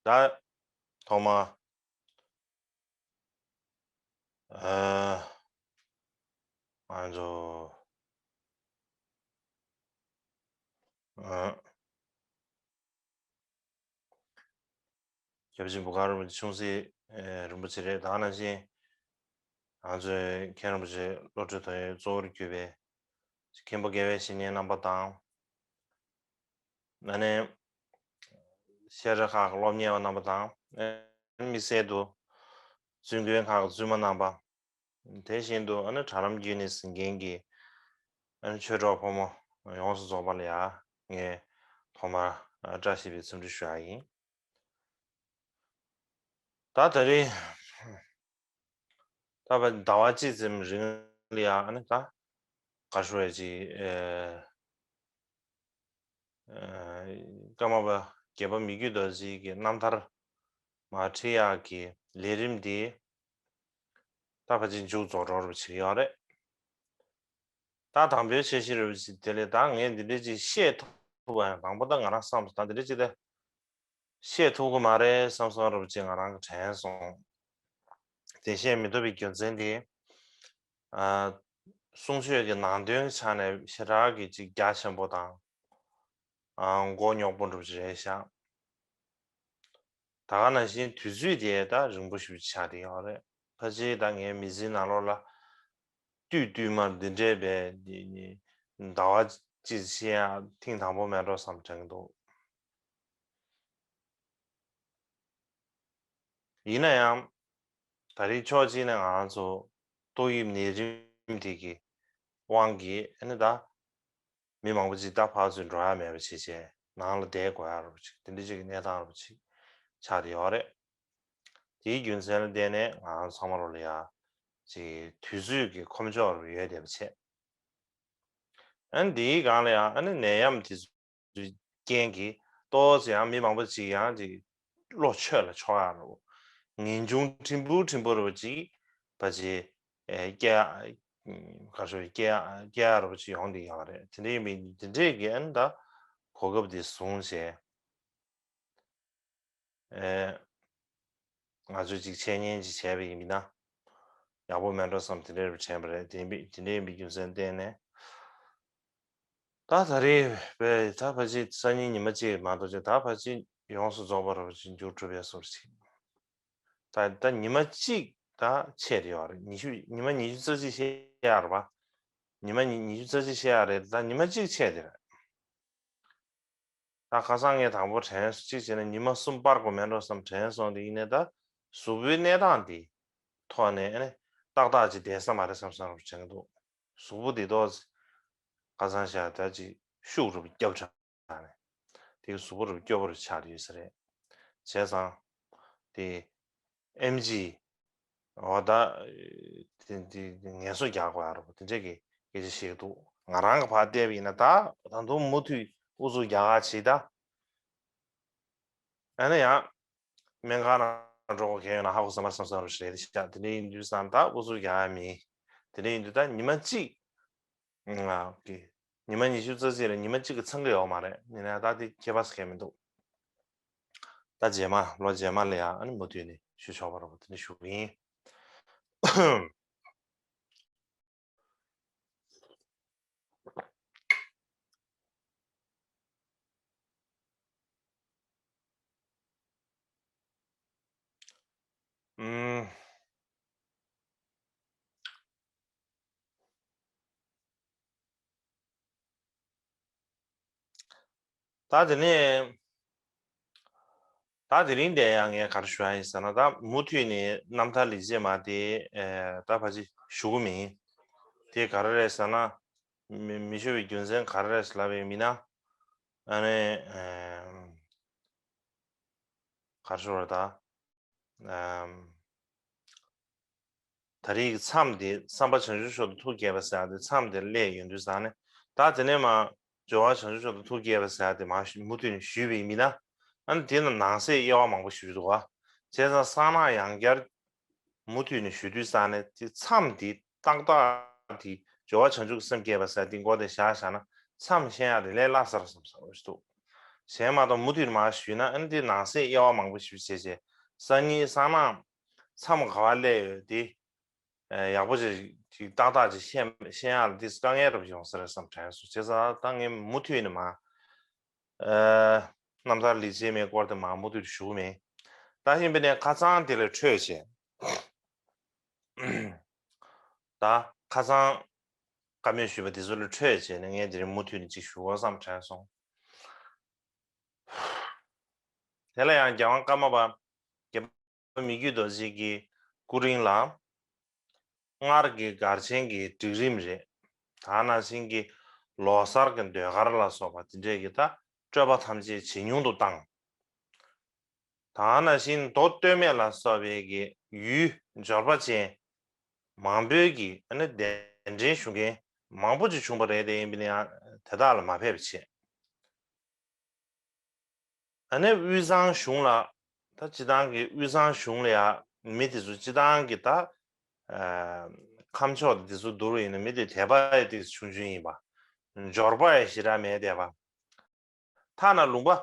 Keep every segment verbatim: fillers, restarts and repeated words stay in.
ད་ཐོག་མ་ཨ་ང་ཚོ་ཨ་སྐྱབས་རྗེ་འབོ་དཀར་རིན་པོ་ཆེ་ཆུང་སྲིད་ཨེ་རིན་པོ་ཆེ་རེད། ད་ག་ནང་བཞིན་ང་ཚོའི་མཁན་རིན་པོ་ཆེ་བློ་གྲོས་དོན་ཡོད་གཙོ་བོར་གྱུར་པའི་མཁན་པོ་དགེ་བའི་བཤེས་གཉེན་རྣམ་པ་དང་། ཨ་ནི་བཤད་གྲྭ་ཁག་གི་སློབ་གཉེར་བ་རྣམ་པ་དང་། ཨ་ནི་དམིགས་བསལ་དུ་བཙུན་དགོན་ཁག་གི་བཙུན་མ་རྣམ་པ། དེ་བཞིན་དུ་ཨ་ནི་དྲ་ལམ་བརྒྱུད་ནས་གཟིགས་མཁན་གྱི་ཨ་ནི་ཆོས་གྲོགས་ཕོ་མོ་ཡོངས་སུ་རྫོགས་པ་ལ་ཡང་ངས་ཐོག་མར་བཀྲ་ཤིས་པའི་འཚམས་འདྲི་ཞུ་ཡ་ཡིན། ད་ད་རེས་ད་བར་ཟླ་བ་གཅིག་ཙམ་རིང་ལ་ཡང་ཨ་ནི་ད་ག་ཞུ་བས་ཅིག་ཨེ་ཨེ་ཀརྨ་པ་དགྱེས་པ་མི་བསྐྱོད་རྡོ་རྗེ་གི་རྣམ་ཐར་མར་ཁྲིད་ཡག་གི་ལས་རིམ་འདི་ད་ཕལ་ཆེར་མཇུག་རྫོགས་འགྲོ་རུ་ཕྱིན་ཡོད་རེད། ད་དང་པོའི་འཆར་གཞི་རུ་ཕྱིན་དེ་ལས་ད་ངས་འདི་འདྲ་ཅིག་བཤད་ཐུབ་པ་ཡང་དང་པོ་ད་ང་རང་བསམ་སོང་། ད་འདི་འདྲ་ཅིག་ད་བཤད་ཐུབ་ཀྱི་མ་རེད་བསམ་སོང་རུ་ཅིག་ང་རང་གི་དྲན་སོང་། དེ་བཤད་མི་ཐུབ་པའི་རྒྱུ་མཚན་དེ་ཨ་གསུང་ཆོས་ཀྱི་ནང་དོན་ཆ་ནས་ཞེ་དྲག་གི་ཅིག་རྒྱ་ཆེན་པོ་དང་ཨ་མགོ་རྙོག་པོ་འདྲ་པོ་ཅིག་རེད་ཤག། ད་ག་ནང་བཞིན་དུས་ཚོད་དེ་ད་རིང་པོ་ཞིག་ཆགས་བསྡད་ཡོད་རེད། ཕལ་ཆེར་ད་ངའི་མི་ཚེའི་ནང་ལོགས་ལ་དུས་དུས་མར་འདི་འདྲའི་བའི་ཟླ་བ་གཅིག་བཤད་ཡ་ཐེངས་དང་པོ་མེད་འགྲོ་བསམ་དྲན་གྱི་འདུག། ཡིན་ན་ཡང་ད་རེས་ཕྱོགས་གཅིག་ནས་ང་རང་ཚོ་ཏོག་དབྱིབས་ནད་རིམས་དེ་གི་དབང་གིས་ཨ་ནི་ད་མི་མང་པོ་ཅིག་ད་ཕར་ཚུར་འགྲོ་ཡ་མེད་པ་བྱས་བྱས་ནང་ལ་བསྡད་དགོས་ཡ་རུ་ཅིག་དེ་འདྲ་ཅིག་གི་གནས་སྟངས་རུ་ཅིག་ཆགས་བསྡད་ཡོད་རེད། དེའི་རྒྱུ་མཚན་ལ་བརྟེན་ནས་ང་རང་ཚང་མ་རུ་ལ་ཡ་ཅིག་དུས་ཚོད་ཀྱི་ཁོམ་ཕྱོགས་རུ་ཡོད་བསྡད་པ་བྱས། ཨ་ནི་དེའི་སྒང་ལ་ཡང་ཨ་ནི་ནད་ཡམས་དེ་ཚོའི་རྐྱེན་གྱིས་ཏོག་ཙམ་ཡང་མི་མང་པོ་ཅིག་ཡང་ཅིག་བློ་ཆོས་ལ་ཕྱོགས་ཡ་རུ་ངེས་འབྱུང་ཕྲན་བུ་ཕྲན་བུ་རུ་ཅིག་ཕལ་ཆེར་ཨེ་སྐྱེ་ཡ་ག་ཚོད་སྐྱེ་ཡ་སྐྱེ་ཡ་རུ་ཅིག་ཡོང་བསྡད་ཡོད་རེད། དེ་འདྲ་ཡིན་པའི་དེ་འདྲས་ཀྱི་ཨ་ནི་ད་གོ་སྐབས་དེ་བཟུང་བྱས། ཨེ། ང་ཚོས་ཅིག་འཆད་ཉན་ཅིག་བྱས་པ་ཡིན་ན་ཡག་པོ་མེད་འགྲོ་བསམ་དེ་འདྲ་རུ་དྲན་པ་རེད། དེ་འདྲ་དེ་འདྲ་ཡིན་པའི་རྒྱུ་མཚན་བརྟེན་ནས་ད་ད་རེས་པའི་ད་ཕལ་ཆེར་སང་ཉིན་ཉི་མ་གཅིག་མ་གཏོགས་ཅིག་ད་ཕལ་ཆེར་ཡོངས་སུ་རྫོགས་པ་རུ་ཅིག་མཇུག་གྲུབ་པའི་བཟོ་འདྲ་ཅིག། ད་ད་ཉི་མ་གཅིག་ད་ཆད་ཡོད་རེད། ཉི་ཤུ་ཉི་མ་ཉི་ཤུ་རྩ་གཅིག་བཤད་ཡ་རེད་པ། ཉི་མ་ཉི་ཉི་ཤུ་རྩ་གཅིག་བཤད་ཡ་རེད། ད་ཉི་མ་གཅིག་ཆད་དེ་རེད། ད་ཁ་སང་ངས་དང་པོ་དྲན་སོང་། གཅིག་བྱས་ན་ཉི་མ་གསུམ་སྤར་དགོས་མེད་འགྲོ་བསམ་དྲན་སོང་། དེ་ཡིན་ནའི་ད་གཟུགས་པོའི་གནས་སྟངས་དེ་ཐོག་ནས་ཨ་ནི་ཏག་ཏག་ཅིག་བསྡད་ས་མ་རེད་བསམ་བསམ་རུ་དྲན་གྱི་འདུག། གཟུགས་པོ་དེ་ཏོག་ཙམ་ཁ་སང་ཤ་ད་ཅིག་ཤུགས་རུ་བརྒྱབ་དྲགས་ནས་དེ་གཟུགས་པོ་རུ་སྐྱོ་པོ་རུ་ཆགས་ཡོད་ས་རེད། བྱས་ཙང་དེ་ཨེམ་ཆི་འོ་ད་དེ་དེ་ངལ་གསོ་རྒྱག་དགོས་ཡ་རོ་དེ་འདྲས་ཀྱི་སྐད་ཆ་བཤད་འདུག། ང་རང་གི་ཕར་བལྟས་པ་ཡིན་ན་ད་ད་དུང་མུ་མཐུད་ཨུ་ཚུགས་རྒྱག་ག་བྱེད་ད། ཨ་ནི་ཡང་སྨན་ཁང་ནང་འགྲོ་དགོས་མཁན་ཡོད་ན་ཧ་གོ་ས་མ་བསམ་བསམ་རེད་ཤག། དེ་འདྲས་ཡིན་དུས་ཙང་ད་ཨུ་ཚུགས་རྒྱག་ཡ་མེད། དེ་འདྲས་ཡིན་དུས་ད་ཉི་མ་གཅིག་ང་གི་ཉི་མ་ཉི་ཤུ་རྩ་གཅིག་རེད། ཉི་མ་གཅིག་གི་འཚང་གི་ཡོད་མ་རེད། ཡིན་ན་ད་དེ་ཁྱད་པར་ཟེར་མཁན་མི་འདུག། ད་རྗེས་མ་ལོ་རྗེས་མ་ལ་ཡང་ཨ་ནི་མུ་མཐུད་ནས་ཞུ་ཆོག་པ་རེད་པ། དེ་འདྲ་ཞུ་གི་ཡིན། ཨུམ། ད་དེ་ནས་ད་དེ་རིང་འདིར་ཡང་ངས་ག་རེ་ཞུ་ཡ་ཡིན་ཟེར་ན། ད་མུ་མཐུད་ནས་རྣམ་ཐར་ལེགས་བྱས་མ་དེ་ཨེ་ད་ཕལ་ཆེར་ཞུ་གི་མིན། དེ་ག་རེ་རེད་ཟེར་ན། མི་མི་ཞུ་བའི་རྒྱུ་མཚན་ག་རེ་རེད་ལབ་པ་ཡིན་ན། ཨ་ནི་ཨེ་ག་རེ་ཞུ་བ་ད། ཨམ། ད་རེས་ཀྱི་མཚམས་དེ་བསམ་པ་བྱང་ཆུབ་མཆོག་ཏུ་ཐུགས་བསྐྱེད་པ་ཟེར་ཡ་དེ་མཚམས་དེར་སླེབས་ཡོང་དུས་ཙང་ནས། ད་དེ་ནས་མར་སྦྱོར་བ་བྱང་ཆུབ་མཆོག་ཏུ་ཐུགས་བསྐྱེད་པ་ཟེར་ཡ་དེ་མར་མུ་མཐུད་ནས་ཞུས་པ་ཡིན་ན། ཨ་ནི་དེ་ན་ནང་གསེས་དབྱེ་བ་མང་པོ་ཞུས་འདུག་ག། བྱས་ཙང་གསང་སྔགས་ཡང་བསྐྱར་མུ་མཐུད་ནས་ཞུ་དུས་ཙང་ནས་དེ་མཚམས་དེ་ཏག་ཏག་དེ་སྦྱོར་བ་བྱང་ཆུབ་ཀྱི་སེམས་བསྐྱེད་པ་ཟེར་དེ་མགོ་དེ་བཞག་བཞག་ན་མཚམས་བཤད་ཡ་དེ་ལས་སླ་ས་རེད་བསམ་ས་འདུག། གཞན་མ་གཏོགས་མུ་མཐུད་མར་ཞུས་ན་ཨ་ནི་དེ་ནང་གསེས་དབྱེ་བ་མང་པོ་ཞིག་བྱས་བྱས་སང་ཉིན་སང་གནངས་མཚམས་ག་བ་སླེབས་ཡོད་དེ། ཡག་པོ་ཅིག་ཅིག་ཏག་ཏག་ཅིག་ཤེས་ཤེས་ཡག་ལ་དེ་དཀའ་ངལ་རབ་ཡོང་ས་རེད་བསམ་དྲན་སོང་། བྱས་ཙང་ད་ངས་མུ་མཐུད་ནས་མ་རྣམ་ཐར་ལེགས་བྱས་མའི་སྐོར་དེ་མ་མུ་མཐུད་ཞུ་གི་མེད། ད་ཡིན་པས་ནས་ཁ་སང་དེ་ལས་འཕྲོས་བྱས། ད་ཁ་སང་བཀའ་མོལ་ཞུས་པ་དེ་ཚོ་ལས་འཕྲོས་བྱས་ནས་ངས་དེ་རིང་མུ་མཐུད་ནས་ཅིག་ཞུ་དགོས་བསམ་དྲན་སོང་། དེ་ལ་ཡང་རྒྱལ་དབང་ཀརྨ་པ་རྒྱལ་བ་མི་བསྐྱོད་རྡོ་རྗེ་གི་སྐུ་རིང་ལ། སྔར་གྱི་སྒར་ཆེན་གྱི་སྒྲིག་རིམ་རེད། ད་ནང་བཞིན་གྱི་ལོ་གསར་གྱི་ཟློས་གར་ལ་སོགས་པ་དེ་འདྲས་ཀྱི་ད་སྤྲོས་པ་ཐམས་ཅད་ཇེ་ཉུང་དུ་བཏང་། ད་ནང་བཞིན་མདོ་སྟོད་སྨད་ལ་སོགས་པའི་གི་ཡུལ་འབྱོར་པ་ཅན་མང་པོའི་གི་ཨ་ནི་གདན་འདྲེན་ཞུ་མཁན་མང་པོ་ཅིག་བྱུང་བ་རེད་དེ། ཡིན་པ་ནི་ཡང་དེ་དག་ལ་མ་ཕེབས་པ་བྱས། ཨ་ནི་དབུས་གཙང་གཞུང་ལ་ད་སྤྱི་བཏང་གི་དབུས་གཙང་གཞུང་ལ་ཡ་མི་དེ་ཚོ་སྤྱི་བཏང་གི་ད་ཨ་ཁམས་ཕྱོགས་དེ་ཚོ་བསྡུར་བ་ཡིན་ན་མི་དེ་དད་པ་ཡི་དེ་ཆུང་ཆུང་ཡིན་པ། འབྱོར་པ་ཡི་ཞེ་དྲག་མེད་བསྡད་པ། ཐ་ན་ལུང་པ་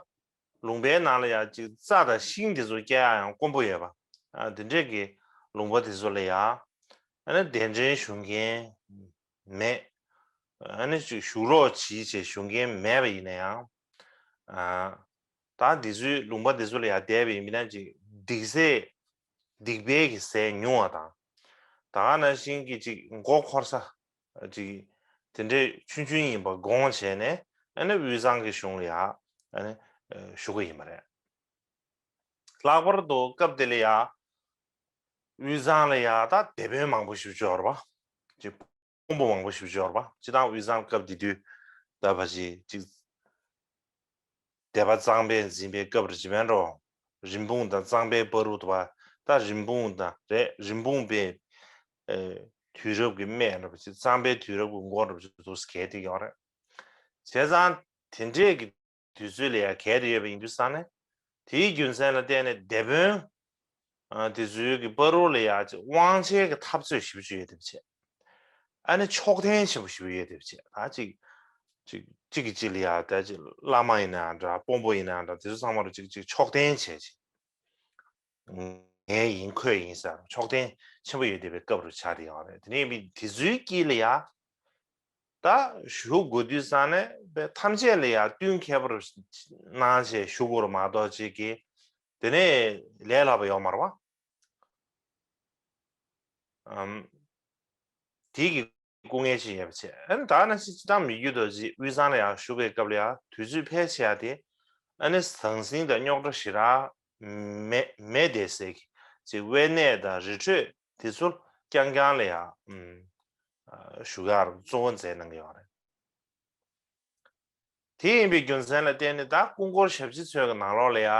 ལུང་པའི་ནང་ལ་ཡ་ཅིག་རྩྭ་དང་ཤིང་དེ་ཚོ་སྐྱེ་ཡ་ཡང་དཀོན་པོ་ཡོད་པ། ཨ་དེ་འདྲས་ཀྱི་ལུང་པ་དེ་ཚོ་ལ་ཡ་ཨ་ནི་གདན་འདྲེན་ཞུ་མཁན་མེད། ཨ་ནི་ཅིག་བཞུགས་རོགས་གྱིས་ཅེས་ཞུ་མཁན་མེད་པ་ཡིན་ན་ཡང་། ཨ་ད་འདི་ཚོའི་ལུང་པ་འདི་ཚོ་ལ་ཡང་བསྡད་པ་ཡིན་ན་ཅིག་སྡིག་ཚད་སྡིག་པའི་གི་ཟས་ཉུང་བ་དང་། ད་ག་ནང་བཞིན་གྱི་ཅིག་མགོ་འཁོར་ས་ཅིག་དེ་འདྲའི་ཆུང་ཆུང་ཡིན་པ་དགོངས་བྱས་ནས་ཨ་ནི་དབུས་གཙང་གི་གཞུང་ལ་ཡང་ཨ་ནི་ཞུ་གི་ཡིན་པ་རེད། ལྷག་པར་དུ་སྐབས་དེ་ལ་ཡང་དབུས་གཙང་ལ་ཡང་ད་སྡེ་དཔོན་མང་པོ་ཞིག་འབྱོར་བ་ཅིག་དཔོན་པོ་མང་པོ་ཞིག་འབྱོར་བ། སྤྱི་བཏང་དབུས་གཙང་སྐབས་དེ་དུས་ད་ཕ་ཅིག་ཅིག་སྡེ་པ་གཙང་པས་འཛིན་པའི་སྐབས་རེད་ཅེས་མེད་འགྲོ། རིན་སྤུངས་དང་གཙང་པའི་བར་དུ་བ་ད་རིན་སྤུངས་དང་རེད། རིན་སྤུངས་པའི་དུས་རབས་ཀྱི་སྨད་རེད་པ་ཅིག་གཙང་པའི་དུས་རབས་ཀྱི་མགོ་རེད་པ་ཅིག་འདུག་གལ་ཏེ་ཡོད་རེད། བྱས་ཙང་དེ་འདྲས་ཀྱི་དུས་ཚོད་ལ་ཡང་གལ་ཏེ་ཡོད་པ་ཡིན་དུས་ཙང་ནས་དེའི་རྒྱུ་མཚན་ལ་བརྟེན་ནས་སྡེ་དཔོན་དེ་ཚོའི་གི་བར་དུ་ལ་ཡང་དབང་ཆའི་གི་འཐབ་རྩོད་ཞེ་པོ་ཅིག་ཡོད་དེ་བྱས། ཨ་ནི་ཕྱོགས་འཐེན་ཆེན་པོ་ཞེ་པོ་ཡོད་དེ་བྱས། ད་ཅིག་ཅིག་ཅིག་གིས་ཅིག་ལ་ཡང་ད་ཅིག་བླ་མ་ཡིན་ནའང་འདྲ་དཔོན་པོ་ཡིན་ནའང་འདྲ་དེ་ཚོ་ཚང་མ་རུ་ཅིག་ཅིག་ཕྱོགས་འཐེན་བྱས་ཅིག་ངའི་ཡིན་ཁོའི་ཡིན་ཟེར་ཕྱོགས་འཐེན་ཆེན་པོ་ཡོད་བསྡད་པའི་སྐབས་རུ་ཆགས་བསྡད་ཡོད་རེད། དེ་ནས་མི་དེ་ཚོའི་དཀྱིལ་ལ་ཡ་ད་ཞུ་དགོས་དུས་ཙང་ནས་ཐམས་ཅད་ལ་ཡ་བསྟུན་མཁས་པོ་རུ་གནང་བྱས་ཞུ་དགོས་རུ་མ་གཏོགས་ཅིག་གིས་དེ་ནས་ལས་སླ་པོ་ཡོད་མ་རེད་བ། ཨམ། དེ་གི་སྐུ་ངལ་ཅིག་ཡོད་པ་བྱས། ཨ་ནི་ད་ནང་བཞིན་སྤྱི་བཏང་མི་བསྐྱོད་རྡོ་རྗེ་དབུས་གཙང་ལ་ཡང་བཞུགས་པའི་སྐབས་ལ་ཡང་དུས་ཚོད་ཕལ་ཆེ་བ་དེ་ཨ་ནི་ཟང་ཟིང་དང་རྙོག་དྲ་ཞེ་དྲག་མེད་མེད་བསྡད་སའི་གི་ཅིག་དབེན་གནས་དང་རི་ཁྲོད་དེ་ཚོར་རྐྱང་རྐྱང་ལ་ཡང་ཨམ་བཞུགས་ཡག་གཙོ་བོ་མཛད་གནང་གི་ཡོད་རེད། དེ་ཡིན་པའི་རྒྱུ་མཚན་ལ་བརྟེན་ནས་ད་སྐུ་འཁོར་ཞབས་ཕྱི་ཚོའི་གི་ནང་ལོགས་ལ་ཡ་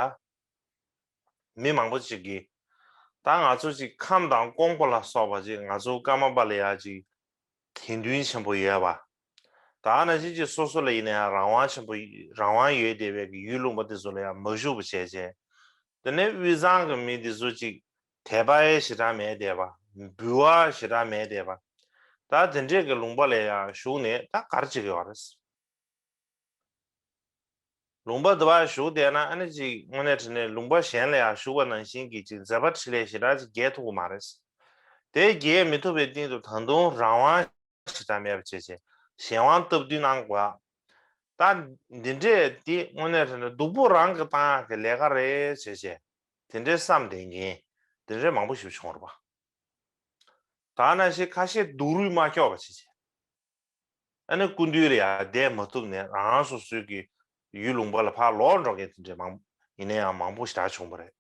མི་མང་པོ་ཅིག་གིས་ད་ང་ཚོ་ཅིག་ཁམས་དང་ཀོང་པོ་ལ་སོགས་པ་ཅིག་ང་ཚོ་ཀརྨ་པ་ལ་ཡ་ཅིག་དད་འདུན་ཆེན་པོ་ཡོད་པ། ད་ནང་བཞིན་ཅིག་སོ་སོ་ལ་ཡིན་ན་ཡང་རང་དབང་ཆེན་པོ་རང་དབང་ཡོད་བསྡད་པའི་གི་ཡུལ་ལུང་པ་དེ་ཚོ་ལ་ཡང་མ་བཞུགས་པ་བྱས་བྱས། དེ་ནས་དབུས་གཙང་གི་མི་དེ་ཚོ་ཅིག་དད་པ་ཡང་ཞེ་དྲག་མེད་བསྡད་པ། འབུལ་བ་ཞེ་དྲག་མེད་བསྡད་པ། ད་དེ་འདྲས་ཀྱི་ལུང་པ་ལ་ཡང་བཞུགས་ནས་ད་ག་རེ་བྱེད་ཀྱི་ཡོད་རེད། ལུང་པ་དེ་པར་བཞུགས་བསྡད་ན་ཨ་ནི་ཅིག་དངོས་གནས་དྲང་གནས་ལུང་པ་གཞན་ལ་ཡང་བཞུགས་པ་ནང་བཞིན་གྱི་ཅིག་མཛད་པ་འཕྲིན་ལས་ཞེ་དྲག་ཅིག་རྒྱས་ཐུབ་ཀྱི་མ་རེད། དེ་རྒྱས་མི་ཐུབ་པའི་སྟེང་དུ་ད་དུང་རང་དབང་ཞེ་དྲག་མེད་པ་བྱས་བྱས་གཞན་དབང་སྟབས་བསྟུན་གནང་དགོས། ད་འདི་འདྲས་དེ་དངོས་གནས་དྲང་གནས་སྡུག་པོ་རང་གིས་བཏང་ཡག་གི་ལས་ཀ་རེད་བྱས་བྱས་དེ་འདྲས་བསམ་བསྡད་མཁན་དེ་འདྲས་མང་པོ་ཞིག་བྱུང་བ་རེད་པ། ད་ནང་བཞིན་ཁ་ཤས་སྡུག་རུས་མ་ཁྱོག་པ་བྱས་བྱས། ཨ་ནི་སྐུ་མདུན་ལ་ཡང་བསྡད་མ་ཐུབ་ནས་རང་རང་སོ་སོའི་གི་ཡུལ་ལུང་པ་ལ་ཕར་ལོག་འགྲོ་མཁན་དེ་འདྲས་མང་ཡིན་ན་ཡང་མང་པོ་ཞེ་དྲག་བྱུང་བ་རེད།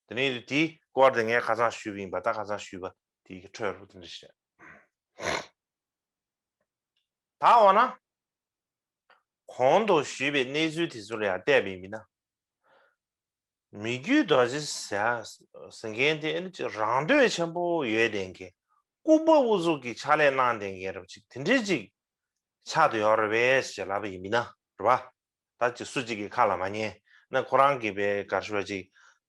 དེ་ནས་དེའི་སྐོར་དེ་ངས་ཁ་སང་ཞུས་པ་ཡིན་པ། ད་ཁ་སང་ཞུས་པ་དེའི་གི་འཕྲོས་རུ་དེ་འདྲ་ཞིག་རེད། ད་འོ་ན་གོང་དུ་ཞུས་པའི་གནས་ཚུལ་དེ་ཚོ་ལ་ཡང་བལྟས་པ་ཡིན་ན། མི་བསྐྱོད་རྡོ་རྗེ་ཟེར་ཟེར་མཁན་དེ་ཨ་ནི་ཅིག་རང་འདོད་ཆེན་པོ་ཡོད་བསྡད་མཁན། ལྐུགས་པ་ཨུ་ཚུགས་ཀྱི་ཕྱག་ལས་གནང་བསྡད་མཁན་རབ་ཅིག་དེ་འདྲའི་ཅིག་ཆགས་བསྡད་ཡོད་རེད་པས་ཞེས་ལབ་པ་ཡིན་ན་རེད་པ། ད་ཅིག་སུ་གཅིག་གི་ཁ་ལ་མ་ཉན་ན་ཁོ་རང་གི་པའི་ག་རེ་ཞུ་བ་ཅིག་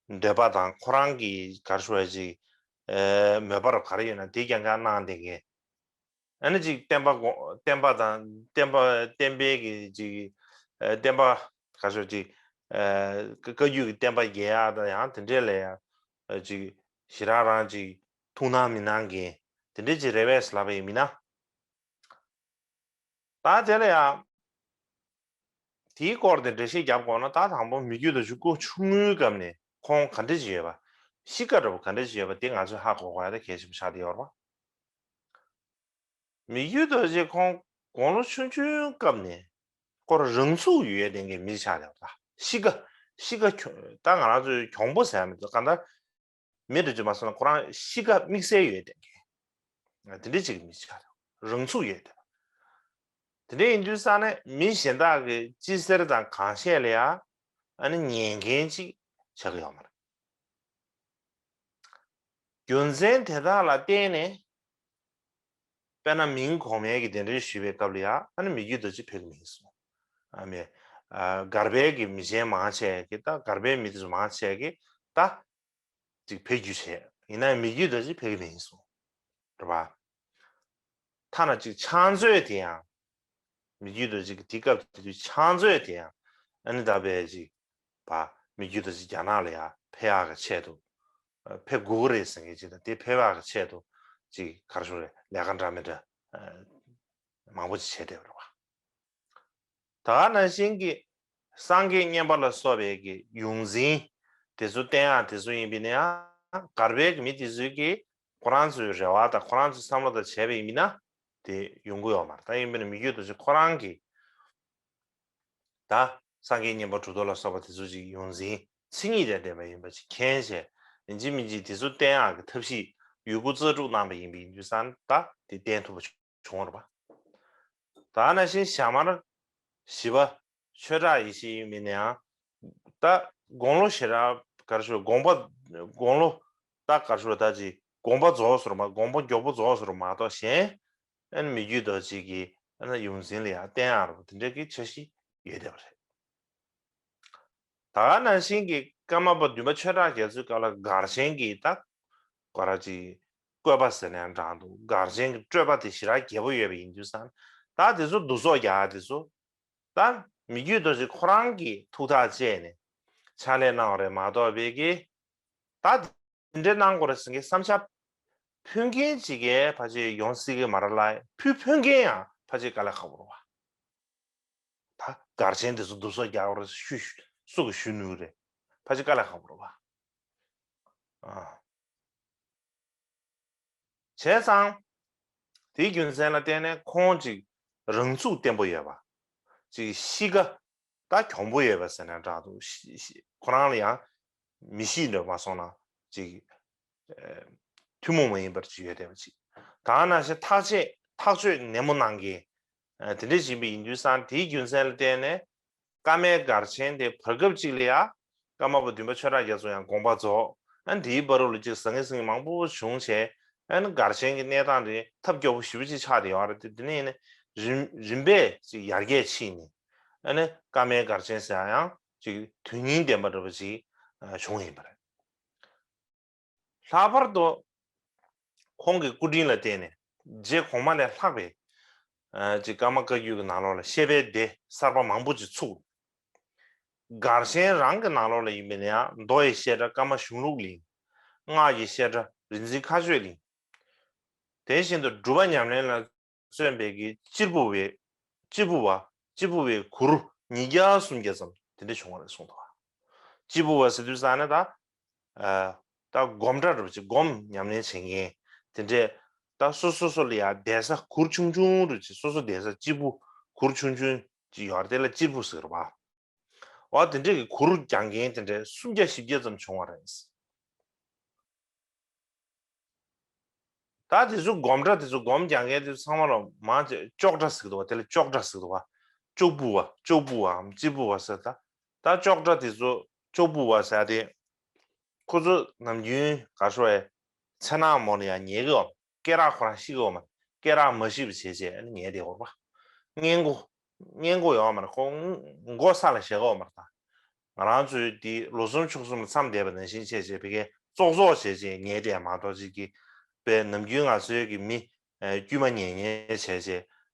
འདོད་པ་དང་ཁོ་རང་གི་ག་རེ་ཞུ་བ་ཅིག་ཨེ་མོས་པ་རུ་ག་རེ་ཡོད་ན་དེ་རྐྱང་རྐྱང་གནང་བསྡད་མཁན། ཨ་ནི་ཅིག་བསྟན་པ་དགོ་བསྟན་པ་དང་བསྟན་པ་བསྟན་པའི་གི་ཅིག་ཨ་བསྟན་པ་ ག་ཤོད་ཅིག་བཀའ་བརྒྱུད་ཀྱི་བསྟན་པ་རྒྱས་ཡག་དང་ཡང་དེ་འདྲས་ལ་ཡང་ཅིག་ཞེ་དྲག་རང་ཅིག་ཐུགས་སྣང་མི་གནང་མཁན་དེ་འདྲས་ཅིག་རེད་པས་ལབ་པ་ཡིན་མིན་ན། ད་དེ་ལ་ཡང་དེའི་སྐོར་དེ་འགྲེལ་བཤད་རྒྱབ་དགོས་ན། ད་དང་པོ་མི་བསྐྱོད་རྡོ་རྗེ་སྐུ་ཆུང་ངུའི་སྐབས་ནས་ཁོང་ག་འདྲ་ཅིག་ཡོད་པ། གཤིས་ཀ་འདྲ་པོ་ག་འདྲ་ཅིག་ཡོད་པ་དེ་ང་ཚོས་ཧ་གོ་དགོས་ཡ་དེ་གལ་ཆེན་པོ་ཆགས་བསྡད་ཡོད་རེད་པ། མི་བསྐྱོད་རྡོ་རྗེ་ཁོང་དགུང་ལོ་ཆུང་ཆུང་སྐབས་ནས་ཁོ་རང་ཚུགས་ཡོད་དེ་གའི་མི་ཆགས་རེད་པ། གཤིས་ཀ་གཤིས་ཀ་གྱོ་ད་ང་རང་ཚོས་གྱོང་པོ་ཟེར་ཡ་མི་འདུག་གང་ལྟར། མི་འདྲ་ཅིག་མ་སོང་ན་ཁོ་རང་གཤིས་ཀ་དམིགས་བསལ་ཡོད་དེ་གའི་དེ་འདྲ་ཅིག་གི་མི་ཆགས་རེད། རང་ཚུགས་ཡོད་དེ། དེ་འདྲ་ཡིན་དུས་ཙང་ནས་མི་གཞན་དག་གི་སྤྱི་སེར་དང་གང་བཤད་ལ་ཡ་ཨ་ནི་ཉན་མཁན་ཅིག་ཆགས་ཀྱི་ཡོད་མ་རེད། རྒྱུ་མཚན་དེ་དག་ལ་བརྟེན་ནས་དཔེར་ན་མིང་གོང་མའི་གི་གདན་འདྲེན་ཞུས་པའི་སྐབས་ལ་ཡ་ཨ་ནི་མི་བསྐྱོད་རྡོ་རྗེ་ཕེབས་ཀྱི་མིན་གསུངས། ཨ་མེ། ཨ་སྒར་པའི་གི་མི་ཆེན་མང་ཆེ་གི་ད་སྒར་པའི་མི་དེ་ཚོ་མང་ཆེ་གི་ད་ཅིག་ཕེབས་རྒྱུ་བྱས། ཡིན་ན་ཡང་མི་བསྐྱོད་རྡོ་རྗེ་ཕེབས་ཀྱི་མིན་གསུངས། རེད་པ། ཐ་ན་ཅིག་ཕྱག་མཛོད་དེ་ཡང་། མི་བསྐྱོད་རྡོ་རྗེ་གི་དེ་སྐབས་དེ་དུས་ཕྱག་མཛོད་དེ་ཡང་ཨ་ནི་ད་བས་ཅིག་པ་མི་བསྐྱོད་རྡོ་རྗེ་རྒྱ་ནག་ལ་ཡ་ཕེབས་ཡག་གི་ཆེད་དུ། ཕེབས་དགོས་ཀྱི་རེད་ཟེར་མཁན་ཅིག་དང་དེ་ཕེབས་ཡག་གི་ཆེད་དུ་ཅིག་ག་རེ་ཞུ་རེད། ལས་ཀ་འདྲ་མི་འདྲ་མང་པོ་ཅིག་བྱས་བསྡད་པ་རེད་པ། ད་ག་ནང་བཞིན་གྱི་སངས་རྒྱས་བསྙེན་པ་ལ་སོགས་པའི་གི་ཡོངས་འཛིན་དེ་ཚོ་བསྟེན་ཡག་དེ་ཚོ་ཡིན་པས་ན་ཡང་སྒར་པའི་གི་མི་དེ་ཚོའི་གི་ཁོ་རང་ཚོའི་རེ་བ་དང་ཁོ་རང་ཚོའི་བསམ་བློ་དང་བྱས་པ་ཡིན་པས་ན་དེ་ཡོང་གི་ཡོད་མ་རེད། ད་ཡིན་པས་ན་མི་བསྐྱོད་རྡོ་རྗེ་ཁོ་རང་གི་ད་སངས་རྒྱས་བསྙེན་པ་གྲུབ་ཐོབ་ལ་སོགས་པ་དེ་ཚོ་ཅིག་ཡོངས་འཛིན་མཚན་ཉིད་དང་ལྡན་པ་ཡིན་པ་ཅིག་མཁྱེན་བྱས། ཡིན་གཅིག་མིན་གཅིག་དེ་ཚོ་བསྟེན་ཡག་གི་ཐབས་ཤེས་ཡོད་རྒུ་རྩལ་སྤྲུགས་གནང་པ་ཡིན་པ་ཡིན་དུས་ཙང་ད་དེ་བསྟེན་ཐུབ་པ་བྱུང་བ་རེད་པ། ད་ནང་བཞིན་ཞྭ་དམར་བཞི་པ་ཆོས་གྲགས་ཡེ་ཤེས་ཡིན་མིན་ན་ཡང་ད་དགུང་ལོ་ཞེ་དྲག་ག་རེ་ཞུ་དགོངས་པ་དགུང་ལོ་ད་ག་རེ་ཞུ་ད་ཅིག་དགོངས་པ་རྫོགས་སོང་མ་དགོངས་པ་མགྱོགས་པོ་རྫོགས་སོང་མ་གཏོགས་གཞན་ཨ་ནི་མི་བསྐྱོད་རྡོ་རྗེ་གི་ཨ་ནི་ཡོངས་འཛིན་ལ་ཡང་བསྟེན་ཡག་རེད་པ། དེ་འདྲ་གི་འཆར་གཞི་ཡོད་བསྡད་པ་རེད། ད་ག་ནང་བཞིན་གྱི་ཀརྨ་པ་བདུན་པ་ཆོས་གྲགས་རྒྱ་མཚོའི་སྐབས་ལ་སྒར་ཆེན་གྱི་ད་ག་རེ་ཅིག་བཀོད་པ་ཟེར་ནའང་འདྲ་འདུག་སྒར་ཆེན་གྱི་སྤྲོས་པ་དེ་ཞེ་དྲག་རྒྱས་པོ་ཡོད་པ་ཡིན་དུས་ཙང་ད་དེ་ཚོ་བསྡུ་གསོག་རྒྱག་ཡག་དེ་ཚོ་ད་མི་བསྐྱོད་རྡོ་རྗེ་ཁོ་རང་གི་ཐུགས་ཐག་བཅད་ནས་ཕྱག་ལས་གནང་བ་རེད་མ་གཏོགས་པའི་གི་ད་དེ་འདྲ་གནང་དགོས་རེད་ཟེར་མཁན་བསམ་འཆར་ཕུལ་མཁན་ཅིག་གིས་ཕལ་ཆེར་ཡོང་སྲིད་ཀྱི་མ་རེད་ལ། ཕུལ་ཕུལ་མཁན་ཡང་ཕལ་ཆེར་དཀའ་ལས་ཁག་པོ་རེད་པ། ད་སྒར་ཆེན་དེ་ཚོ་བསྡུ་གསོག་རྒྱག་དགོས་རེད་ཞུ་ཞུ་སུ་གིས་ཞུ་ནུས་རེད། ཕལ་ཆེར་དཀའ་ལས་ཁག་པོ་རེད་པ། ཨ། བྱས་ཙང་། དེའི་རྒྱུ་མཚན་ལ་བརྟེན་ནས་ཁོང་ཅིག་རང་ཚུགས་བརྟན་པོ་ཡོད་པ། ཅིག་གཤིས་ཀ་ད་གྱོང་པོ་ཡོད་པ་ཟེར་ན་འདྲ་འདུག་ཤི་ཤི་ཁོ་རང་ལ་ཡང་མི་གཤིས་འདྲ་མ་སོང་ན་ཅིག་ཨ་ཐུན་མོང་མ་ཡིན་པར་ཅིག་ཡོད་བསྡད་པ་ཅིག་ད་ག་ནང་བཞིན་ཐག་བཅད་ཐག་གཅོད་ནན་མོ་གནང་མཁན་ཨ་དེ་འདྲ་ཞིག་ཡིན་པ་ཡིན་དུས་ཙང་དེའི་རྒྱུ་མཚན་ལ་བརྟེན་ནས། ཀརྨའི་སྒར་ཆེན་དེ་བར་སྐབས་གཅིག་ལ་ཡ། ཀརྨ་པ་བདུན་པ་ཆོས་གྲགས་རྒྱ་མཚོ་ཡང་དགོངས་པ་རྫོགས། ཨ་འདིའི་བར་དུ་ལ་གཅིག་ཟང་ངེ་ཟིང་ངེ་མང་པོ་བྱུང་བྱས། ཨ་ནི་སྒར་ཆེན་གྱི་གནས་སྟངས་དེ་ཐབས་སྐྱོ་པོ་ཞེ་པོ་ཅིག་ཆགས་བསྡད་ཡོད་རེད་དེ། དེ་ནས་ཡིན་ན་རིམ་རིམ་པས་ཅིག་ཡར་རྒྱས་ཕྱིན་ནས། ཨ་ནི་ཀརྨའི་སྒར་ཆེན་ཟེར་ཡ་ཡང་ཅིག་དོན་སྙིང་ལྡན་པ་འདྲ་པོ་ཅིག་བྱུང་ཡིན་པ་རེད། ལྷག་པར་དུ་ཁོང་གི་སྐུ་དྲིན་ལ་བརྟེན་ནས་རྗེ་གོང་མ་ལས་ལྷག་པའི་ཨ་ཅིག་ཀརྨ་བཀའ་བརྒྱུད་ཀྱི་ནང་ལོགས་ལ་བཤད་པའི་སྡེ་གསར་པ་མང་པོ་ཅིག་ཚུགས། སྒར་ཆེན་རང་གི་ནང་ལོགས་ལ་ཡིན་པས་ན་ཡང་མདོ་ཡི་བཤད་གྲྭ་ཀརྨ་གཞུང་ལུགས་གླིང་། སྔགས་ཀྱི་བཤད་གྲྭ་རིག་འཛིན་མཁའ་སྤྱོད་གླིང་། དེ་བཞིན་དུ་སྒྲུབ་པ་ཉམས་ལེན་ལ་བརྩོན་པའི་གི་གཅེར་བུ་བའི་གཅེར་བུ་བ་གཅེར་བུ་བའི་གུར་ཉིས་བརྒྱ་སུམ་བརྒྱ་ཙམ་དེ་འདྲ་བྱུང་བ་རེད་གསུངས་འདུག་གཅེར་བུ་བ་ཟེར་དུས་ཙང་ནས་ད་ཨ་ད་སྒོམ་གྲྭ་འདྲ་པོ་ཅིག་སྒོམ་ཉམས་ལེན་བྱེད་མཁན་དེ་འདྲས་ད་སོ་སོ་སོ་ལ་ཡ་གདན་ས་གུར་ཆུང་ཆུང་འདྲ་པོ་ཅིག་སོ་སོ་གདན་ས་གཅེར་བུ་གུར་ཆུང་ཆུང་ཅིག་ཡོད་རེད། དེ་ལ་གཅེར་བུ་ཟེར་བ། འོ་དེ་འདྲས་ཀྱི་གུར་རྒྱག་མཁན་དེ་འདྲས་སུམ་བརྒྱ་བཞི་བརྒྱ་ཙམ་བྱུང་བ་རེད། ད་དེ་ཚོ་སྒོམ་གྲྭ་དེ་ཚོ་སྒོམ་རྒྱག་མཁན་དེ་ཚོ་ཚང་མ་ལ་མང་ཆེ་ཅོག་གྲྭ་ཟེར་གི་འདུག་བ། དེ་ལ་ཅོག་གྲྭ་ཟེར་གི་འདུག་བ། ཅོག་བུ་བ་ཅོག་བུ་བའམ་གཅེར་བུ་བ་ཟེར། ད་ད་ཅོག་གྲྭ་དེ་ཚོ་ཅོག་བུ་བ་ཟེར་དེ། ཁོ་ཚོ་ནམ་རྒྱུན་ག་རེ་ཞུ་བའི་མཚན་ནག་མོ་ལ་ཡང་ཉལ་གི་ཡོད། སྐེ་རགས་ཁོ་རང་ཤི་གི་ཡོད་མ་རེད། སྐེ་རགས་མ་ཤི་བ་བྱས་བྱས་ཨ་ནི་ཉལ་བསྡད་ཡོད་རེད་པ། སྔས་མགོ་སྔས་མགོ་ཡོད་མ་རེད། ཁོ་མགོ་ས་ལ་བཞག་གི་ཡོད་མ་རེད་ད། ང་རང་ཚོའི་འདི་ལོ་གསུམ་ཕྱོགས་གསུམ་ལ་མཚམས་བསྡད་པ་ནང་བཞིན་བྱས་བྱས་བི་ཀའི་ཙོག་ཙོག་བྱས་བྱས་ཉལ་བསྡད་མ་གཏོགས་ཅིག་གི་པའི་ནམ་རྒྱུན་ང་ཚོའི་གི་མི་ཨ་དཀྱུས་མ་ཉལ་ཉལ་བྱས་བྱས་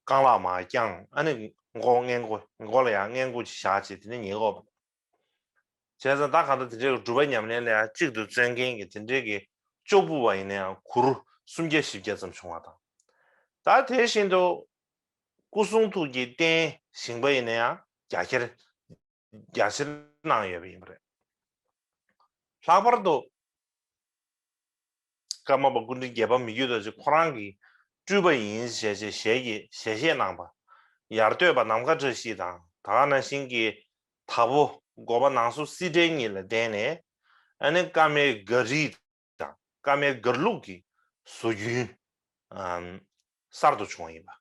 རྐང་ལག་མར་བརྐྱངས། ཨ་ནི་ མགོ་སྔས་མགོ་མགོ་ལ་ཡང་སྔས་མགོ་ཅིག་བཞག་བྱས་དེ་ནས་ཉལ་དགོས་པ། བྱས་ཙང་ད་གང་ལྟར་དེ་འདྲའི་སྒྲུབ་པ་ཉམས་ལེན་ལ་ཡང་གཅིག་ཏུ་བརྩོན་མཁན་གྱི་དེ་འདྲའི་གི་ལྕོགས་ཕུར་བ་ཡིན་ན་ཡང་གུ་རུ་སུམ་བརྒྱ་བཞི་བརྒྱ་ཙམ་བྱུང་བ་དང་། ད་དེ་བཞིན་དུ་སྐུ་གསུང་ཐུགས་ཀྱི་རྟེན་བཞེངས་པ་ཡིན་ན་ཡང་རྒྱ་ཆེར་རྒྱ་ཆེར་གནང་ཡོད་པ་ཡིན་པ་རེད། ལྷག་པར་དུ་ཀརྨ་པ་སྐུ་ཕྲེང་བརྒྱད་པ་མི་བསྐྱོད་རྡོ་རྗེ་ཁོ་རང་གི་སྤྲུལ་པ་ཡིན་ཞེས་བྱས་ཞལ་གྱིས་ཞལ་བཞེས་གནང་པ། ཡར་སྟོད་པ་ནམ་མཁའ་བཀྲ་ཤིས་དང་ད་ག་ནང་བཞིན་གྱི་དྭགས་པོ་སྒོ་པ་ནང་སོ་སིལ་ཏྲལ་གཉིས་ལ་བརྟེན་ནས། ཨ་ནི་ཀརྨའི་མགར་རིས་དང་ཀརྨའི་མགར་ལུགས་ཀྱི་བཟོ་རྒྱུན་ཨམ་གསར་དུ་བྱུང་བ་ཡིན་པ།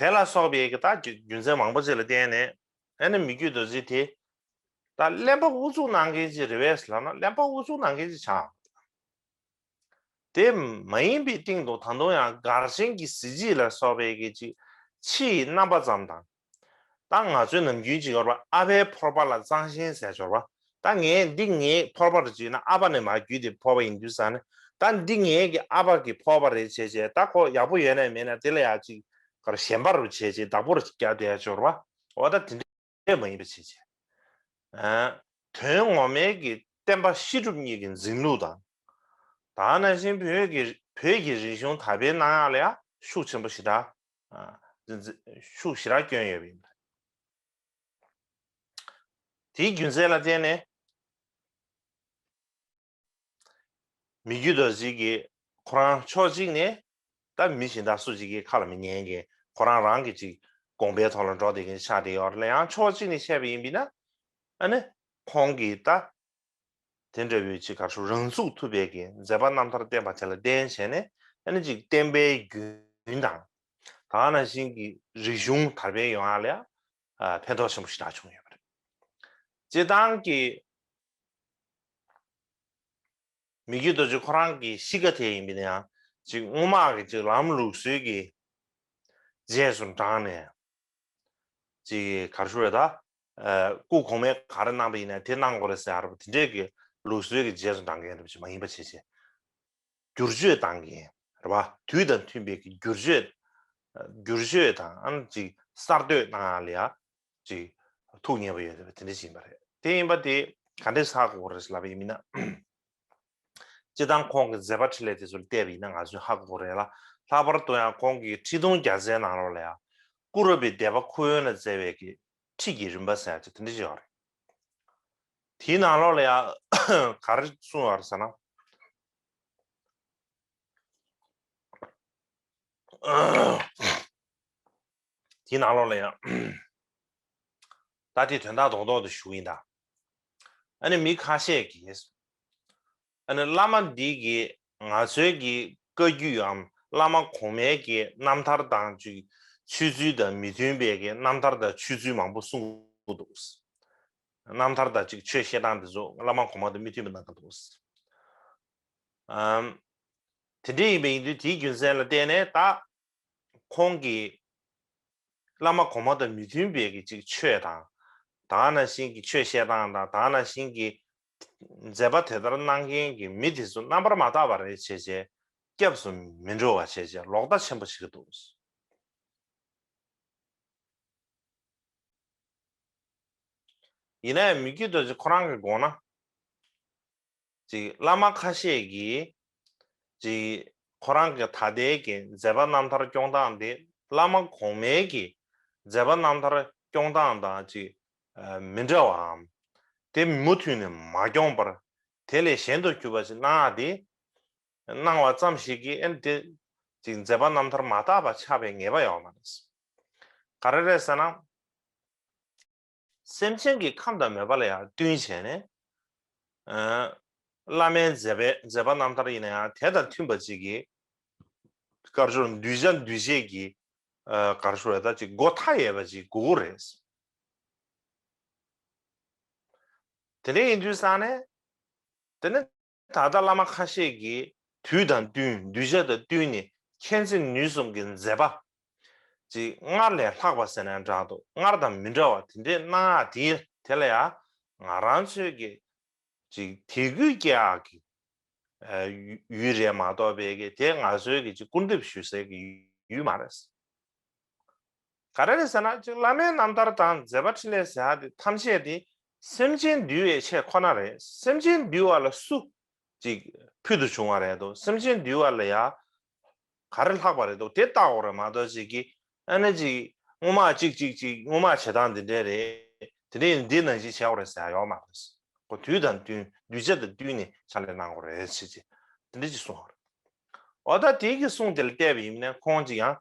དེ་ལ་སོགས་པའི་གི་ད་རྒྱུ་རྒྱུ་མཚན་མང་པོ་ཅིག་ལ་བརྟེན་ནས། ཨ་ནི་མི་བསྐྱོད་རྡོ་རྗེ་དེ་ད་གླེན་པ་ཨུ་ཚུགས་གནང་མཁན་ཅིག་རེད་པས་ལབ་ན་གླེན་པ་ཨུ་ཚུགས་གནང་མཁན་ཅིག་ཆགས། དེ་མ་ཡིན་པའི་སྟེང་དུ་ད་དུང་ཡང་མགར་ཆེན་གྱི་གཟི་བརྗིད་ལ་སོགས་པའི་གི་ཅིག་ཕྱི་ཡི་རྣམ་པ་ཙམ་དང་། ད་ང་ཚོའི་ནམ་རྒྱུན་ཅིག་ཡོད་རེད་པ། ཨ་ཕའི་ཕོར་པ་ལ་གཙང་ཞེན་ཟེར་ཡོད་རེད་པ། ད་ངས་འདི་ངའི་ཕོར་པ་རེད་ཅེ་ན་ཨ་ཕ་ནས་མར་བརྒྱུད་དེ་ཕོར་པ་ཡིན་དུས་ཙང་ནས། ད་འདི་ངའི་གི་ཨ་ཕ་གི་ཕོར་པ་རེད་བྱས་བྱས། ད་ཁོ་ཡག་པོ་ཡོད་ན་མེད་ན་དེ་ལ་ཡག་ཅིག་གར་ཞེན་པ་རུ་བྱས་བྱས་བདག་པོ་རུ་རྒྱག་བསྡད་ཡ་ཅིག་ཡོད་རེད་པ། འོ་ད་དེ་འདྲ་མ་ཡིན་པ་བྱས་བྱས། ཨ། དོན་ངོ་མའི་གི་བསྟན་པ་བཤད་སྒྲུབ་གཉིས་ཀྱི་འཛིན་ལུགས་དང་། ད་ག་ནང་བཞིན་བོད་ཀྱི་བོད་ཀྱི་རིག་གཞུང་དར་སྤེལ་གནང་ཡག་ལ་ཡང་ཤུགས་ཆེན་པོ་ཞེ་དྲག་ཨ། ཤུགས་ཞེ་དྲག་བསྐྱོན་ཡོད་པ་ཡིན། དེའི་རྒྱུ་མཚན་ལ་བརྟེན་ནས། མི་བསྐྱོད་རྡོ་རྗེ་གིས་ཁོ་རང་ཕྱོགས་གཅིག་ནས་ད་མི་གཞན་དག་སུ་གཅིག་གིས་ཁ་ལ་མི་ཉན་མཁན། ཁོ་རང་རང་གི་ཅིག་དགོངས་པའི་ཐོག་ལ་འགྲོ་བསྡད་མཁན་ཆགས་བསྡད་ཡོད་རེད་ལ། ཡང་ཕྱོགས་གཅིག་ནས་བཤད་པ་ཡིན་པ་ཡིན་ན། ཨ་ནི་ཁོང་གིས་ད་དེ་འདྲ་བའི་ཅིག་ག་རེ་ཞུ། རང་ཚུགས་ཐུབ་པའི་གི་མཛད་པ་རྣམ་ཐར་བསྟན་པ་དེ་ལ་བརྟེན་བྱས་ནས། ཨ་ནི་ཅིག་བསྟན་པའི་རྒྱུན་དང་། ད་ག་ནང་བཞིན་གྱི་རིག་གཞུང་དར་སྤེལ་ཡོང་ཡག་ལ་ཡང་ཕན་ཐོགས་ཆེན་པོ་ཞེ་དྲག་བྱུང་ཡོད་པ་རེད། སྤྱིར་བཏང་གི་མི་བསྐྱོད་རྡོ་རྗེ་ཁོ་རང་གི་གཤིས་ཀ་དེ་ཡིན་པ་ཡིན་ན་ཡང་ཅིག་སྔོན་མ་གི་ཅིག་ལམ་ལུགས་སྲོལ་གྱི་རྗེས་སུ་འབྲངས་ནས། ཅིག་ག་རེ་ཞུ་དགོས་རེད། ད་སྐུ་གོང་མས་ག་རེ་གནང་པ་ཡིན་ན་དེ་གནང་དགོས་རེད་ཟེར་ཡག་རེད་པ། དེ་འདྲས་ཀྱི་ལུགས་སྲོལ་གྱི་རྗེས་སུ་འབྲང་མཁན་རེད་པ་ཅིག་མ་ཡིན་པ་བྱས་བྱས། བསྒྱུར་བཅོས་གཏང་མཁན་རེད་པ། དུས་དང་མཐུན་པའི་གི་བསྒྱུར་བཅོས། བསྒྱུར་བཅོས་དང་ཨ་ནི་ཅིག་གསར་གཏོད་གནང་ཡག་ལ་ཡ་ཅིག་ཐུགས་མཉེས་པོ་ཡོད་རེད་པ། དེ་འདྲ་ཞིག་ཡིན་པ་རེད། དེ་ཡིན་པ་དེ་ག་འདྲས་ཧ་གོ་དགོས་རེད་ལབ་པ་ཡིན་ན། སྤྱིར་བཏང་ཁོང་གི་མཛད་པ་འཕྲིན་ལས་དེ་ཚོ་ལ་བལྟས་པ་ཡིན་ན་ང་ཚོས་ཧ་གོ་དགོས་རེད་ལ། ལྷག་པར་དུ་ཡང་ཁོང་གི་ཁྲི་སྟོང་བརྒྱ་རྩའི་ནང་ལོགས་ལ་ཡང་སྐུ་རབ་པའི་སྡེ་པ་ཁུ་དབོན་ལ་བསྩལ་བའི་གི་ཁྲིད་ཀྱི་རིམ་པ་ཟེར་ཡག་ཅིག་དེ་འདྲ་ཞིག་ཡོད་རེད། དེའི་ནང་ལོགས་ལ་ཡང་ག་རེ་གསུངས་ཡོད་རེད་ཟེར་ན། དེའི་ནང་ལོགས་ལ་ཡང་ད་དེ་དོན་དག་རྡོག་རྡོག་ཏུ་ཞུ་གི་ཡིན་ད། ཨ་ནི་མི་ཁ་ཤས་ཀྱིས། ཨ་ནི་བླ་མ་འདི་གིས་ང་ཚོའི་གི་བཀའ་བརྒྱུད་འམ་བླ་མ་གོང་མའི་གི་རྣམ་ཐར་དང་ཅིག་ཆོས་ཚུལ་དང་མི་མཐུན་པའི་གི་རྣམ་ཐར་དང་ཆོས་ཚུལ་མང་པོ་གསུངས་འདུག། རྣམ་ཐར་དང་ཅིག་ཆོས་བཤད་སྟངས་འདི་ཚོ་བླ་མ་གོང་མ་དང་མི་མཐུན་པ་གནང་གི་འདུག། ཨམ། དེ་འདྲ་ཡིན་པ་ཡིན་དུས་དེའི་རྒྱུ་མཚན་ལ་བརྟེན་ནས་ད། ཁོང་གིས་བླ་མ་གོང་མ་དང་མི་མཐུན་པའི་གི་ཅིག་ཆོས་དང་། ད་ག་ནང་བཞིན་གྱི་ཆོས་བཤད་སྟངས་དང་ད་ག་ནང་བཞིན་གྱི་མཛད་པ་དེ་ལྟར་གནང་མཁན་གྱི་མི་དེ་ཚོ་རྣམ་པར་མ་དག་པ་རེད་བྱས་བྱས། སྐྱབས་སུ་མི་འགྲོ་བ་བྱས་བྱས་ལོག་ལྟ་ཆེན་པོ་བྱེད་ཀྱི་འདུག། ཡིན་ན་ཡང་མི་བསྐྱོད་རྡོ་རྗེ་ཁོ་རང་གི་དགོངས་ན། ཅིག་བླ་མ་ཁ་ཤས་ཀྱིས་ཅིག་ཁོ་རང་གི་ད་ལྟའི་གི་མཛད་པ་རྣམ་ཐར་སྐྱོང་སྟངས་དེ་བླ་མ་གོང་མའི་གི་མཛད་པ་རྣམ་ཐར་སྐྱོང་སྟངས་དང་ཅིག་ཨ་མི་འདྲ་བའམ། དེ་མུ་མཐུད་ནས་མ་སྐྱོང་བར་དེ་ལས་གཞན་དུ་གྱུར་པ་ཞིག་གནང་ཡག་དེ་གནང་བ་ཙམ་ཞིག་གིས་ཨེ་དེ་ཅིག་མཛད་པ་རྣམ་ཐར་མ་དག་པ་ཆགས་པའི་ངེས་པ་ཡོད་མ་རེད། ག་རེ་རེད་ཟེར་ན། སེམས་ཅན་གྱི་ཁམས་དང་མོས་པ་ལ་ཡང་བསྟུན་བྱས་ནས། ཨ། བླ་མའི་མཛད་པའི་མཛད་པ་རྣམ་ཐར་ཡིན་ན་ཡང་དེ་དང་མཐུན་པ་ཅིག་གི་གར་སོང་གདུལ་བྱ་འདུལ་བྱེད་ཀྱི་ཨ་གར་སོང་རེད། ད་ཅིག་སྒོ་མཐའ་ཡས་པ་ཅིག་དགོས་ཀྱི་རེད། དེ་འདྲ་ཡིན་དུས་ཙང་ནས་དེ་ནི། ད་ལྟ་བླ་མ་ཁ་ཤས་ཀྱིས་དུས་དང་བསྟུན་གདུལ་བྱ་དང་བསྟུན་ནས་མཁྱེན་བརྩེ་ནུས་གསུམ་གྱི་མཛད་པ་ཅིག་སྔར་ལས་ལྷག་པ་ཟེར་ན་འདྲ་འདུག། སྔར་དང་མི་འདྲ་བ་དེ་འདྲས་གནང་ཡག་དེ་དེ་ལ་ཡང་ང་རང་ཚོས་ཀྱི་ཅིག་དད་གུས་སྐྱེ་ཡག་གི་ཡུལ་རེད་མ་གཏོགས་པའི་གི་དེ་ང་ཚོའི་གི་ཅིག་སྐུར་འདེབས་ཞུ་སའི་གི་ཡུལ་མ་རེད། ག་རེ་རེད་ཟེར་ན་ཅིག་བླ་མའི་རྣམ་ཐར་དང་མཛད་པ་འཕྲིན་ལས་ཟེར་ཡ་དེ་ཐམས་ཅད་དེ་སེམས་ཅན་འདུལ་བའི་ཆེད་ཁོ་ན་རེད། སེམས་ཅན་འདུལ་བ་ལ་སུ་ཅིག་ཕུལ་དུ་བྱུང་བ་རེད་དོ། སེམས་ཅན་འདུལ་བ་ལ་ཡ་ག་རེ་ལྷག་པ་རེད་དོ། དེ་བལྟ་དགོས་རེད་མ་གཏོགས་ཅིག་གི་ཨ་ནི་ཅིག་སྔོན་མ་ཅིག་ཅིག་ཅིག་སྔོན་མ་བྱེད་སྟངས་འདི་འདྲས་རེད། དེ་འདྲས་འདི་ནང་བཞིན་བྱེད་དགོས་རེད་ཟེར་ཡ་ཡོད་མ་རེད། ཁོ་དུས་དང་བསྟུན་གདུལ་བྱ་དང་བསྟུན་ནས་ཕྱག་ལས་གནང་དགོས་རེད་ཟེར་ཅིག་དེ་འདྲས་ཅིག་གསུངས་པ་རེད། འོ་ད་དེའི་གི་གསུང་དེ་ལ་བལྟས་པ་ཡིན་ན་ཁོང་ཅིག་ཡང་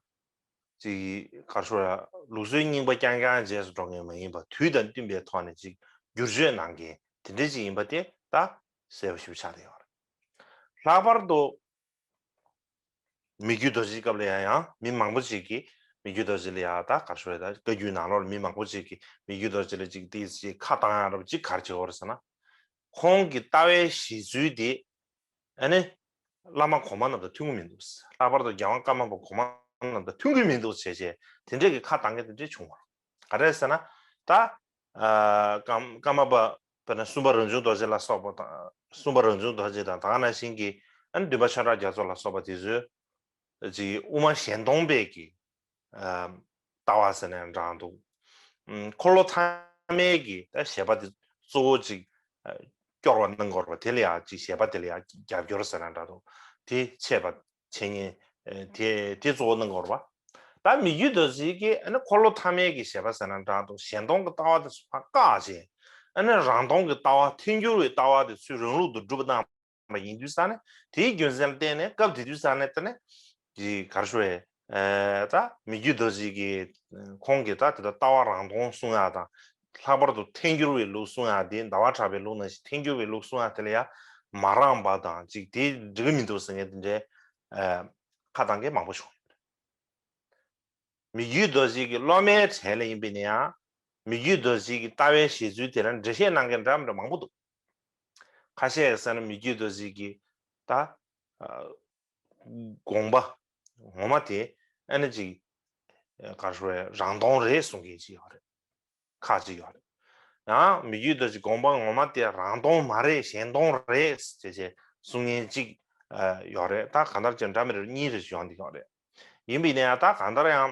ཅིག་ག་རེ་ཞུ་ར་ལུགས་སྲོལ་རྙིང་པ་རྐྱང་རྐྱང་རྗེས་སུ་འགྲོ་མཁན་མ་ཡིན་པ་དུས་དང་བསྟུན་པའི་ཐོག་ནས་ཅིག་བསྒྱུར་བཅོས་གནང་མཁན་དེ་འདྲས་ཅིག་ཡིན་པ་དེ་ད་གསལ་པོ་ཞེ་པོ་ཆགས་བསྡད་ཡོད་རེད། ལྷག་པར་དུ་མི་བསྒྱུར་རྡོ་རྗེའི་སྐབས་ལ་ཡང་ཡང་མི་མང་པོ་ཅིག་གིས་མི་བསྒྱུར་རྡོ་རྗེ་ལ་ཡང་ད་ག་རེ་ཞུ་ར་ད་བཀའ་བརྒྱུད་ནང་ལོགས་ལ་མི་མང་པོ་ཅིག་གིས་མི་བསྒྱུར་རྡོ་རྗེ་ལ་ཅིག་ཏིས་ཅིག་ཁ་བཏང་ཡ་རབས་ཅིག་ག་རེ་བྱེད་ཡོད་རེད་ཟེར་ན། ཁོང་གི་ལྟ་བའི་གཞི་ཚུལ་དེ་ཨ་ནི་བླ་མ་གོང་མ་རྣམས་དང་མཐུན་གྱི་མི་འདུག། ལྷག་པར་དུ་རྒྱལ་དབང་ཀརྨ་པ་གོང་མ་རྣམས་དང་མཐུན་གྱི་མི་འདུག་བྱས་བྱས་དེ་འདྲས་ཀྱི་ཁ་བཏང་མཁན་དེ་འདྲས་བྱུང་བ་རེད། ག་རེ་ཟེར་ན་ད་ཨ་ཀརྨ་ཀརྨ་པ་དཔེར་ན་གསུམ་པ་རང་བྱུང་རྡོ་རྗེ་ལ་སོགས་པ་དང་གསུམ་པ་རང་བྱུང་རྡོ་རྗེ་དང་ད་ག་ནང་བཞིན་གྱི་ཨ་ནི་བདུན་པ་ཆོས་གྲགས་རྒྱ་མཚོ་ལ་སོགས་པ་དེ་ཚོས་ཅིག་དབུ་མ་གཞན་སྟོང་པའི་གི་ཨ་ལྟ་བ་ཟེར་ནའང་འདྲ་འདུག། ཨམ་འཁོར་ལོ་ཐ་མའི་གི་ད་བཞེད་པ་དེ་གཙོ་བོ་ཅིག་ཨ་སྐྱོར་བ་གནང་དགོས་རེད་པ། དེ་ལ་ཡང་ཅིག་བཞེད་པ་དེ་ལ་ཡང་རྒྱབ་སྐྱོར་ཟེར་ན་འདྲ་འདུག། དེ་འཆད་པ་འཆད་ཉན་ཨ་དེ་དེ་གཙོ་བོ་གནང་དགོས་རེད་པ། ད་མི་བསྒྱུར་རྡོ་རྗེ་གིས་ཨ་ནི་འཁོར་ལོ་ཐ་མའི་གི་བཞེད་པ་ཟེར་ན་འདྲ་འདུག། གཞན་སྟོང་གི་ལྟ་བ་དེ་ཚོ་ཕར་བཀག་བྱས་ཨ་ནི་རང་སྟོང་གི་ལྟ་བ་ཐལ་འགྱུར་བའི་ལྟ་བ་དེ་ཚུར་རང་ལུགས་སུ་སྒྲུབ་པ་གནང་། པ་ཡིན་དུས་ཙང་ནས་དེའི་རྒྱུ་མཚན་ལ་བརྟེན་ནས་སྐབས་དེ་དུས་ཙང་ནས་ད་ནི་ཅིག་ག་རེ་ཞུ་རེད། ཨ་ད་མི་བསྒྱུར་རྡོ་རྗེ་གིས་ཁོང་གིས་ད་དེ་ལྟ་ལྟ་བ་རང་སྟོང་གསུང་ཡག་དང་། ལྷག་པར་དུ་ཐལ་འགྱུར་བའི་ལུགས་གསུང་ཡག་དེ་ཟླ་བ་གྲགས་པའི་ལུགས་ནང་བཞིན་ཐལ་འགྱུར་བའི་ལུགས་གསུང་ཡག་དེ་ལ་ཡང་མ་རངས་པ་དང་ཅིག་དེ་འགྲིག་གི་མི་འདུག་ཟེར་མཁན་དེ་འདྲའི་ཨ་ཁ་བཏང་མཁན་མང་པོ་བྱུང་ཡོད་རེད། མི་བསྒྱུར་རྡོ་རྗེ་གི་སློབ་མའི་གྲས་ལ་ཡིན་པ་ཡིན་ན་ཡང་མི་བསྒྱུར་རྡོ་རྗེ་གི་ལྟ་བའི་བཞེད་ཚུལ་དེ་ལ་འགྲེལ་བཤད་གནང་མཁན་འདྲ་མི་འདྲ་མང་པོ་འདུག། ཁ་ཤས་ཟེར་ན་མི་བསྒྱུར་རྡོ་རྗེ་གི་ད་ཨ་དགོངས་པ་ངོ་མ་དེ་ཨ་ནི་ཅིག་ག་རེ་ཞུ་རེད། རང་སྟོང་རེད་གསུང་མཁན་ཅིག་ཡོད་རེད། ཁག་ཅིག་ཡོད་རེད། ཡང་མི་བསྒྱུར་རྡོ་རྗེ་དགོངས་པ་ངོ་མ་དེ་རང་སྟོང་མ་རེད། གཞན་སྟོང་རེད་ཅེས་ཅེས་གསུང་མཁན་ཅིག་ཨ་ཡོད་རེད། ད་གང་ལྟར་ཅིག་འདྲ་མི་འདྲ་གཉིས་རེ་ཡོང་གི་ཡོད་རེད། ཡིན་པ་ཡིན་ན་ཡང་ད་གང་ལྟར་ཡང་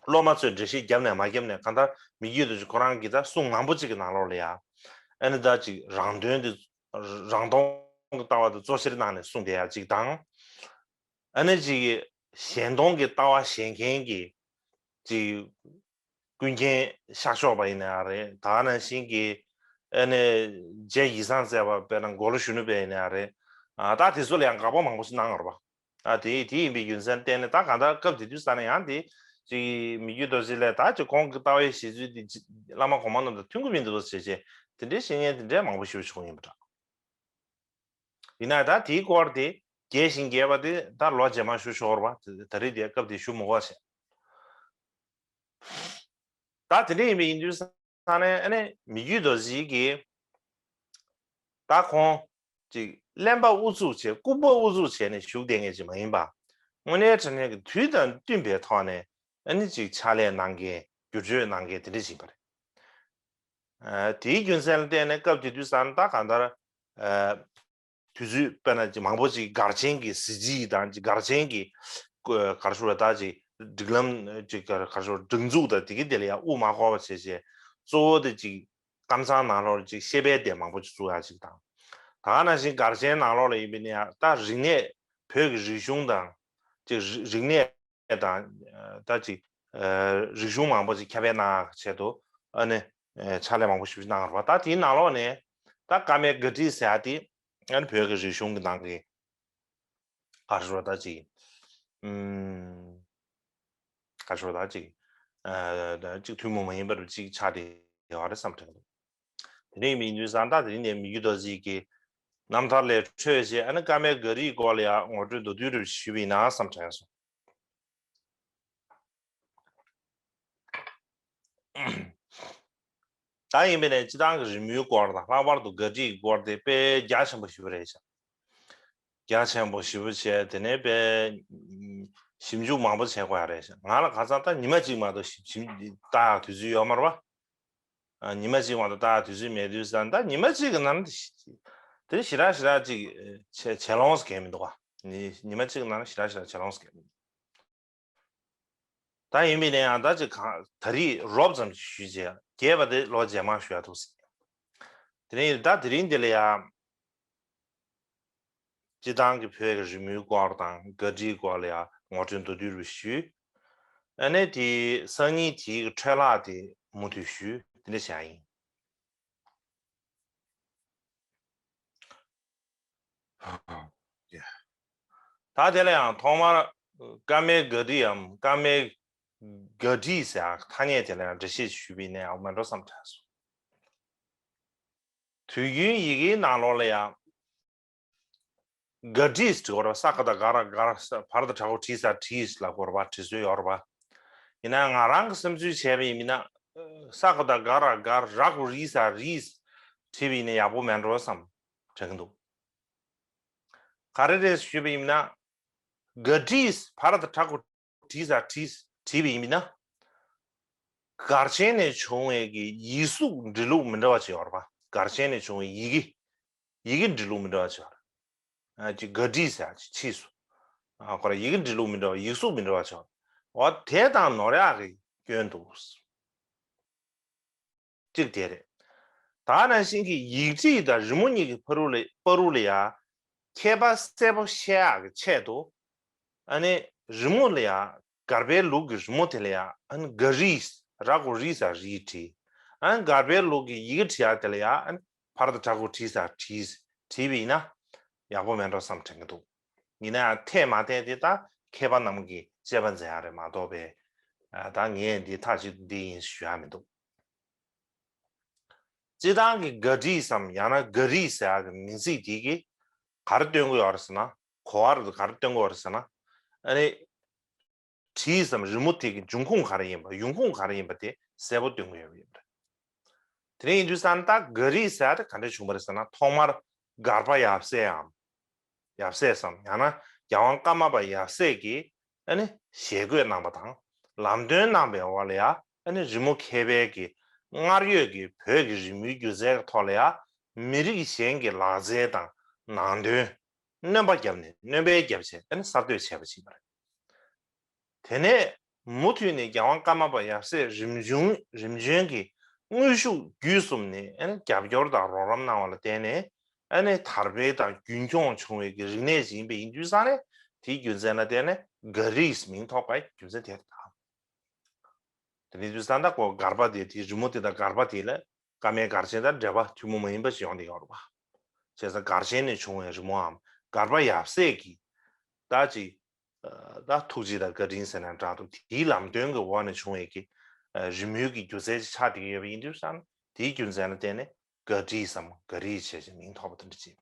སློབ་མ་ཚོས་འགྲེལ་བཤད་བརྒྱབ་ནས་མ་བརྒྱབ་ནས་གང་ལྟར་མི་བསྒྱུར་རྡོ་རྗེ་ཁོ་རང་གིས་ད་གསུང་མང་པོ་ཅིག་གི་ནང་ལོགས་ལ་ཡང་ཨ་ནི་ད་ཅིག་རང་དོན་དེ་རང་སྟོང་གི་ལྟ་བ་དེ་གཙོ་ཆེར་གནང་ནས་གསུངས་བསྡད་ཡ་ཅིག་དང་། ཨ་ནི་ཅིག་གཞན་སྟོང་གི་ལྟ་བ་བཞེད་མཁན་གྱི་ཅིག་ཀུན་མཁྱེན་ཤར་ཕྱོགས་པ་ཡིན་ན་ཡང་རེད། ད་ག་ནང་བཞིན་གྱི་ཨ་ནི་རྗེ་ཡིད་བཟང་བརྩེགས་པ་དཔེར་ན་མགོ་ལོག་གཞོན་ནུ་དཔལ་ཡིན་ན་ཡང་རེད། ཨ་ད་དེ་ཚོ་ལ་ཡང་དགག་པ་མང་པོ་ཞིག་གནང་ཡོད་རེད་པ། ཨ་དེ་དེ་ཡིན་པའི་རྒྱུ་མཚན་བརྟེན་ནས་ད་གང་ལྟར་སྐབས་དེ་དུས་ཙ་ན་ཡང་དེ་ཅིག་མི་བསྒྱུར་རྡོ་རྗེ་ལས་ད་ཅིག་ཁོང་གི་ལྟ་བའི་བཞེད་ཚུལ་དེ་ཅིག་བླ་མ་གོང་མ་རྣམས་དང་མཐུན་གྱི་མི་འདུག་ཟེར་བྱས་དེ་འདྲའི་བཤད་མཁན་དེ་འདྲའི་མང་པོ་ཞིག་བྱུང་ཡིན་པ་འདྲ། ཡིན་ན་ད་དེའི་སྐོར་དེ་རྒྱས་ཤིང་རྒྱས་པ་དེ་ད་ལོ་རྗེས་མ་ཞུ་ཆོག་རེད་པ། དེ་ད་རེས་དེ་སྐབས་དེ་ཞུ་མི་དགོས་བྱས། ད་དེ་འདྲ་ཡིན་པའི་ཡིན་དུས་ཙ་ན་ཨ་ནི་མི་བསྒྱུར་རྡོ་རྗེ་གིས་ད་ཁོང་ཅིག་གླེན་པ་ཨུ་ཚུགས་བྱས་ལྐུགས་པ་ཨུ་ཚུགས་བྱས་ནས་བཞུགས་བསྡད་མཁན་ཅིག་མ་ཡིན་པ། དངོས་གནས་དྲང་གནས་ཀྱི་དུས་དང་བསྟུན་པའི་ཐོག་ནས་ཨ་ནི་ཅིག་ཕྱག་ལས་གནང་མཁན་བསྒྱུར་བཅོས་གནང་མཁན་དེ་འདྲ་ཞིག་ཡིན་པ་རེད། ཨ་དེའི་རྒྱུ་མཚན་ལ་བརྟེན་ནས་སྐབས་དེ་དུས་ཙ་ན་ད་གང་ལྟར་ཨ་དུས་ཚོད་དཔེར་ན་ཅིག་མང་པོ་ཅིག་གར་ཆེན་གྱི་གཟི་བརྗིད་དང་ཅིག་གར་ཆེན་གྱི་ག་རེ་ཞུ་རེད། ད་ཅིག་སྒྲིག་ལམ་ཅིག་ག་རེ་ཞུ་རེད། སྒྲིག་འཛུགས་དང་དེ་གི་དེ་ལ་ཡང་དབུ་མ་དཀོར་བ་བྱས་བྱས་གཙོ་བོ་དེ་ཅིག་ཀམ་ཚང་ནང་ལོགས་ལ་ཅིག་བཤད་པའི་སྡེ་མང་པོ་ཅིག་བཙུགས་ཡ་ཅིག་དང་། ད་ག་ནང་བཞིན་གར་ཆེན་ནང་ལོགས་ལ་ཡིན་པ་ཡིན་ན་ཡང་ད་རིག་གནས་བོད་ཀྱི་རིག་གཞུང་དང་ཅིག་རིག་གནས་དང་ད་ཅིག་རིག་གཞུང་མང་པོ་ཅིག་ཁྱབ་སྤེལ་གནང་ཡ་ཆེད་དུ་ཨ་ནི་ཕྱག་ལས་མང་པོ་ཞིག་གནང་བ་རེད་པ། ད་དེའི་ནང་ལོགས་ནས་ད་ཀརྨའི་དགག་སྒྲིག་ཟེར་ཡ་དེ་ཨ་ནི་བོད་ཀྱི་རིག་གཞུང་གི་ནང་གི་ག་རེ་ཞུ་རེད། ད་ཅིག་ཨུམ་ག་རེ་ཞུ་རེད། ད་ཅིག་ཨ་ད་ཅིག་ཐུན་མོང་མ་ཡིན་པ་རུ་ཅིག་ཆགས་བསྡད་ཡོད་རེད་བསམ་དྲན་འདུག། དེ་འདྲ་ཡིན་པའི་ཡིན་དུས་ཙང་ད་དེ་རིང་ནས་མི་བསྒྱུར་རྡོ་རྗེ་གི་རྣམ་ཐར་ལས་འཕྲོས་བྱས་ཨ་ནི་ཀརྨའི་དགག་སྒྲིག་སྐོར་ལ་ཡང་ངོ་སྤྲོད་མདོར་བསྡུས་རུ་ཞུས་པ་ཡིན་ན་བསམ་དྲན་སོང་། ད་ཡིན་པ་ནས་སྤྱི་བཏང་གི་རི་མོའི་སྐོར་དང་ལྷག་པར་དུ་དགག་སྒྲིག་གི་སྐོར་དེ་དཔེ་རྒྱ་ཆེན་པོ་ཞིག་རེད་ཤག། རྒྱ་ཆེན་པོ་ཞེ་པོ་བྱས་དེ་ནས་དཔེ་ཞིབ་འཇུག་མང་པོ་བྱེད་དགོས་ཡ་རེད་ཤག། ང་ལ་ཁ་སང་ད་ཉི་མ་གཅིག་མ་གཏོགས་ཞིབ་ཞིབ་ལྟ་ཡག་དུས་ཚོད་ཡོད་མ་རེད་པ། ཨ་ཉི་མ་གཅིག་མ་གཏོགས་ལྟ་ཡག་དུས་ཚོད་མེད་དུས་ཙང་ད་ཉི་མ་གཅིག་གི་ནང་དེ་ཞེ་དྲག་ཞེ་དྲག་ཅིག་བྱེད་བྱེད་ལོང་ཟེར་མཁན་མི་འདུག་ག། ཉི་ཉི་མ་གཅིག་གི་ནང་ཞེ་དྲག་ཞེ་དྲག་བྱེད་ལོང་ཟེར་མཁན་མི་འདུག། ད་ཡིན་པའི་ནས་ཡང་ད་ཅིག་གང་ད་རིགས་རོབ་ཙམ་ཞུས་བྱས་རྒྱས་པ་དེ་ལོ་རྗེས་མ་ཞུ་ཡ་འདུག་ཟེར། དེ་ནས་ད་དེ་རིང་འདི་ལ་ཡང་སྤྱི་བཏང་གི་བོད་ཀྱི་རི་མོའི་སྐོར་དང་ག་ཊིའི་སྐོར་ལ་ཡང་ངོ་སྤྲོད་མདོར་བསྡུས་རུ་ཞུས། ཨ་ནས་དེའི་སང་ཉིན་དེའི་འཕྲོས་ལྷག་དེ་མུ་མཐུད་ཞུས་དེ་འདྲ་བྱས་ཡིན། ད་དེ་ལ་ཡང་ཐོག་མར་ཀ་མའི་ག་ཊིའམ་ཀ་མའི་ག་ཊི་ཟེར་ཐ་སྙད་དེ་ལ་ཡང་འགྲེལ་བཤད་ཞུས་པ་ཡིན་ན་ཡང་མེད་འགྲོ་བསམ་དྲན་སོང་། དུས་རྒྱུན་ཡི་གེའི་ནང་ལོགས་ལ་ཡང་ག་ཊིས་འབྲི་དགོས་རེད་པ། ས་ག་བཏགས་སྒ་ར་སྒར། བ་ར་བཏགས་བྲག་གུ་བྲི་ས་བྲིས་ལབ་དགོས་རེད་པ། བྲི་སྲོལ་ཡོད་རེད་པ། ཡིན་ན་ང་རང་གི་བསམ་ཚུལ་བྱས་པ་ཡིན་ན། ས་ག་བཏགས་སྒ་ར་སྒར། ར་གུ་རི་ས་རིས་བྲིས་པ་ཡིན་ན་ཡག་པོ་མེད་འགྲོ་བསམ་དྲན་གྱི་འདུག་ག་རེ་རེད་ཞུས་པ་ཡིན་ན། ག་ཊིས་བ་ར་བཏགས་བྲག་གུ་བྲི་ས་བྲིས་བྲིས་པ་ཡིན་ན། གར་ཆེན་ནས་བྱུང་བའི་གི་ཡིག་གཟུགས་འབྲི་ལུགས་མི་འདྲ་བ་ཅིག་ཡོད་རེད་པ། གར་ཆེན་ནས་བྱུང་བའི་ཡི་གེ་ཡི་གེ་འབྲི་ལུགས་མི་འདྲ་བ་ཅིག་ཡོད་རེད། ཨ་ཅིག་ག་ཊིས་ཟེར་ཅིག་ཕྱིས་སུ། ཨ་ཁོ་ར་ཡི་གེ་འབྲི་ལུགས་མི་འདྲ་བ། ཡིག་གཟུགས་མི་འདྲ་བ་ཅིག་ཡོད་རེད། འོ་དེ་དང་ནོར་ཡག་གི་སྐྱོན་འདུག་གཅིག་དེ་རེད། ད་ནང་བཞིན་གྱི་ཡིག་བྲིས་དང་རི་མོ་གཉིས་ཀྱི་བར་དུ་ལ་བར་དུ་ལ་ཡང་ཁྱད་པར་གསལ་པོ་ཤེས་ཡག་གི་ཆེད་དུ། ཨ་ནི་རི་མོ་ལ་ཡང་སྒར་པའི་ལུགས་ཀྱི་རི་མོ་དེ་ལ་ཡང་ཨ་ནི་ག་རིས། ར་གུ་རི་ས་རིས་བྲིས། ཨ་ནི་སྒར་པའི་ལུགས་ཀྱི་ཡི་གེ་བྲིས་ཡག་དེ་ལ་ཡང་ཨ་ནི་བ་ར་བཏགས་བྲག་གུ་བྲི་ས་བྲིས་བྲིས་པ་ཡིན་ན་ཡག་པོ་མེད་འགྲོ་བསམ་དྲན་གྱི་འདུག་ཡིན་ན་ཡང་འཐད་མ་འཐད་དེ་ད་མཁས་པ་རྣམས་ཀྱིས་དཔྱད་པ་མཛད་ཡག་རེད་མ་གཏོགས་པའི། ཨ་ད་ངས་འདི་མཐའ་གཅིག་ཏུ་འདི་ཡིན་ཞུ་ཡག་མི་འདུག་སྤྱིར་བཏང་གི་ག་ཊིས་སམ་ཡང་ན་ག་རིས་ཟེར་ཡག་གི་མིང་ཚིག་དེ་གིས་ག་རེ་སྟོན་གྱི་ཡོད་རེད་ཟེར་ན། གོ་བ་རེ་ག་རེ་སྟོན་གྱི་ཡོད་རེད་ཟེར་ན། ཨ་ནི་བྲིས་སམ་རི་མོ་དེ་གི་འབྱུང་ཁུངས་ག་རེ་ཡིན་པ། ཡོང་ཁུངས་ག་རེ་ཡིན་པ་དེ་གསལ་པོ་སྟོན་གྱི་ཡོད་པ་ཡིན་པ་རེད། དེ་འདྲ་ཡིན་དུས་ཙང་ད་ག་རིས་ཟེར་ཡག་དེ་ག་འདྲ་བྱུང་བ་རེད་ཟེར་ན། ཐོག་མར་སྒར་པ་ཡབ་སྲས་འམ། ཡབ་སྲས་སམ་ཡང་ན་རྒྱལ་དབང་ཀརྨ་པ་ཡབ་སྲས་ཀྱིས་ཨ་ནི་ཞལ་བཀོད་གནང་བ་དང་ལམ་སྟོན་གནང་བའི་འོག་ལ་ཡང་ཨ་ནི་རི་མོ་མཁས་པའི་གི་སྔར་ཡོད་ཀྱི་བོད་ཀྱི་རི་མོའི་སྒྱུ་རྩལ་གྱི་ཐོག་ལ་ཡང་མི་རིགས་གཞན་གྱི་ལག་རྩལ་དང་ནང་དོན་སྣོན་པ་བརྒྱབ་ནས་སྣོན་པ་བརྒྱབ་བྱས་ཨ་ནི་གསར་གཏོད་བྱས་པ་ཞིག་ཡིན་པ་རེད། དེ་ནས་མུ་མཐུད་ནས་རྒྱལ་དབང་ཀརྨ་པ་ཡབ་སྲས་རིམ་བྱོན་རིམ་བྱོན་གྱི་དངོས་ཤུགས་བརྒྱུད་གསུམ་ནས་ཨ་ནི་རྒྱབ་སྐྱོར་དང་རོགས་རམ་གནང་བ་ལ་བརྟེན་ནས་ཨ་ནི་དར་འཕེལ་དང་རྒྱུན་འཁྱོངས་བྱུང་བའི་གི་རིག་གནས་ཤིག་ཡིན་པ་ཡིན་དུས་ཙང་ནས་དེའི་རྒྱུ་མཚན་ལ་བརྟེན་ནས་ག་རིས་མིང་ཐོགས་པའི་རྒྱུ་མཚན་དེ་རེད། དེ་ནས་དུས་ཙང་ད་ཁོ་སྒར་པ་དེ་དེའི་རི་མོ་དེ་དང་སྒར་པ་དེ་ལ་ཀར་མའི་སྒར་ཆེན་དང་འབྲེལ་བ་ཐུན་མོང་མ་ཡིན་པ་ཞིག་ཡོང་བསྡད་ཡོད་རེད་པ། བྱས་ཙང་སྒར་ཆེན་ནས་བྱུང་བའི་རི་མོའམ་སྒར་པ་ཡབ་སྲས་ཀྱི་ད་ཅིག་ད་ཐུགས་རྗེ་དང་བཀའ་དྲིན་ཟེར་ན་འདྲ་འདུག་དེའི་ལམ་སྟོན་གྱི་འོག་ནས་བྱུང་བའི་གི་རི་མོའི་གི་སྒྱུ་རྩལ་ཅིག་ཆགས་བསྡད་ཀྱི་ཡོད་པ་ཡིན་དུས་ཙང་དེའི་རྒྱུ་མཚན་ལ་བརྟེན་ནས་ག་ཊིས་སམ་ག་རིས་བྱས་ཅིག་མིང་ཐོགས་པ་དེ་འདྲ་ཅིག་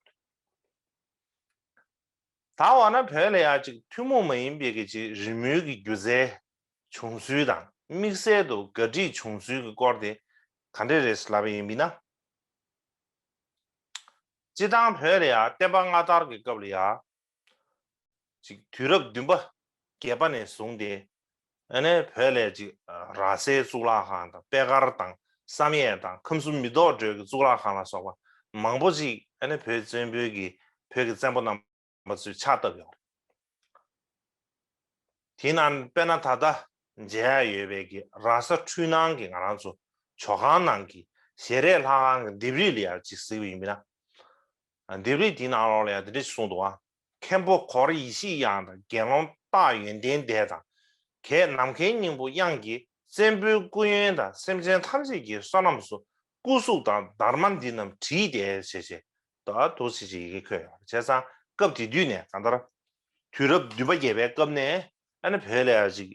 ད་འོ་ན་བོད་ལ་ཡང་ཅིག་ཐུན་མོང་མ་ཡིན་པའི་གི་ཅིག་རི་མོའི་གི་སྒྱུ་རྩལ་བྱུང་ཚུལ་དང་དམིགས་བསལ་དུ་ག་ཊིས་བྱུང་ཚུལ་གྱི་སྐོར་དེ་ག་འདྲ་རེད་ལབ་པ་ཡིན་པ་ན། སྤྱིར་བཏང་བོད་ལ་ཡང་བསྟན་པ་སྔ་དར་གྱི་སྐབས་ལ་ཡང་ཅིག་དུས་རབས་བདུན་པ་བརྒྱད་པ་ནས་བཟུང་སྟེ་ཨ་ནི་བོད་ལ་ཅིག་ར་སའི་གཙུག་ལག་ཁང་དང་པད་དཀར་དང་བསམ་ཡས་དང་ཁམས་གསུམ་མི་ལྡོག་འགྲོའི་གི་གཙུག་ལག་ཁང་ལ་སོགས་པ་མང་པོ་ཅིག་ཨ་ནི་བོད་བཙན་པོའི་གི་བོད་ཀྱི་བཙན་པོ་རྣམས་པ་ཚོས་ཕྱག་བཏབ་ཡོད་རེད། དེ་ནང་དཔེར་ན་ད་ལྟ་མཇལ་ཡ་ཡོད་པའི་གི་ར་ས་འཕྲུལ་སྣང་གི་ང་རང་ཚོ་ཇོ་ཁང་ནང་གི་ཞལ་རས་ལྷ་ཁང་གི་ལྡེབས་རིས་ལ་ཡང་ཅིག་གཟིགས་པ་ཡིན་ན། ལྡེབས་རིས་དེའི་ནང་ལོགས་ལ་ཡང་དེ་འདྲ་ཞིག་གསུངས་འདུག་ཨ། མཁན་པོ་གོ་ར་ཡེ་ཤེས་དབྱངས་དང་དགེ་སློང་སྟག་ཡོན་ཏན་སྡེ་དང་། གྱད་ནམ་མཁའི་སྙིང་པོ་དབྱངས་ཀྱིས་བཙན་པོའི་སྐུ་ཡོན་དང་སེམས་ཅན་ཐམས་ཅད་ཀྱི་བསོད་ནམས་སུ་སྐུ་གཟུགས་དང་སྡར་མ་འདི་རྣམས་བྲིས་ཏེ་ཞེས་བྱས། ད་འདུག་སེ་ཅིག་ཡི་གེ་འཁོད་ཡོད་རེད། བྱས་ཙང་སྐབས་དེ་དུས་ནས་གང་ལྟར་དུས་རབས་བདུན་པ་བརྒྱད་པའི་སྐབས་ནས་ཨ་ནི་བོད་ལ་ཡ་ཅིག་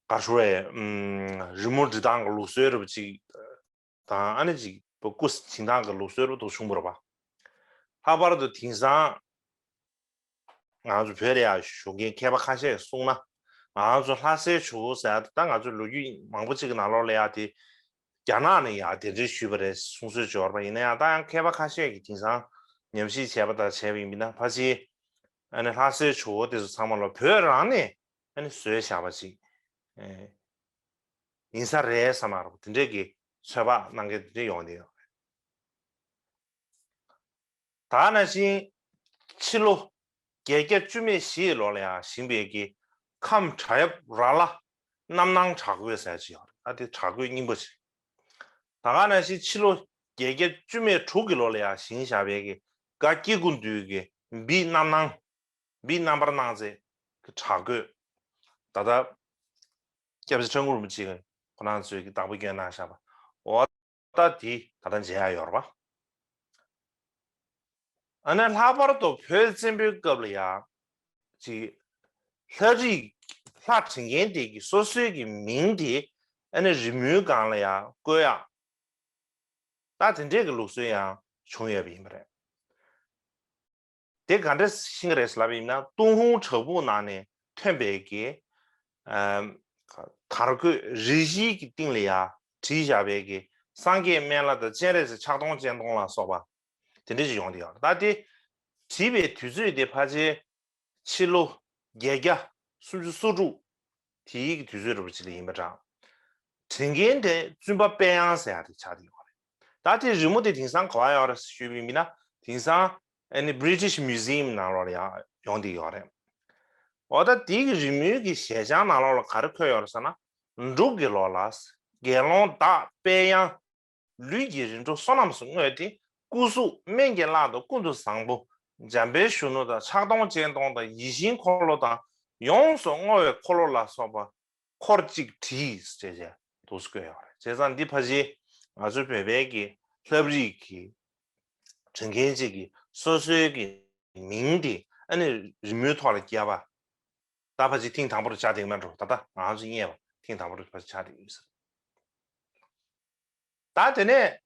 ག་རེ་ཞུ་དགོས་རེད། ཨམ། རི་མོ་འབྲི་སྟངས་ཀྱི་ལུགས་སྲོལ་རེད་པ་ཅིག་དང་ཨ་ནི་ཅིག་སྐུ་བྱིན་སྟངས་ཀྱི་ལུགས་སྲོལ་རེད་པ་འདུག་བྱུང་བ་རེད་པ། ལྷག་པར་དུ་དེང་སང་ང་ཚོ་བོད་ལ་ཡ་བཞུགས་མཁན་མཁས་པ་ཁ་ཤས་ཀྱིས་གསུངས་ན། ང་ཚོ་ལྷ་སའི་ཇོ་བོ་ཟེར་ཡ་དེ་ད་ང་ཚོ་ལོ་རྒྱུས་མང་པོ་ཅིག་གི་ནང་ལོགས་ལ་ཡ་དེ་རྒྱ་ནག་ནས་ཡ་གདན་འདྲེན་ཞུས་པ་རེད་གསུང་སྲོལ་ཅིག་ཡོད་རེད་པ། ཡིན་ན་ཡང་ད་ཡང་མཁས་པ་ཁ་ཤས་ཀྱིས་དེང་སང་ཉམས་ཞིབ་བྱས་པ་དང་བྱས་པ་ཡིན་ན་ཕལ་ཆེར་ཨ་ནི་ལྷ་སའི་ཇོ་བོ་དེ་ཚོ་ཚང་མ་ལ་བོད་རང་ནས་ཨ་ནི་བཟོས་བཞག་པ་ཅིག་ཨེ་ཡིན་ས་རེད་བསམ་པ་རེད་པ། དེ་འདྲས་ཀྱི་ཚོད་དཔག་གནང་མཁན་དེ་འདྲས་ཡོང་བསྡད་ཡོད་རེད། ད་ནང་བཞིན་ཕྱི་ལོ་བརྒྱད་བརྒྱ་བཅུ་མེད་བཞི་ཡི་ལོ་ལ་ཡང་བཞེངས་པའི་གི་ ཁམས་བྲག་གཡབ་ར་ལ་རྣམ་སྣང་བྲག་བརྐོས་ཟེར་ཡ་ཅིག་ཡོད་རེད། ཨ་དེ་བྲག་བརྐོས་རྙིང་པ་ཅིག་ད་ག་ནང་བཞིན་ཕྱི་ལོ་བརྒྱད་བརྒྱ་བཅུ་མེད་དྲུག་གི་ལོ་ལ་ཡང་བཞེངས་བཞག་པའི་གི་སྒ་སྐྱེ་དགུ་འདུས་ཀྱི་བི་རྣམ་སྣང་བི་རྣམ་པར་སྣང་མཛད་ཀྱི་བྲག་བརྐོས། ད་ལྟ་སྐྱབས་རྗེ་ཁྲ་འགུ་རིན་པོ་ཆེ་ཁོ་རང་ཚོས་ཀྱི་བདག་པོ་བསྐྱོན་གནང་བཞག་པ། འོ་ད་དེ་ད་ལྟ་མཇལ་ཡ་ཡོད་རེད་པ། ཨ་ནི་ལྷག་པར་དུ་བོད་བཙན་པོའི་སྐབས་ལ་ཡང་ཅིག་ལྷ་རིས་ལྷ་བྲིས་མཁན་དེ་གི་སོ་སོའི་གི་མིང་དེ་ཨ་ནི་རི་མོའི་སྒང་ལ་ཡང་བཀོད་ཡག་ད་དེ་འདྲས་ཀྱི་ལུགས་སྲོལ་ཡང་བྱུང་ཡོད་པ་ཡིན་པ་རེད། དེ་ག་འདྲས་ཤེས་ཀྱི་རེད་ཟེར་ལབ་པ་ཡིན་ན། ཏུན་ཧོང་བྲག་ཕུག་ནང་ནས་ཐོན་པའི་གི་ཨམ་དར་གོས་རི་བཞིའི་གི་སྟེང་ལ་ཡང་བྲིས་བཞག་པའི་གི་སངས་རྒྱས་སྨན་བླ་དང་སྤྱན་རས་གཟིགས་ཕྱག་སྟོང་སྤྱན་སྟོང་ལ་སོགས་པ་དེ་འདྲས་ཅིག་ཡོང་གི་ཡོད་རེད། ད་དེ་བྲིས་པའི་དུས་ཚོད་དེ་ཕལ་ཆེར་ཕྱི་ལོ་བརྒྱད་བརྒྱ་སུམ་ཅུ་སོ་དྲུག་དེའི་གི་དུས་ཚོད་འདྲ་པོ་ཅིག་ལ་ཡིན་པ་འདྲ། བྲིས་མཁན་དེ་བཙུན་པ་དཔལ་དབྱངས་ཟེར་ཡ་དེ་ཆགས་བསྡད་ཡོད་རེད། ད་དེ་རི་མོ་དེ་དེང་སང་ག་པར་ཡོད་རེད་ཞུས་པ་ཡིན་ན། དེང་སང་ཨ་ནི་British Museum ནང་ལོགས་ལ་ཡང་ཡོང་བསྡད་ཡོད་རེད། འོ་ད་དེའི་གི་རི་མོའི་གི་ཞལ་བྱང་ནང་ལོགས་ལ་ག་རེ་འཁོད་ཡོད་རེད་ཟེར་ན། འབྲུག་གི་ལོ་ལ་དགེ་སློང་བདག་དཔལ་དབྱངས་ལུས་ཀྱི་རིམ་གྲོ་བསོད་ནམས་སུ་བསྔོས་ཏེ། སྐུ་གཟུགས་སྨན་གྱི་ལྷ་དང་ཀུན་ཏུ་བཟང་པོ། འཇམ་དཔལ་གཞོན་ནུ་དང་ཕྱག་སྟོང་སྤྱན་སྟོང་དང་ཡིད་བཞིན་འཁོར་ལོ་དང་ཡོངས་སུ་བསྔོ་བའི་འཁོར་ལོ་ལ་སོགས་པ་འཁོར་གཅིག་བྲིས་ཞེས་བྱས་འདུག་སེ་བཀོད་ཡོད་རེད། བྱས་ཙང་འདི་ཕལ་ཆེར་ང་ཚོའི་བོད་པའི་གི་ལྷ་བྲིས་ཀྱི་བྲིས་མཁན་གཅིག་གིས་སོ་སོའི་གི་མིང་དེ་ཨ་ནི་རི་མོའི་ཐོག་ལ་བརྒྱབ་པ། ད་ཕལ་ཆེར་ཐེངས་དང་པོ་རུ་ཆགས་བསྡད་ཀྱི་མེད་འགྲོ། ད་ལྟ་ང་ཚོ་རྙེད་པ་ཐེངས་དང་པོ་རུ་ཕལ་ཆེར་ཆགས་བསྡད་ཀྱི་ཡོད་ས་རེད། ད་དེ་ནས་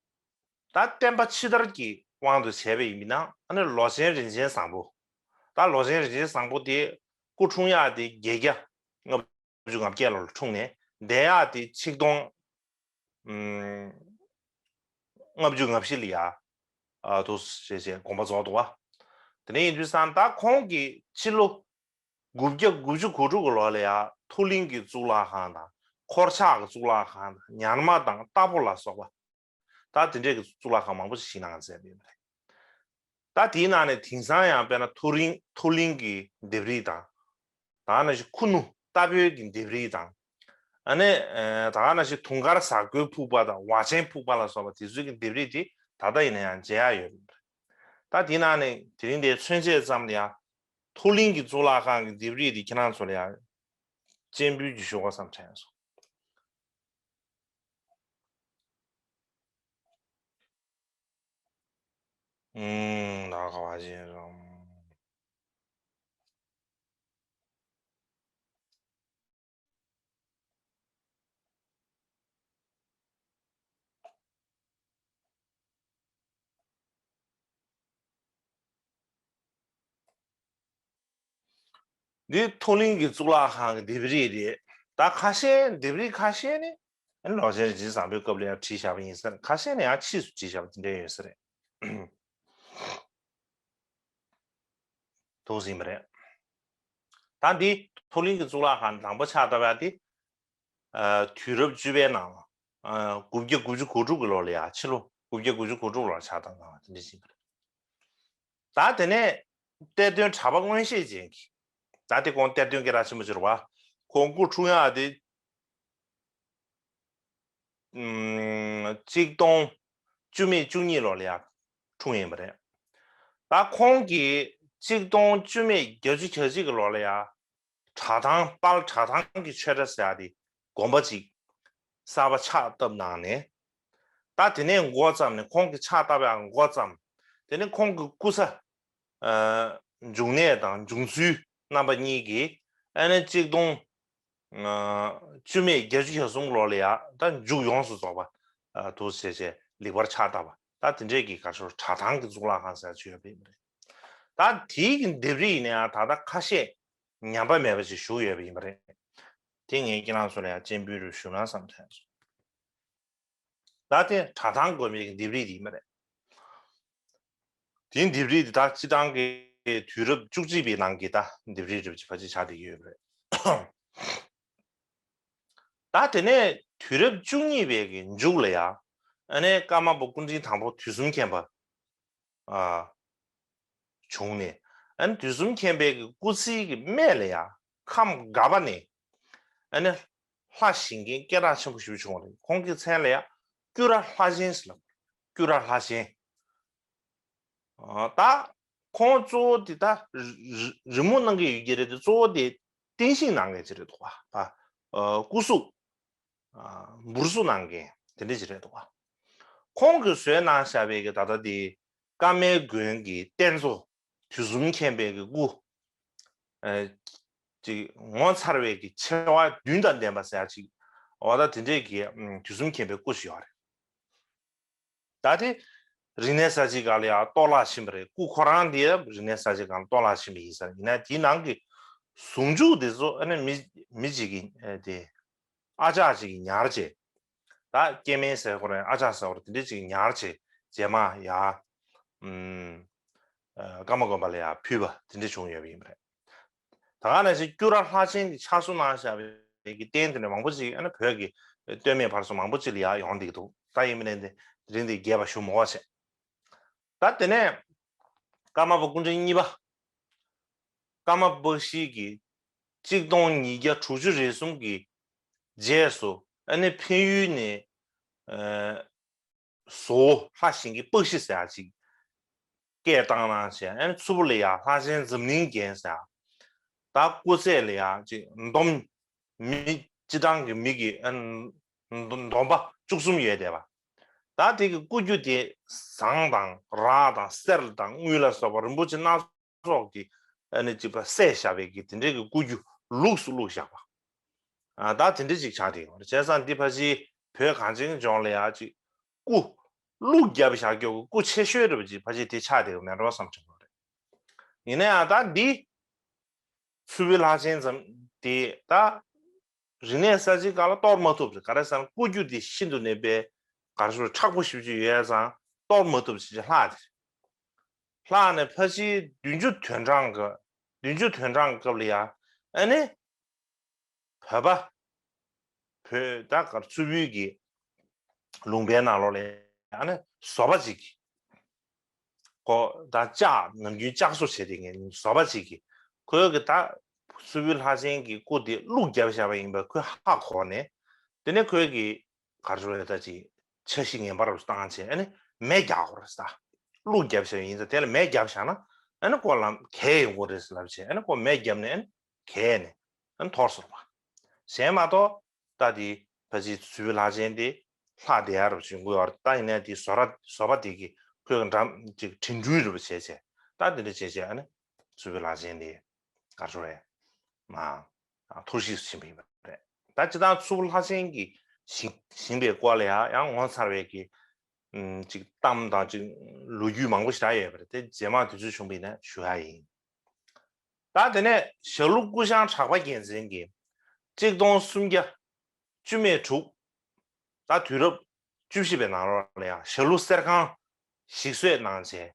ད་བསྟན་པ་ཕྱི་དར་གྱི་དབང་དུ་བྱས་པ་ཡིན་ན། ཨ་ནི་ལོ་ཆེན་རིན་ཆེན་བཟང་པོ། ད་ལོ་ཆེན་རིན་ཆེན་བཟང་པོ་དེ་སྐུ་འཁྲུངས་ཡག་དེ་བརྒྱད་བརྒྱ་ལྔ་བཅུ་ང་བརྒྱད་ལོར་འཁྲུངས་ནས། འདས་ཡག་དེ་ཆིག་སྟོང་ཨམ་ལྔ་བཅུ་ང་བཞི་ལ་ཡ་ཨ་དུ་ཞེས་བྱས་དགོངས་པ་རྫོགས་འདུག་པ། དེ་ནས་ཡིན་དུས་ཙང་ད་ཁོང་གི་ཕྱི་ལོ་དགུ་བརྒྱ་དགུ་བཅུ་གོ་དྲུག་གི་ལོ་ལ་ཡ་མཐོ་གླིང་གི་གཙུག་ལག་ཁང་དང་། འཁོར་ཆགས་ཀྱི་གཙུག་ལག་ཁང་དང་། ཉར་མ་དང་རྟ་ཕོ་ལ་སོགས་པ། ད་དེ་འདྲས་ཀྱི་གཙུག་ལག་ཁང་མང་པོ་ཞིག་བཞེངས་གནང་མཛད་པ་ཡིན་པ་རེད། ད་དེའི་ནང་ནས་དེང་སང་ཡང་དཔེར་ན་མཐོ་རིང་མཐོ་གླིང་གི་ལྡེབས་རིས་དང་། ད་ག་ནང་བཞིན་ཁུ་ནུ་རྟ་ཕོའི་གི་ལྡེབས་རིས་དང་། ཨ་ནི་ཨ་ད་ག་ནང་བཞིན་དུང་དཀར་གཟའ་རྒོད་ཕུག་པ་དང་ཝ་ཆེན་ཕུག་པ་ལ་སོགས་པ་དེ་ཚོའི་གི་ལྡེབས་རིས་དེ་ད་ལྟ་ཡིན་ན་ཡང་མཇལ་ཡག་ཡོད་རེད། ད་དེའི་ནང་ནས་དེ་རིང་འདིར་མཚོན་བྱེད་ཙམ་ལ་ཡང་མཐོ་གླིང་གི་གཙུག་ལག་ཁང་གི་ལྡེབས་རིས་དེ་ཁྱེད་རང་ཚོ་ལ་ཡང་སྤྱན་འབུལ་གྱི་ཞུ་བ་བསམ་དྲན་སོང་། ཨུམ། ད་ག་བ་ཞིག་རང་། འདི་མཐོ་གླིང་གི་གཙུག་ལག་ཁང་གི་ལྡེབས་རིས་རེད། ད་ཁ་ཤས་ལྡེབས་རིས་ཁ་ཤས་ནི་ཨ་ནི་ལོ་ཆེན་རིན་ཆེན་བཟང་པོའི་སྐབས་ལ་ཡང་བྲིས་བཞག་པ་ཡིན་ས་རེད། ཁ་ཤས་ནི་ཡང་ཕྱིས་སུ་བྲིས་བཞག་པ་དེ་འདྲ་ཡོད་ས་རེད། ཐུགས་ཟིན་པ་རེད། ད་འདི་མཐོ་གླིང་གི་གཙུག་ལག་ཁང་དང་པོ་ཕྱག་བཏབ་ཡག་དེ། ཨ་དུས་རབས་བཅུ་པའི་ནང་ལ། ཨ་དགུ་བརྒྱ་དགུ་བཅུ་གོ་དྲུག་གི་ལོ་ལ་ཡ། ཕྱི་ལོ་དགུ་བརྒྱ་དགུ་བཅུ་གོ་དྲུག་ལོར་ཕྱག་བཏབ་གནང་བ་དེ་འདྲ་ཞིག་རེད། ད་དེ་ནས་གཏེར་སྟོན་གྲགས་པ་མངོན་ཤེས་ཅན་གྱིས། ད་དེ་ཁོང་གཏེར་སྟོན་སྐད་གྲགས་ཆེན་པོ་ཅིག་རེད་པ། ཁོང་སྐུ་འཁྲུངས་ཡག་དེ་ཨམ་གཅིག་སྟོང་བཅུ་མེད་བཅུ་གཉིས་ལོ་ལ་ཡ་འཁྲུངས་ཡིན་པ་རེད། ད་ཁོང་གིས་གཅིག་སྟོང་བཅུ་མེད་བརྒྱད་ཅུ་གྱ་གཅིག་གི་ལོ་ལ་ཡ་བྲག་ཐང་དཔལ་བྲག་ཐང་གི་ཆོས་གྲྭ་ཟེར་ཡག་དེ་དགོན་པ་ཅིག་གསར་པ་ཕྱག་བཏབ་གནང་ནས། ད་དེ་ནས་འགོ་བརྩམས་ནས། ཁོང་གིས་ཕྱག་བཏབ་ཡག་འགོ་བརྩམས། དེ་ནས་ཁོང་གི་སྐུ་ས་ཨ་འབྱུང་གནས་དང་འབྱུང་ཚུལ་རྣམ་པ་གཉིས་ཀྱིས་ཨ་ནི་གཅིག་སྟོང་ཨ་བཅུ་མེད་བརྒྱད་ཅུ་གྱ་གསུམ་ལོ་ལ་ཡ་ད་མཇུག་ཡོངས་སུ་རྫོགས་པ་ཨ་འདུག་ཟེར་བྱས་ལེགས་པར་ཕྱག་བཏབ་པ། ད་དེ་འདྲས་ཀྱི་ག་ཚོད་བྲག་ཐང་གི་གཙུག་ལག་ཁང་ཟེར་ཅིག་ཡོད་པ་ཡིན་པ་རེད། ད་དེའི་གི་ལྡེབས་རིས་ཡིན་ན་ཡང་ད་ལྟ་ཁ་ཤས་ཉམས་པ་མེད་པ་ཅིག་བཞུགས་ཡོད་པ་ཡིན་པ་རེད། དེ་ངས་ཁྱེད་རང་ཚོ་ལ་ཡང་སྤྱན་འབུལ་རུ་ཞུ་ན་བསམ་དྲན་སོང་། ད་དེ་བྲག་ཐང་དགོན་པའི་ལྡེབས་རིས་དེ་ཡིན་པ་རེད། དེའི་ལྡེབས་རིས་དེ་ད་སྤྱི་བཏང་གི་དུས་རབས་བཅུ་གཅིག་པའི་ནང་གི་ད་ལྡེབས་རིས་རེད་ཅེས་ཕལ་ཆེར་ཆགས་བསྡད་ཀྱི་ཡོད་པ་རེད། ད་དེ་ནས་དུས་རབས་བཅུ་གཉིས་པའི་གི་མཇུག་ལ་ཡ། ཨ་ནི་ཀརྨ་པ་སྐུ་ཕྲེང་དང་པོ་དུས་གསུམ་མཁྱེན་པ་ཨ་བྱུང་ནས། ཨ་ནི་དུས་གསུམ་མཁྱེན་པའི་གི་སྐུ་ཚེའི་གི་སྨད་ལ་ཡ། ཁམས་དགའ་བ་ནས་ཨ་ནི་ལྷ་བཞེངས་མཁན་སྐད་གྲགས་ཆེན་པོ་ཞེ་པོ་བྱུང་བ་རེད། ཁོང་གི་མཚན་ལ་ཡང་སྐྱུ་ར་ལྷ་ཆེན་ཟེར་ལབ། སྐྱུ་ར་ལྷ་ཆེན། ད་ཁོང་གཙོ་བོ་དེ་ད་རི་མོ་གནང་གི་ཡོད་ཀྱི་རེད་དེ། གཙོ་བོ་དེ་བསྟན་བཤིག་གནང་མཁན་ཅིག་རེད་འདུག་པ། སྐུ་གཟུགས་འབུར་གཟུགས་གནང་མཁན་དེ་འདྲ་ཅིག་རེད་འདུག་པ། ཁོང་གིས་བཟོས་གནང་བཞག་པའི་གི་ད་ལྟ་དེ་ཀརྨའི་དགོན་གྱི་རྟེན་གཙོ་དུས་གསུམ་མཁྱེན་པའི་གི་སྐུ། ཅིག་ངོ་མཚར་བའི་གི་ཆེ་བ་བདུན་དང་ལྡན་པ་ཟེར་ཡ་ཅིག་འོ་ད་དེ་འདྲས་ཀྱི་དུས་གསུམ་མཁྱེན་པའི་སྐུ་ཞིག་ཡོད་རེད། ད་དེ་རིག་གནས་གསར་བརྗེའི་སྐབས་ལ་ཡང་གཏོར་བརླག་ཕྱིན་པ་རེད། སྐུ་ཁོ་རང་དེ་རིག་གནས་གསར་བརྗེའི་སྐབས་ལ་གཏོར་བརླག་ཕྱིན་པ་ཡིན་ས་རེད། ཡིན་ན་དེའི་ནང་གི་ཟུང་འཇུག་དེ་ཚོ་ཨ་ནི་མི་མི་གཅིག་གིས་དེ་ཨ་ཅག་གཅིག་གིས་ཉར་བྱས། ད་སྐྱེ་དམན་ཟེར་དགོས་རེད། ཨ་ཅག་ཟེར་དགོས་རེད། དེ་འདྲས་ཅིག་ཉར་བྱས་རྗེས་མ་ཡ་ཀརྨ་དགོན་པ་ལ་ཡ་ཕུལ་བ་དེ་འདྲས་བྱུང་ཡོད་པ་ཡིན་པ་རེད། ད་ག་ནང་བཞིན་སྐྱུ་ར་ལྷ་ཆེན་གྱི་ཕྱག་བཟོ་གནང་བཞག་པའི་གི་རྟེན་དེ་འདྲ་མང་པོ་ཅིག་ཨ་ནི་བོད་ཀྱི་སྟོད་སྨད་བར་གསུམ་མང་པོ་ཅིག་ལ་ཡ་ཡོང་བསྡད་ཀྱི་འདུག་ད་ཡིན་མིན་ནས་དེ་རིང་འདི་རྒྱས་པ་ཞུ་མི་དགོས་བྱས། ད་དེ་ནས་ཀརྨ་པ་སྐུ་ཕྲེང་གཉིས་པ་ཀརྨ་པ་དཔའ་ཤིས་ཀྱིས་གཅིག་སྟོང་ཉིས་བརྒྱ་དྲུག་ཅུ་རེ་གསུམ་གྱི་རྗེས་སུ་ཨ་ནི་འཕན་ཡུལ་ནས་བཟོ་བོ་ལྷ་ཞིང་གི་དཔའ་ཤི་ཟེར་ཡ་ཅིག་སྐད་བཏང་གནང་བྱས། ཨ་ནི་མཚུར་ཕུ་ལ་ཡ་ལྷ་ཆེན་འཛམ་གླིང་རྒྱན་ཟེར་ཡ། ད་སྐུ་ཚད་ལ་ཡ་ཅིག་འདོམ་མི་སྤྱི་བཏང་གི་མི་གི་ཨ་ནི་འདོམ་པ་བཅུ་གསུམ་ཡོད་བསྡད་པ། ད་དེ་གི་སྐུ་རྒྱུ་དེ་ཟངས་དང་རག་དང་གསེར་དང་དངུལ་ལ་སོགས་པ་རིན་པོ་ཆེ་སྣ་ཚོགས་ཀྱིས་ཨ་ནི་གཅིག་པ་བསྲེས་བཞག་པའི་གི་དེ་འདྲའི་གི་སྐུ་རྒྱུ་ལུགས་སུ་བླུགས་བཞག་པ། ཨ་ད་དེ་འདྲ་ཅིག་ཆགས་བསྡད་ཡོད་རེད། བྱས་ཙང་འདི་ཕལ་ཆེར་བོད་གངས་ཅན་ལྗོངས་ལ་ཡ་ཅིག་སྐུ་བླུགས་བརྒྱབ་བཞག་རྒྱུ་གི་སྐུ་ཆེ་ཤོས་རེད་པ་ཅིག་ཕལ་ཆེར་དེ་ཆགས་བསྡད་ཡོད་མེད་འགྲོ་བསམ་གྱི་ཡོད་རེད། ཡིན་ན་ཡང་ད་འདི་མཚུར་ཕུའི་ལྷ་ཆེན་ཙམ་དེ་ད་རིག་གནས་གསར་བརྗེའི་སྐབས་ལ་གཏོར་མ་ཐུབ་རེད། ག་རེ་ཟེར་ན་སྐུ་རྒྱུ་དེ་ཤིན་ཏུ་ནས་པའི་ག་རེ་ཟེར་མཁྲེགས་པོ་ཞེ་པོ་ཅིག་ཡོད་ཙང་གཏོར་མ་ཐུབ་ཅེས་ལྷག་དེ་ལྷག་ནས་ཕལ་ཆེར་བདུན་ཅུ་དོན་གྲངས་ཀྱི་བདུན་ཅུ་དོན་གྲངས་སྐབས་ལ་ཡ་ཨ་ནི་བོད་པ་བོད་ད་ག་རེ་མཚུར་ཕུའི་གི་ལུང་པའི་ནང་ལོགས་ལ་ཡ་ཨ་ནི་བཟོ་པ་ཅིག་གིས་ཁོ་ད་ལྕགས་ནམ་རྒྱུན་ལྕགས་བཟོ་བྱས་དེ་ངས་བཟོ་པ་ཅིག་གིས་ཁོའི་གི་ད་མཚུར་ཕུའི་ལྷ་ཆེན་གྱི་སྐུ་དེ་བླུགས་བརྒྱབ་བཞག་པ་ཡིན་པས་ཁོས་ཧ་གོ་ནས། དེ་ནས་ཁོས་གི་ག་རེ་ཟེར་ད་ཅིག་འཆར་གཞི་ངན་པ་རུ་བཏང་བྱས་ཨ་ནི་མེ་རྒྱག་དགོས་རེད་ཟེར། བླུགས་བརྒྱབ་བཞག་ཡིན་ཙང་དེ་ལ་མེ་བརྒྱབ་བཞག་ན་ཨ་ནི་ཁོ་ལ་གས་ཡོང་གི་རེད་ཟེར་ལབ་བྱས་ཨ་ནི་ཁོ་མེ་བརྒྱབ་ནས་ཨ་ནི་གས་ནས་ཨ་ནི་འཐོར་སོང་བ། གཞན་མ་གཏོགས་ད་དེ་ཕལ་ཆེར་མཚུར་ཕུའི་ལྷ་ཆེན་དེ་ལྷག་བསྡད་ཡ་རུ་བྱུང་གི་ཡོད་རེད། ད་ཡིན་ནའི་དེ་བཟོ་ར་བཟོ་པ་དེ་གི་ཁོས་འགྲམ་ཅིག་བྲིས་འགྲུལ་རུ་བྱས་བྱས་ད་དེ་འདྲ་བྱས་བྱས་ཨ་ནི་མཚུར་ཕུའི་ལྷ་ཆེན་དེ་ག་རེ་ཟེར་མ། ཐོར་ཞིག་ཕྱིན་པ་ཡིན་པ་རེད། ད་སྤྱིར་བཏང་མཚུར་ཕུ་ལྷ་ཆེན་གྱི་ཞིང་ཞིང་པའི་སྐོར་ལ་ཡང་ཡང་ངོ་མཚར་བའི་གི་ཅིག་གཏམ་དང་ཅིག་ལོ་རྒྱུས་མང་པོ་ཞིག་ད་ཡོད་པ་རེད། དེ་རྗེས་མ་དུས་ཚོད་བྱུང་བ་ཡིན་ན་ཞུ་ཡ་ཡིན། ད་དེ་ནས་ཞྭ་ལུ་སྐུ་ཞང་གྲགས་པ་རྒྱལ་མཚན་གྱིས་གཅིག་སྟོང་སུམ་བརྒྱ་བཅུ་མེད་དྲུག་ད་དུས་རབས་བཅུ་བཞི་པའི་ནང་ལོགས་ལ་ཡང་ཞྭ་ལུ་གསེར་ཁང་ཞིག་གསོས་གནང་བྱས།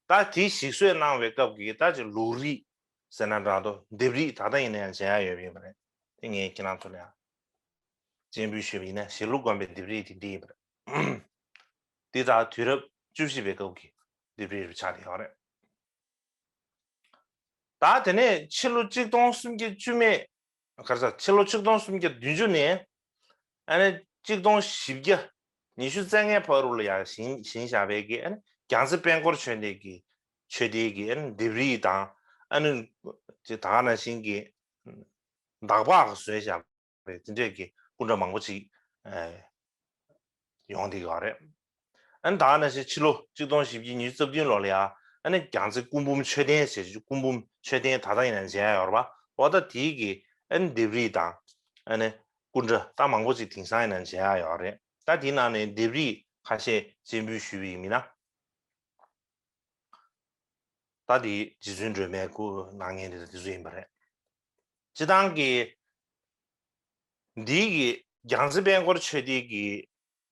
ད་དེ་ཞིག་གསོས་གནང་བའི་སྐབས་ཀྱི་ད་ཅིག་ལུགས་རིས་ཟེར་ན་འདྲ་འདུག་ལྡེབས་རིས་ད་ལྟ་ཡིན་ན་ཡང་མཇལ་ཡ་ཡོད་པ་ཡིན་པ་རེད། དེ་ངས་ཁྱེད་རང་ཚོ་ལ་ཡང་སྤྱན་འབུལ་ཞུས་པ་ཡིན་ན་ཞྭ་ལུ་དགོན་པའི་ལྡེབས་རིས་དེ་འདི་ཡིན་པ་རེད། འདི་ད་དུས་རབས་བཅུ་བཞི་པའི་སྐབས་ཀྱི་ལྡེབས་རིས་རུ་ཆགས་བསྡད་ཡོད་རེད། ད་དེ་ནས་ཕྱི་ལོ་གཅིག་སྟོང་སུམ་བརྒྱ་བཅུ་མེད་ག་རེ་ཟ་ཕྱི་ལོ་ཆིག་སྟོང་སུམ་བརྒྱ་བདུན་ཅུ་ནས་ཨ་ནི་ཆིག་སྟོང་བཞི་བརྒྱ་ཉི་ཤུ་རྩ་ལྔའི་བར་དུ་ལ་ཡང་བཞེངས་བཞེངས་བཞག་པའི་གི་ཨ་ནི་རྒྱལ་རྩེ་དཔལ་འཁོར་ཆོས་སྡེ་གི་ཆོས་སྡེ་གི་ཨ་ནི་ལྡེབས་རིས་དང་ཨ་ནི་ཅིག་ད་ག་ནང་བཞིན་གི་འདག་པ་གིས་བཟོས་བཞག་པའི་དེ་འདྲས་ཀྱི་སྐུ་འདྲ་མང་པོ་ཅིག་ཨ་ཡོང་བསྡད་ཡོད་རེད། ཨ་ནི་ད་ག་ནང་བཞིན་ཕྱི་ལོ་ཆིག་སྟོང་བཞི་བརྒྱ་ཉི་ཤུ་རྩ་བདུན་ལོ་ལ་ཡང་ཨ་ནི་རྒྱལ་རྩེ་སྐུ་འབུམ་མཆོད་རྟེན་ཟེར་སྐུ་འབུམ་མཆོད་རྟེན་ད་ལྟ་ཡིན་ན་མཇལ་ཡ་ཡོད་རེད་པ། འོ་ད་དེའི་གི་ཨ་ནི་ལྡེབས་རིས་དང་ཨ་ནི་སྐུ་འདྲ་ད་མང་པོ་ཅིག་དེང་སང་ཡིན་ན་མཇལ་ཡ་ཡོད་རེད། ད་དེའི་ནང་ནས་ལྡེབས་རིས་ཁ་ཤས་སྤྱན་འབུལ་ཞུས་པ་ཡིན་ན། ད་དེ་རྗེ་བཙུན་སྒྲོལ་མའི་སྐུ་གནང་མཁན་དེ་དེ་ཚོ་ཡིན་པ་རེད། སྤྱིར་བཏང་གི་འདི་གི་རྒྱལ་རྩེ་དཔལ་འཁོར་ཆོས་སྡེ་གི་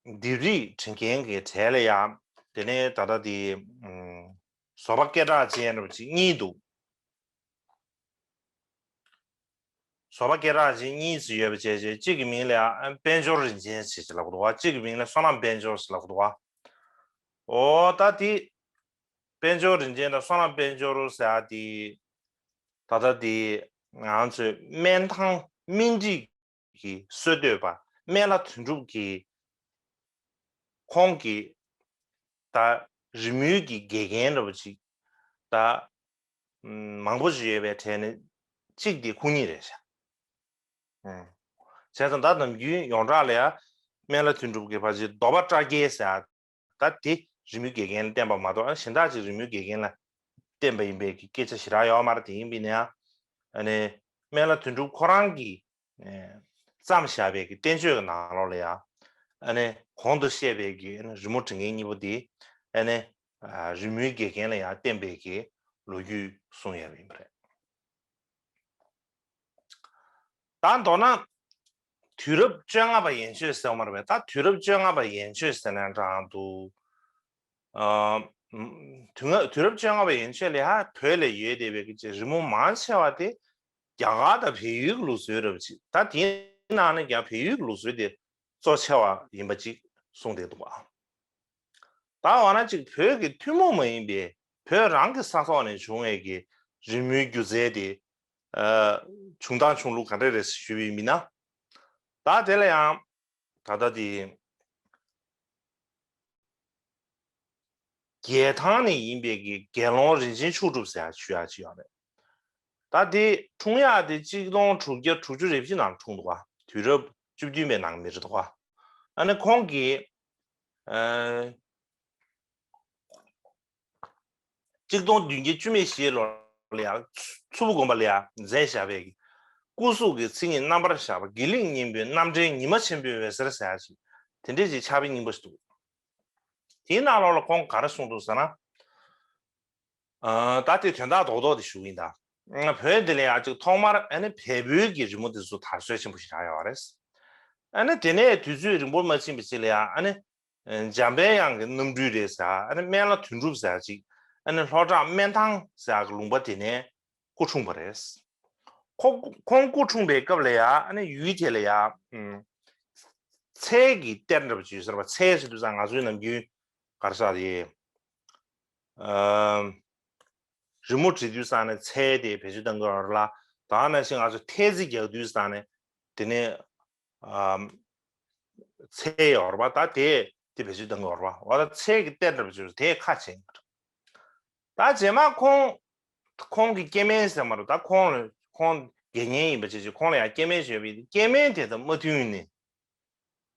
ལྡེབས་རིས་འབྲི་མཁན་གྱི་གྲས་ལ་ཡང་དེ་ནས་ད་ལྟ་དེ་བཟོ་པ་སྐད་གྲགས་ཅན་རུ་ཅིག་གཉིས་འདུག་བཟོ་པ་སྐད་གྲགས་ཅན་གཉིས་ཅིག་ཡོད་པ་བྱས་བྱས་གཅིག་གི་མིང་ལ་ཡང་དཔལ་འབྱོར་རིན་ཆེན་ཞེས་ལབ་འདུག་བ། གཅིག་གི་མིང་ལ་བསོད་ནམས་དཔལ་འབྱོར་ཞེས་ལབ་འདུག་བ། འོ་ད་དེ་དཔལ་འབྱོར་རིན་ཆེན་དང་བསོད་ནམས་དཔལ་འབྱོར་ཟེར་ཡ་དེ་ད་ལྟ་དེ་ ང་ཚོའི་སྨན་ཐང་སྨན་རིགས་ཀྱི་སྲོལ་གཏོད་པ་སྨན་བླ་དོན་གྲུབ་ཀྱིས་ཁོང་གིས་ད་རི་མོའི་གི་དགེ་རྒན་འདྲ་པོ་ཅིག་ད་མང་པོ་ཞིག་ཡོད་པའི་གྲས་ནས་གཅིག་དེ་ཁོང་ཉིད་རེད་ཤག་ཨུམ། བྱས་ཙང་ད་ནམ་རྒྱུན་ཡོངས་གྲགས་ལ་ཡ་སྨན་བླ་དོན་གྲུབ་ཀྱི་ཕར་ཕྱིན་གདོལ་པ་བཀྲ་རྒྱལ་ཟེར་ཡ་ད་དེ་རི་མོའི་དགེ་རྒན་ལ་བསྟེན་པ་མ་གཏོགས་ཨ་གཞན་དག་ཅིག་རི་མོའི་དགེ་རྒན་ལ་བསྟེན་པ་ཡིན་པའི་གི་སྐད་ཆ་ཞེ་དྲག་ཡོད་མ་རེད། དེ་ཡིན་པ་ཡིན་ན་ཡང་ཨ་ནི་སྨན་བླ་དོན་གྲུབ་ཁོ་རང་གིས་ཨེ་བརྩམས་བཞག་པའི་གི་བསྟན་བཅོས་ཀྱི་ནང་ལོགས་ལ་ཡང་ཨ་ནི་གོང་དུ་བཤད་པའི་གི་ཨ་ནི་རི་མོ་འབྲི་མཁན་གཉིས་པོ་དེ་ཨ་ནི་ཨ་རི་མོའི་དགེ་རྒན་ལ་ཡང་བསྟེན་པའི་གི་ལོ་རྒྱུས་གསུངས་ཡོད་པ་ཡིན་པ་རེད། ད་མདོར་ན་དུས་རབས་བཅོ་ལྔ་པ་ཡན་ཆོད་ཟེར་བ་མ་རེད་པས། ད་དུས་རབས་བཅོ་ལྔ་པ་ཡན་ཆོད་ཟེར་ན་འདྲ་འདུག་ཨ། དུས་ལྔ་དུས་རབས་བཅོ་ལྔ་པ་ཡན་ཆོད་ལ་ཡ་བོད་ལ་ཡོད་བསྡད་པའི་གི་རི་མོ་མང་ཆེ་བ་དེ་རྒྱ་གར་དང་བལ་ཡུལ་གྱི་ལུགས་སྲོལ་རེད་པ་ཅིག་ད་དེའི་ནང་ནས་ཀྱང་བལ་ཡུལ་གྱི་ལུགས་སྲོལ་དེ་གཙོ་ཆེ་བ་ཡིན་པ་ཅིག་གསུངས་བསྡད་འདུག་ཨ། ད་འོ་ན་ཅིག་བོད་ཀྱི་ཐུན་མོང་མ་ཡིན་པའི་བོད་རང་གི་ས་ཐོག་ནས་བྱུང་བའི་གི་རི་མོའི་སྒྱུ་རྩལ་དེ་ཨ་བྱུང་སྟངས་བྱུང་ལུགས་ག་འདྲ་རེད་ཞུས་པ་ཡིན་ན། ད་དེ་ལ་ཡང་ད་ལྟ་དེ་རྒྱལ་ཐང་ནས་ཡིན་པའི་གི་དགེ་སློང་རིན་ཆེན་མཆོག་གྲུབ་ཟེར་ཡ་ཞུ་ཡ་ཅིག་ཡོད་རེད། ད་དེ་འཁྲུངས་ཡག་དེ་གཅིག་སྟོང་དྲུག་བརྒྱ་དྲུག་ཅུ་རེ་བཞི་ནང་འཁྲུངས་འདུག་ག་དུས་རབས་བཅུ་བདུན་པའི་ནང་མི་རེད་འདུག་ག་ཨ་ནི་ཁོང་གིས་ཨ་གཅིག་སྟོང་བདུན་བརྒྱ་བཅུ་མེད་བཞིའི་ལོ་ལ་ཡང་མཚུར་ཕུ་དགོན་པ་ལ་ཡང་མཛད་བཞག་པའི་སྐུ་གཟུགས་ཀྱི་མཚན་ཉིད་རྣམ་པར་བཞག་པ་དགེ་ལེགས་སྙིང་པོའི་རྣམ་འདྲེན་ཉི་མ་ཆེན་པོའི་འོད་ཟེར་ཟེར་ཡ་ཞིག་དེ་འདྲས་ཀྱི་ཕྱག་དཔེ་རྙིང་པ་ཞིག་འདུག་དེའི་ནང་ལོགས་ལ་ཁོང་ག་རེ་གསུངས་འདུག་ཟེར་ན། ཨ་ད་དེ་དོན་དག་རྡོག་རྡོག་དེ་ཞུ་གི་ཡིན་ད། བོད་འདི་ལ་ཡང་ཅིག་ཐོག་མར་ཨ་ནི་བལ་པོའི་གི་རི་མོ་དེ་ཚོ་དར་སྲོལ་ཆེན་པོ་ཞིག་ཆགས་ཡོད་རེད། ཨ་ནི་དེ་ནས་དུས་ཚོད་རིང་པོ་མ་ཕྱིན་པ་ཅིག་ལ་ཡང་ཨ་ནི་འཇམ་པའི་དབྱངས་ཀྱི་རྣམ་སྤྲུལ་རེད་ཟེར་ཨ་ནི་སྨན་བླ་དོན་གྲུབ་ཟེར་ཅིག་ཨ་ནི་ལྷོ་བྲག་སྨན་ཐང་ཟེར་གི་ལུང་པ་དེ་ནས་སྐུ་འཁྲུངས་པ་རེད། ཁོ་ཁོང་སྐུ་འཁྲུངས་པའི་སྐབས་ལ་ཡང་ཨ་ནི་ཡུལ་དེ་ལ་ཡང་ཚལ་གྱི་གཏེར་འདྲ་པོ་ཅིག་ཡོད་ཟེར་བ། ཚལ་ཟེར་དུས་ཙང་ང་ཚོའི་ནམ་རྒྱུན་ག་རེ་ཟེར་དེ། ཨམ། རི་མོ་བྲིས་དུས་ཙང་ནས་ཚལ་དེ་བེད་སྤྱོད་གཏང་གི་ཡོད་རེད་ལ། ད་ནང་བཞིན་ང་ཚོ་ཐལ་རྩེད་རྒྱག་དུས་ཙང་ནས་དེ་ནས་ཨམ། ཚལ་ཡོད་རེད་པ། ད་དེ་དེ་བེད་སྤྱོད་གཏང་གི་ཡོད་རེད་པ། འོ་ད་ཚལ་གྱི་གཏེར་འདྲ་པོ་ཅིག་དེ་ཁ་ཕྱེ་ཡོད་རེད། ད་རྗེས་མ་ཁོང་ཁོང་གི་སྐྱེ་དམན་ཟེར་མ་རེད། ད་ཁོང་ལ་ཁོང་དགེ་བསྙེན་ཡིན་པ་བྱས་ཅིག་ཁོང་ལ་ཡང་སྐྱེ་དམན་ཞིག་ཡོད་པས་སྐྱེ་དམན་དེ་དང་མ་མཐུན་ནས་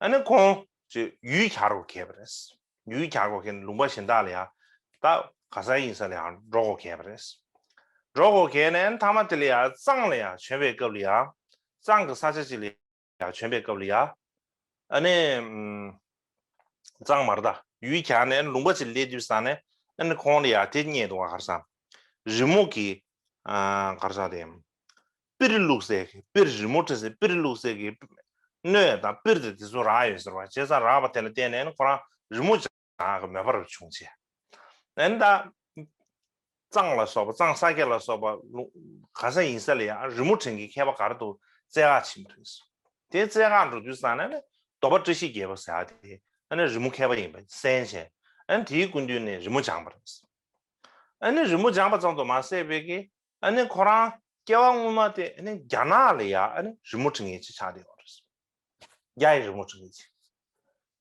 ཨ་ནི་ཁོང་ཅིག་ཡུལ་གྱར་དགོས་གལ་པ་རེད། ཡུལ་གྱར་དགོས་གལ་ནས་ལུང་པ་གཞན་དག་ལ་ཡང་ད་ག་ས་ཡིན་ས་ལ་ཡང་འགྲོ་དགོས་གལ་པ་རེད། འགྲོ་དགོས་གལ་ནས་ཨ་ནི་མཐའ་མ་དེ་ལ་ཡང་གཙང་ལ་ཡང་བྱོན་པའི་སྐབས་ལ་ཡང་གཙང་གི་ས་ཆ་ཅིག་ལ་ཡང་བྱོན་པའི་སྐབས་ལ་ཡང་ཨ་ནི་ཨམ། གཙང་མ་རེད་ད། ཡུལ་གྱར་ནས་ལུང་པ་ཅིག་སླེབས་དུས་ཙང་ནས་ཨ་ནི་ཁོང་ལ་ཡང་དེ་རྙེད་འདུག་ག་ག་རེ་ཟེར། རི་མོ་གི་ཨ་ག་རེ་ཟེར་དེ། པིར་བླུགས་སའི་གི་པིར་རི་མོ་བྲིས་སའི་པིར་བླུགས་སའི་གི་སྣོད་དང་པིར་དེ་དེ་ཚོ་རག་ཡོད་ཟེར་བ། བྱས་ཙང་རག་པ་དེ་ལ་བརྟེན་ནས་ཨ་ནི་ཁོ་རང་རི་མོ་ནག་གི་མོས་པ་རུ་བྱུང་བྱས། ཨ་ནི་ད། གཙང་ལ་སོགས་པ་གཙང་ས་སྐྱ་ལ་སོགས་པ་ལུང་ག་ས་ཡིན་ས་ལ་ཡང་རི་མོ་འབྲི་མཁན་མཁས་པ་ག་རེ་འདུག་རྩེ་ཁག་ཕྱིན་པ་རེད། དེ་རྩེ་ཁག་འགྲོ་དུས་ཙང་ནས་ནི་གདོལ་པ་བཀྲ་ཤིས་རྒྱལ་པོ་ཟེར་ཡ་དེ་ཨ་ནི་རི་མོ་མཁས་པ་ཡིན་པ་གསན་བྱས་ཨ་ནི་དེའི་སྐུ་མདུན་ནས་རི་མོ་སྦྱངས་པ་རེད། ཨ་ནི་རི་མོ་སྦྱངས་པ་ཙམ་དུ་མ་ཟད་པའི་གི་ཨ་ནི་ཁོ་རང་སྐྱེ་བ་སྔོན་མ་དེ་ཨ་ནི་རྒྱ་ནག་ལ་ཡ་ཨ་ནི་རི་མོ་འབྲི་མཁན་ཅིག་ཆགས་བསྡད་ཡོད་རེད། རྒྱ་ཡི་རི་མོ་འབྲི་མཁན་ཅིག་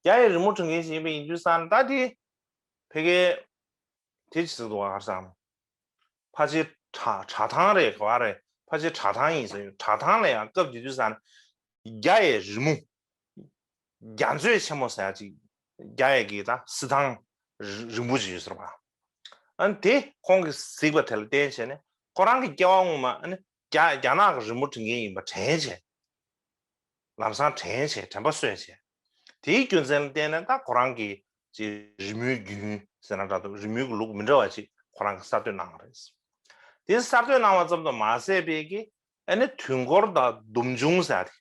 རྒྱ་ཡི་རི་མོ་འབྲི་མཁན་ཅིག་ཡིན་པ་ཡིན་དུས་ཙང་ནས་ད་དེ་ཕ་གི་དེ་ཅི་ཟེར་འདུག་ག་ག་རེ་ཟེར། ཕལ་ཆེར་གྲྭ་གྲྭ་ཐང་རེད་ག་བ་རེད། ཕལ་ཆེར་གྲྭ་ཐང་ཡིན་ས་ཡོད། གྲྭ་ཐང་ལ་ཡང་སྐབས་དེ་དུས་ཙང་ནས་རྒྱ་ཡི་རི་མོ། རྒྱ་མཛོད་ཆེན་མོ་ཟེར་ཡ་ཅིག་རྒྱ་ཡི་གི་ད་གཟི་ཐང་རི་རིང་པོ་ཅིག་ཡོད་ཟེར་བ། ཨ་ནི་དེ་ཁོང་གིས་གཟིགས་པ་དེ་ལ་བརྟེན་བྱས་ནས་ཁོ་རང་གི་སྐྱེ་བ་སྔོན་མ་ཨ་ནི་རྒྱ་རྒྱ་ནག་གི་རི་མོ་འབྲི་མཁན་ཡིན་པ་དྲན་བྱས། ལམ་སང་དྲན་བྱས་དྲན་པ་གསོས་བྱས། དེའི་རྒྱུ་མཚན་ལ་བརྟེན་ནས་ད་ཁོ་རང་གིས་ཅིག་རི་མོའི་རྒྱུན་ཟེར་ན་འདྲ་འདུག་རི་མོའི་གི་ལུགས་མི་འདྲ་བ་ཅིག་ཁོ་རང་གིས་གསར་གཏོད་གནང་བ་རེད། དེ་གསར་གཏོད་གནང་བ་ཙམ་དུ་མ་ཟད་པའི་གི་ཨ་ནི་དུས་འཁོར་དང་སྡོམ་འབྱུང་ཟེར་ཡ་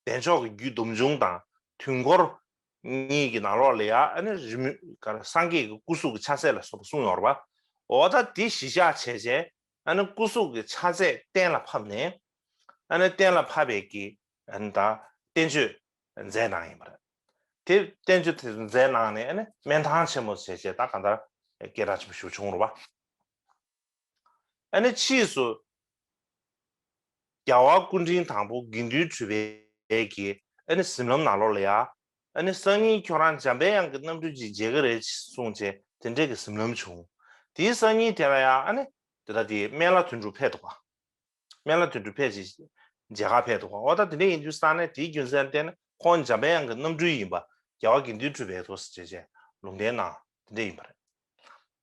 དེ། བདེ་མཆོག་གི་རྒྱུད་སྡོམ་འབྱུང་དང་དུས་འཁོར་གཉིས་ཀྱི་ནང་ལོགས་ལ་ཡ་ཨ་ནི་རི་མོ་ག་རེ་སངས་རྒྱས་ཀྱི་སྐུ་གཟུགས་ཀྱི་ཆ་ཚད་ལ་སོགས་པ་གསུངས་ཡོད་རེད་པ། འོ་ད་དེ་གཞི་བཞག་བྱས་བྱས་ཨ་ནི་སྐུ་གཟུགས་ཀྱི་ཆ་ཚད་གཏན་ལ་ཕབ་ནས་ཨ་ནི་གཏན་ལ་ཕབ་པའི་གི་ཨ་ནི་ད་བསྟན་བཅོས་མཛད་གནང་ཡིན་པ་རེད། དེ་བསྟན་བཅོས་དེ་མཛད་གནང་ནས་ཨ་ནི་སྨན་ཐང་ཆེན་མོ་བྱས་བྱས་ད་གང་ལྟར་སྐད་གྲགས་ཆེན་པོ་ཞིག་བྱུང་རེད་པ། ཨ་ནི་ཕྱིས་སུ་ རྒྱལ་བ་སྐུ་ཕྲེང་དང་པོ་དགེ་འདུན་གྲུབ་པའི་གི་ཨ་ནི་གཟིམ་ལམ་ནང་ལོགས་ལ་ཡ། ཨ་ནི་སང་ཉིན་ཁྱོད་རང་འཇམ་པའི་དབྱངས་ཀྱི་རྣམ་སྤྲུལ་ཅིག་མཇལ་གི་རེད་གསུངས་བྱས་དེ་འདྲས་ཀྱི་གཟིམ་ལམ་བྱུང་། དེའི་སང་ཉིན་དེ་ལ་ཡ་ཨ་ནི་དེ་ལྟ་དེ་སྨན་བླ་དོན་གྲུབ་ཕེབས་འདུག་ག་སྨན་བླ་དོན་གྲུབ་ཕེབས་ཅིག་མཇལ་ཁ་ཕེབས་འདུག་ག་འོ་ད་དེ་འདྲས་ཡིན་དུས་ས་ནས་དེའི་རྒྱུ་མཚན་བརྟེན་ནས་ཁོང་འཇམ་པའི་དབྱངས་ཀྱི་རྣམ་སྤྲུལ་ཡིན་པ་རྒྱལ་བ་དགེ་འདུན་གྲུབ་པའི་ཐོག་ཟེར་བྱས་བྱས་ལུང་བསྟན་གནང་དེ་འདྲས་ཡིན་པ་རེད།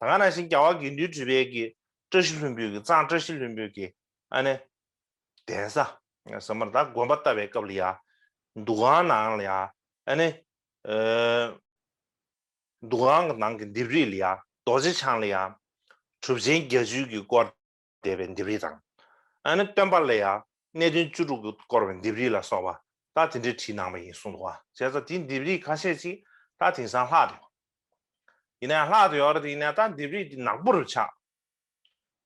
ད་ག་ནང་བཞིན་རྒྱལ་བ་དགེ་འདུན་གྲུབ་པའི་གི་བཀྲ་ཤིས་ལྷུན་པོའི་གི་གཙང་བཀྲ་ཤིས་ལྷུན་པོའི་གི་ཨ་ནི་གདན་ས་ཟེར་མར་ད་དགོན་པ་བཏབ་པའི་སྐབས་ལ་ཡ། འདུ་ཁང་ནང་ལ་ཡ་ཨ་ནི་ཨེ། འདུ་ཁང་གི་ནང་གི་ལྡེབས་རིས་ལ་ཡ་རྡོ་རྗེ་འཆང་ལ་ཡ་གྲུབ་ཆེན་བརྒྱད་ཅུ་གི་སྐོར་འདས་པའི་ལྡེབས་རིས་དང་། ཨ་ནི་སྟོན་པ་ལ་ཡ་གནད་དོན་བཅུ་དྲུག་གི་སྐོར་བའི་ལྡེབས་རིས་ལ་སོགས་པ་ད་དེ་འདྲའི་བྲིས་གནང་བ་ཡིན་གསུངས་འདུག་བ། བྱས་ཙང་དེའི་ལྡེབས་རིས་ཁ་ཤས་ཅིག་ད་དེང་སང་ལྷག་འདུག་ཡིན་ན་ཡང་ལྷག་ཏུ་ཡོད་རེད་དེ་ཡིན་ན་ད་ལྡེབས་རིས་དེ་ནག་པོ་རུ་ཆགས།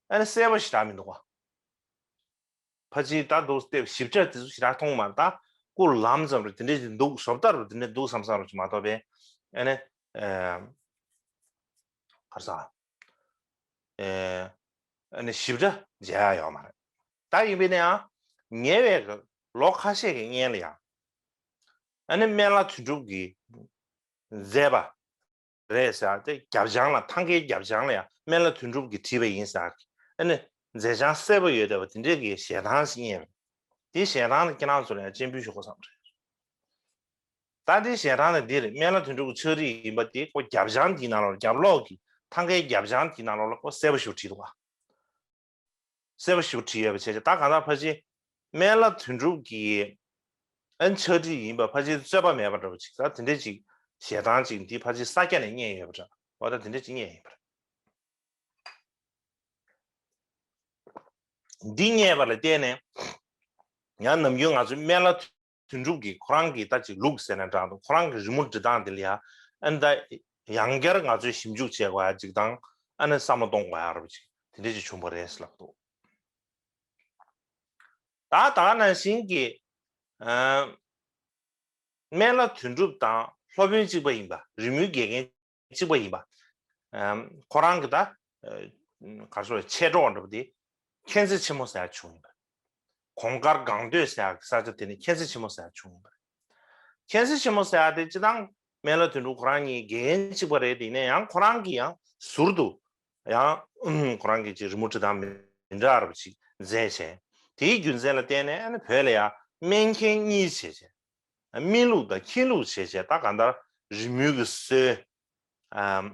ཨ་ནི་གསལ་པོ་ཞེ་དྲག་མི་འདུག་ག་ཕལ་ཆེར་ད་འདུག་སྟེ་ཞིབ་ཕྲ་དེ་ཚོ་ཞེ་དྲག་མཐོང་མ་རེད། ད་སྐུ་ལམ་ཙམ་རེད་དེ་འདྲས་ཅིག་འདུག་བཟོ་ལྟ་རུ་དེ་འདྲས་འདུག་བསམ་བསམ་རུ་ཅིག་མ་གཏོགས་པས་ཨ་ནི་ཨེ་ག་རེ་ཟ་ཨེ་ཨ་ནི་ཞིབ་ཕྲ་མཇལ་ཡ་ཡོད་མ་རེད། ད་ཡིན་པས་ན་ཡང་ཉེ་བའི་ལོ་ཁ་ཤས་ཀྱི་སྔོན་ལ་ཡང་ཨ་ནི་སྨན་བླ་དོན་གྲུབ་ཀྱིས་མཛད་པ་རེད་ཟེར་ཏེ་རྒྱབ་བྱང་ལ་ཐང་གའི་རྒྱབ་བྱང་ལ་ཡང་སྨན་བླ་དོན་གྲུབ་ཀྱིས་བྲིས་པ་ཡིན་ཟེར། ཨ་ནི་མཛད་བྱང་གསལ་པོ་ཡོད་བསྡད་པ་དེ་འདྲས་ཀྱི་ཞལ་ཐང་ཞིག་རྙེད་པ། དེ་ཞལ་ཐང་ལ་ཁྱེད་རང་ཚོ་ལ་ཡང་སྤྱན་འབུལ་ཞུ་དགོས་བསམ་རེད། ད་དེ་ཞལ་ཐང་ལ་འདི་རེད། སྨན་བླ་དོན་གྲུབ་ཀྱི་ཕྱག་བྲིས་ཡིན་པ་དེ་ཁོ་རྒྱབ་བྱང་དེའི་ནང་ལོགས་རྒྱབ་ལོགས་ཀྱི་ཐང་གའི་རྒྱབ་བྱང་དེའི་ནང་ལོགས་ལ་ཁོ་གསལ་པོ་ཞིག་བྲིས་འདུག་ག་གསལ་པོ་ཞིག་བྲིས་ཡོད་པ་བྱས་ཙང་ད་གང་ལྟར་ཕལ་ཆེར་སྨན་བླ་དོན་གྲུབ་ཀྱི་ཨན་ཕྱག་བྲིས་ཡིན་པ་ཕལ་ཆེར་རྩོད་པ་མེད་པ་འདྲ་བོ་ཅིག་ད་དེ་འདྲས་ཅིག་ཞལ་ཐང་ཅིག་འདི་ཕལ་ཆེར་ས་སྐྱ་ནས་རྙེད་ཡོད་པ་འདྲ་བ་ད་དེ་འདྲས་ཅིག་རྙེད་ཡིན་པ་རེད། འདི་རྙེད་པ་ལ་བརྟེན་ནས་ཡང་ནམ་རྒྱུན་ང་ཚོའི་སྨན་བླ་དོན་གྲུབ་ཀྱིས་ཁོ་རང་གི་ད་ཅིག་ལུགས་ཟེར་ན་འདྲ་འདུག་ཁོ་རང་གི་རི་མོ་འབྲི་སྟངས་དེ་ལ་ཡང་ཨ་ནི་ད་ཡང་བསྐྱར་ང་ཚོས་ཞིབ་འཇུག་བྱེད་དགོས་ཡ་ཅིག་དང་ཨ་ནི་བསམ་བློ་གཏོང་དགོས་ཡ་ར་བ་ཅིག་དེ་འདྲ་ཅིག་བྱུང་བ་རེད་ལབ་འདུག་ད་ད་ག་ནང་བཞིན་གྱི་ཨ་སྨན་བླ་དོན་གྲུབ་དང་སློབ་དཔོན་གཅིག་པ་ཡིན་པ་རི་མོའི་དགེ་རྒན་གཅིག་པ་ཡིན་པ། ཨམ་ཁོ་རང་གི་ད་ཨ་ག་རེ་ཟེར་མཆེད་གྲོགས་འདྲ་པོ་དེ་མཁྱེན་བརྩེ་ཆེན་མོ་ཟེར་ཡ་བྱུང་ཡིན་པ། གོང་དཀར་སྒང་སྟོད་ཟེར་ཡ་གི་ས་ཆ་དེ་ནས་མཁྱེན་བརྩེ་ཆེན་མོ་ཟེར་ཡ་བྱུང་ཡིན་པ། མཁྱེན་བརྩེ་ཆེན་མོ་ཟེར་ཡ་དེ་སྤྱིར་བཏང་སྨན་བླ་དོན་གྲུབ་ཁོ་རང་གཉིས་དགེ་རྒན་གཅིག་པ་རེད་དེ་ཡིན་ན་ཡང་ཁོ་རང་གི་ཡང་ཟུར་དུ་ཡང་ཁོ་རང་གི་ཅིག་རི་མོ་འབྲི་སྟངས་མི་འདྲ་བ་ཅིག་མཛད་བྱས། དེའི་རྒྱུ་མཚན་ལ་བརྟེན་ནས་ཨ་ནི་བོད་ལ་ཡང་སྨན་མཁྱེན་གཉིས་བྱས་བྱས། སྨིན་ལུགས་དང་མཁྱེན་ལུགས་བྱས་བྱས་ད་གང་ལྟར་རི་མོའི་གི་སྲོལ་ཨམ་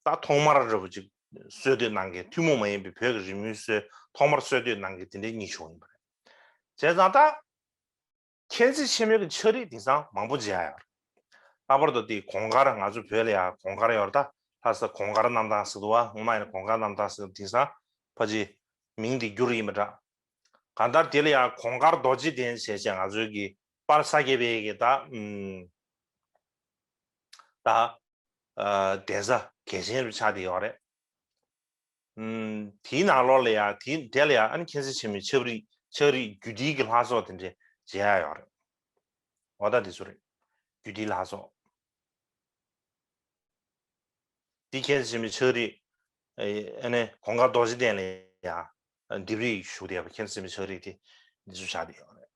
ད་ཐོག་མར་འདྲ་པོ་ཅིག་སྲོལ་གཏོད་གནང་མཁན་ཐུན་མོང་མ་ཡིན་པའི་བོད་ཀྱི་རི་མོའི་སྲོལ་ཐོག་མར་སྲོལ་གཏོད་གནང་མཁན་དེ་འདྲའི་གཉིས་བྱུང་ཡིན་པ་རེད། བྱས་ཙང་ད་མཁྱེན་བརྩེ་ཆེན་མོའི་གི་ཕྱག་བྲིས་དེང་སང་མང་པོ་མཇལ་ཡོད་རེད། ལྷག་པར་དུ་དེ་གོང་དཀར་ང་ཚོ་བོད་ལ་ཡང་གོང་དཀར་ཡོད་རེད་ད། ལྷ་ས་གོང་དཀར་རྣམ་ཐང་ཟེར་འདུག་བ། སྔོན་མ་ཡིན་ན་གོང་དཀར་རྣམ་ཐང་ཟེར་དེང་སང་ཕལ་ཆེར་མིང་དེ་བསྒྱུར་ཡིན་པ་འདྲ། གང་ལྟར་དེ་ལ་ཡང་གོང་དཀར་རྡོ་རྗེ་གདན་བྱས་བྱས་ང་ཚོའི་གི་དཔལ་ས་སྐྱ་པའི་གི་ད་ཨུམ་ད་ཨ་གདན་ས་གལ་ཆེན་རུ་ཆགས་བསྡད་ཡོད་རེད། ཨུམ་དེའི་ནང་ལོགས་ལ་ཡང་དེ་དེ་ལ་ཡང་ཨ་ནི་མཁྱེན་བརྩེ་ཆེན་མོའི་ཕྱག་བྲིས་ཕྱག་བྲིས་རྒྱུད་སྡེའི་གི་ལྷ་ཚོགས་དེ་འདྲ་མཇལ་ཡ་ཡོད་རེད། འོ་ད་དེ་ཚོ་རེད། རྒྱུད་སྡེའི་ལྷ་ཚོགས། དེ་མཁྱེན་བརྩེ་ཆེན་མོའི་ཕྱག་བྲིས་ཨ་ནི་གོང་དཀར་རྡོ་རྗེ་གདན་ལ་ཡང་ལྡེབས་རིས་བཞུགས་བསྡད་པ་མཁྱེན་བརྩེ་ཆེན་མོའི་ཕྱག་བྲིས་དེ་འདི་ཚོ་ཆགས་བསྡད་ཡོད་རེད།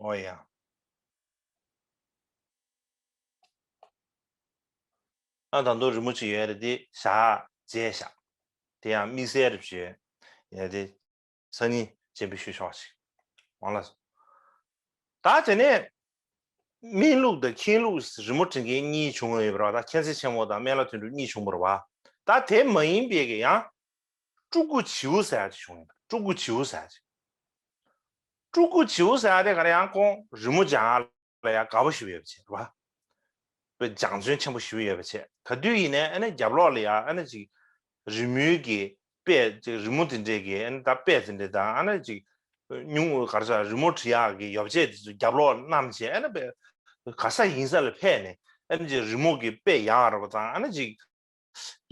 ཨོ་ཡ། ཨ་ད་དུང་རི་མོ་ཅིག་ཡོད་རེད་དེ་བཞག་བྱས་བཞག་དེ་ཡང་དམིགས་བསལ་རེ་བྱས་ཡོད་དེ་སང་ཉིན་སྤྱན་འབུལ་ཞུ་ཆོག་ཅིག་འོང་ལ། ད་དེ་ནས་སྨིན་ལུགས་དང་མཁྱེན་ལུགས་རི་མོ་འབྲི་མཁན་གཉིས་བྱུང་ཡོད་པ་རེད་བ། ད་མཁྱེན་བརྩེ་ཆེན་མོ་དང་སྨན་བླ་དོན་གྲུབ་གཉིས་བྱུང་བ་རེད་བ། ད་དེ་མ་ཡིན་པའི་གི་ཡང་སྤྲུལ་སྐུ་བྱིའུ་ཟེར་ཡ་ཅིག་བྱུང་ཡོད་པ། སྤྲུལ་སྐུ་བྱིའུ་ཟེར་ཡ་ཅིག་སྤྲུལ་སྐུ་བྱིའུ་ཟེར་ཡ་དེ་ག་རེ་ཡང་ཁོང་རི་མོ་སྦྱང་ཡ་ལ་ཡང་དགའ་པོ་ཞེ་པོ་ཡོད་པ་བྱས་རེད་བ། དཔེ་སྦྱང་བརྩོན་ཆེན་པོ་ཞེ་པོ་ཡོད་པ་བྱས། ག་དུས་ཡིན་ནའི་ཨ་ནི་རྒྱབ་ལོགས་ལ་ཡང་ཨ་ནི་ཅིག་རི་མོའི་གི་དཔེ་ཅིག་རི་མོ་དེ་འདྲས་ཀྱི་ཨ་ནི་ད་དཔེ་དེ་འདྲས་དང་ཨ་ནི་ཅིག་སྙུང་ག་རེ་ཟེར་རི་མོ་བྲི་ཡག་གི་ཡོ་བྱད་དེ་ཚོ་རྒྱབ་ལོགས་བསྣམས་བྱས་ཨ་ནི་དཔེ་ག་ས་ཡིན་ས་ལ་ཕེབས་ནས་ཨ་ནི་ཅིག་རི་མོ་གི་དཔེ་ཡག་ར་བ་དང་ཨ་ནི་ཅིག་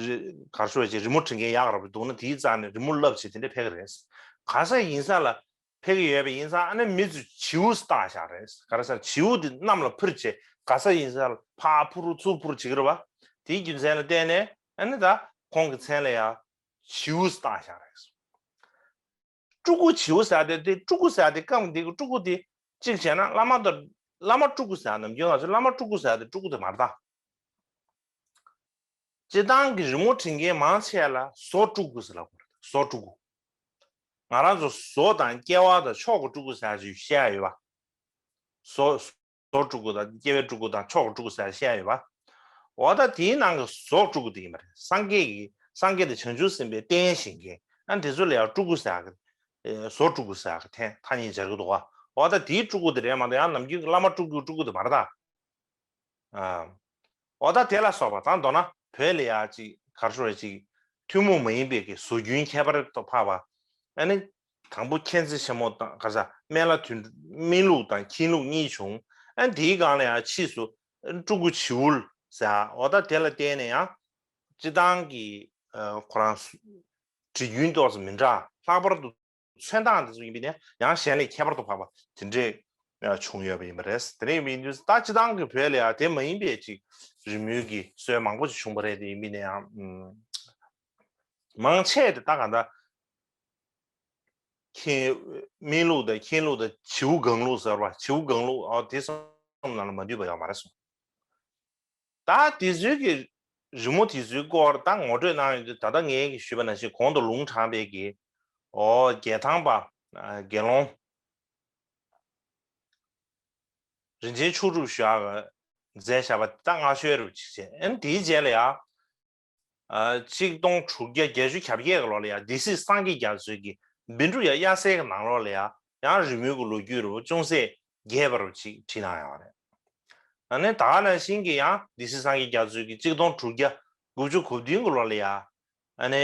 རི་ག་རེ་ཟེར་བ་ཅིག་རི་མོ་འབྲི་མཁན་ཡག་ར་བ་འདུག་ན་དེའི་རྩ་ནས་རི་མོ་བསླབ་བྱས་དེ་འདྲས་ཕེབས་ཀྱི་རེད། ག་ས་ཡིན་ས་ལ་ཕེབས་ཀྱི་ཡོད་པ་ཡིན་ཙང་ཨ་ནི་མི་ཚོས་བྱིའུ་བཏགས་བཞག་རེད། ག་རེ་ཟེར་བྱིའུ་དེ་གནམ་ལ་འཕུར་བྱས་ག་ས་ཡིན་ས་ལ་ཕར་འཕུར་ཚུར་འཕུར་བྱེད་ཀྱི་རེད་བ། དེའི་རྒྱུ་མཚན་ལ་བརྟེན་ནས་ཨ་ནི་ད་ཁོང་གི་མཚན་ལ་ཡང་ བྱིའུ་བཏགས་བཞག་རེད། སྤྲུལ་སྐུ་བྱིའུ་ཟེར་དེ་དེ་སྤྲུལ་སྐུ་ཟེར་དེ་སྐབས་འདི་གི་སྤྲུལ་སྐུ་དེ་གཅིག་བྱས་ན་བླ་མ་དང་བླ་མ་སྤྲུལ་སྐུ་ཟེར་ནམ་རྒྱུན་ང་ཚོ་བླ་མ་སྤྲུལ་སྐུ་ཟེར་དེ་སྤྲུལ་སྐུ་དེ་མ་རེད་ད། སྤྱིར་བཏང་གི་རི་མོ་འབྲི་མཁན་མང་ཆེ་ལ་བཟོ་སྤྲུལ་སྐུ་ཟེར་ལབ་དགོས་རེད། བཟོ་སྤྲུལ་སྐུ། ང་རང་ཚོ་བཟོ་དང་སྐྱེ་བ་དང་མཆོག་གི་སྤྲུལ་སྐུ་ཟེར་ཅིག་བཤད་ཡོད་པ། བཟོ་བཟོ་སྤྲུལ་སྐུ་དང་སྐྱེ་བའི་སྤྲུལ་སྐུ་དང་མཆོག་གི་སྤྲུལ་སྐུ་ཟེར་བཤད་ཡོད་པ། འོ་ད་དེའི་ནང་གི་བཟོ་སྤྲུལ་སྐུ་དེ་ཡིན་པ་རེད། སངས་རྒྱས་ཀྱི་སངས་རྒྱས་དང་བྱང་ཆུབ་སེམས་དཔའི་རྟེན་བཞེངས་མཁན་ཨ་དེ་ཚོ་ལ་ཡང་སྤྲུལ་སྐུ་ཟེར་གི། བཟོ་སྤྲུལ་སྐུ་ཟེར་གི་ཐེ་ཐ་སྙད་སྦྱར་གི་འདུག་བ། འོ་ད་དེའི་སྤྲུལ་སྐུ་དེ་རེད་མ་གཏོགས་ཡང་ནམ་རྒྱུན་གྱི་བླ་མ་སྤྲུལ་སྐུ་སྤྲུལ་སྐུ་དེ་མ་རེད་ད། ཨ། འོ་ད་དེ་ལ་སོགས་པ་དང་མདོར་ན་བོད་ལ་ཡ་ཅིག་གར་ཤོར་བའི་ཅིག་ཐུན་མོང་མ་ཡིན་པའི་གི་བཟོ་རྒྱུན་ཁྱད་པར་དུ་འཕགས་པ། ཨ་ནི་དང་པོ་མཁྱེན་བརྩེ་ཆེན་མོ་དང་ག་ས་སྨན་བླ་དོན་སྨན་ལུགས་དང་མཁྱེན་ལུགས་གཉིས་བྱུང་། ཨ་ནི་དེའི་སྒང་ལ་ཡང་ཕྱིས་སུ་སྤྲུལ་སྐུ་བྱིའུ་ཟེར། འོ་ད་དེ་ལ་བརྟེན་ནས་ཡང་སྤྱིར་བཏང་གི་ཁོ་རང་བྲིས་རྒྱུན་ཏོག་ཙམ་མི་འདྲ། ལྷག་པར་དུ་ཚོན་མདངས་དེ་ཚོ་ཡིན་པས་ནས་ཡང་གཞན་ལས་ཁྱད་པར་དུ་འཕགས་པ་དེ་འདྲས་བྱུང་ཡོད་པ་ཡིན་པ་རེད། དེ་འདྲ་ཡིན་པ་ཡིན་དུས་ད་སྤྱིར་བཏང་གི་བོད་ལ་ཡང་དེ་མ་ཡིན་པའི་ཅིག་རི་མོའི་གི་སྲོལ་མང་པོ་ཅིག་བྱུང་བ་རེད། དེ་ཡིན་པས་ནས་ཡང་མང་ཆེ་དེ་ད་ག་ད་མཁྱེན་སྨན་ལུགས་དང་མཁྱེན་ལུགས་དང་བྱིའུ་སྒང་ལུགས་ཟེར་བ། བྱིའུ་སྒང་ལུགས་ཨ་དེ་ཚོ་ནང་ལ་མ་འདུས་པ་ཡོད་མ་རེད་གསུངས། ད་དེ་ཚོའི་གི་རི་མོ་དེ་ཚོའི་སྐོར་ད་ངོ་སྤྲོད་གནང་ཡོང་དུས་ད་ལྟ་ངས་གི་ཞུས་པ་ནང་བཞིན་གོང་དུ་ལུང་དྲངས་པའི་གི་ཨོ་རྒྱལ་ཐང་པ་དགེ་སློང་རིན་ཆེན་མཆོག་གྲུབ་ཞུ་ཡག་མཛད་བཞག་པ་ད་སྔ་ཤོས་རུ་ཅིག་བྱས། ཨན་དེའི་རྗེས་ལ་ཡ། ཨ་གཅིག་སྟོང་དྲུག་བརྒྱ་བརྒྱད་ཅུ་གྱ་བརྒྱད་གི་ལོ་ལ་ཡང་སྡེ་སྲིད་སངས་རྒྱས་རྒྱ་མཚོའི་གི་བཻ་ཌཱུརྱ་དབྱར་གསལ་གི་ནང་ལོགས་ལ་ཡང་ཡང་རི་མོའི་གི་ལོ་རྒྱུས་རུ་ཅུང་ཟད་རྒྱས་པ་རུ་ཅིག་བྲིས་གནང་ཡོད་རེད། ཨ་ནི་ད་ག་ནང་བཞིན་གི་ཡང་སྡེ་སྲིད་སངས་རྒྱས་རྒྱ་མཚོའི་གི་གཅིག་སྟོང་དྲུག་བརྒྱ་དགུ་བཅུ་གོ་བདུན་གི་ལོ་ལ་ཡང་ཨ་ནི་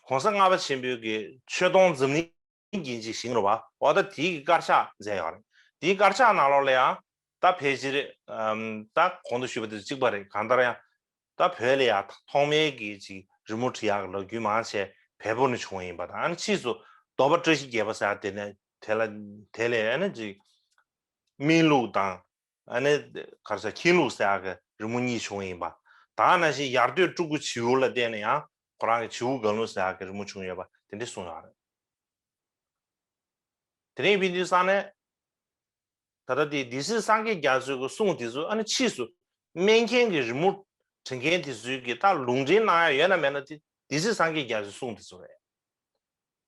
གོང་ས་ལྔ་པ་ཆེན་པོའི་གི་ཆོས་དུང་འཛམ་གླིང་རྒྱན་གྱི་ཞིང་རུ་བ་འོ་ད་དེའི་གི་དཀར་ཆག་མཛད་ཡོད་རེད། དེའི་དཀར་ཆག་ནང་ལོགས་ལ་ཡང་ད་ཕལ་ཆེར་ཨམ་ད་གོང་དུ་ཞུས་པ་དེ་གཅིག་པ་རེད། གང་ལྟར་ཡང་ད་བོད་ལ་ཡང་ཐོག་མའི་གི་ཅིག་རི་མོ་འབྲི་ཡག་གི་ལོ་རྒྱུས་མང་ཆེ་བལ་པོ་ནས་བྱུང་བ་ཡིན་པ་དང་། ཨ་ནི་ཕྱིས་སུ་གདོལ་པ་བཀྲ་ཤིས་རྒྱལ་པོ་ཟེར་དེ་ནས་དེ་ལ་དེ་ལས་ཨ་ནི་ཅིག་སྨན་ལུགས་དང་ཨ་ནི་ག་རེ་ཟེར་མཁྱེན་ལུགས་ཟེར་ཡག་གི་རི་མོ་གཉིས་བྱུང་བ་ཡིན་པ། ད་ག་ནང་བཞིན་ཡར་སྟོད་སྤྲུལ་སྐུ་བྱིའུ་ལ་བརྟེན་ནས་ཡང་ཁོ་རང་གི་བྱིའུ་སྒང་ལུགས་ཟེར་ཡག་གི་རི་མོ་བྱུང་ཡོད་པ་དེ་འདྲ་གསུངས་ཡོད་རེད། དེ་རིང་བི་དུས་སང་ནས་ད་ལྟ་དེ་སྡེ་སྲིད་སངས་རྒྱས་རྒྱ་མཚོའི་གི་གསུང་དེ་ཚོ་ཨ་ནི་ཕྱིས་སུ་སྨན་མཁྱེན་གྱི་རི་མོ་འབྲི་མཁན་དེ་ཚོའི་གི་ད་ལུང་འདྲེན་གནང་ཡ་ཡོད་ན་མེད་ན་དེ་སྡེ་སྲིད་སངས་རྒྱས་རྒྱ་མཚོའི་གསུང་དེ་ཚོ་རེད།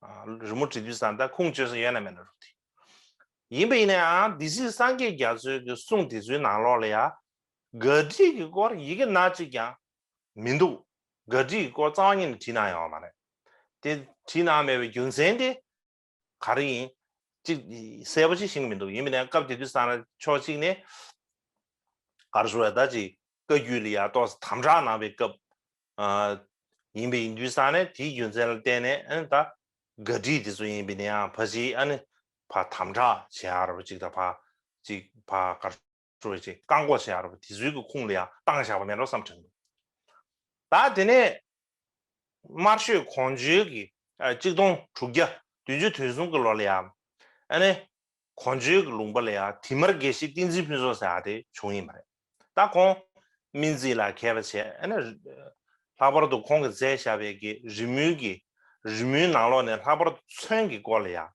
ཨ་རི་མོ་འབྲི་དུས་སང་ད་ཁུངས་བཅོལ་ས་ཡོད་ན་མེད་ན་རུ་དེ་ཡིན་པ་ཡིན་ན་ཡང་སྡེ་སྲིད་སངས་རྒྱས་རྒྱ་མཚོའི་གི་གསུང་དེ་ཚོའི་ནང་ལོགས་ལ་ཡ་ག་བྲིས་ཀྱི་སྐོར་ཡི་གེ་སྣ་གཅིག་ཀྱང་མི་འདུག་ག་བྲིས་ཀྱི་སྐོར་རྩ་བ་ཉིད་ནས་བྲིས་གནང་ཡོད་མ་རེད། དེ་བྲིས་གནང་མེད་པའི་རྒྱུ་མཚན་དེ་ག་རེ་ཡིན། གཅིག་གསལ་པོ་ཅིག་ཤེས་ཀྱི་མི་འདུག་ཡིན་པ་ཡིན་ན་སྐབས་དེ་དུས་སང་ཕྱོགས་གཅིག་ནས་ག་རེ་ཞུ་དགོས་རེད། ད་ཅིག་བཀའ་བརྒྱུད་ལ་ཡ་ཏོག་ཙམ་དམ་དྲག་གནང་བའི་སྐབས་ཨ་ཡིན་པ་ཡིན་དུས་སང་ནས་དེའི་རྒྱུ་མཚན་ལ་བརྟེན་ནས་ཨ་ནི་ད་ག་བྲིས་དེ་ཚོ་ཡིན་པ་ཡིན་ན་ཡང་ཕལ་ཆེར་ཨ་ནི་ཕར་དམ་དྲག་བྱེད་ཡག་ར་བ་ཅིག་དང་ཕར་ཅིག་ཕར་ག་རེ་ཞུ་དགོས་རེད། ཅིག་བཀག་འགོག་བྱེད་ཡག་ར་བ་དེ་ཚོའི་གི་ཁུངས་ལ་ཡང་བཏང་བཞག་པ་མེད་འགྲོ་བསམ་དྲན་འདུག་ད་དེ་ནས་དམར་ཤོད་གོང་ཆོལ་གྱི་ཨ་གཅིག་སྟོང་དྲུག་བརྒྱ་བདུན་ཅུ་དོན་གསུམ་གྱི་ལོ་ལ་ཡང་ཨ་ནི་གོང་ཆོལ་གྱི་ལུང་པ་ལ་ཡང་དྷི་མར་དགེ་བཤེས་བསྟན་འཛིན་ཕུན་ཚོགས་ཟེར་ཡག་དེ་བྱུང་ཡིན་པ་རེད། ད་ཁོང་སྨན་རྩིས་ལ་མཁས་པ་བྱས། ཨ་ནི་ལྷག་པར་དུ་ཁོང་གིས་མཛད་བཞག་པའི་གི་རི་མོའི་གི་རི་མོའི་ནང་ལོགས་ནས་ལྷག་པར་དུ་ཚོན་གྱི་སྐོར་ལ་ཡང་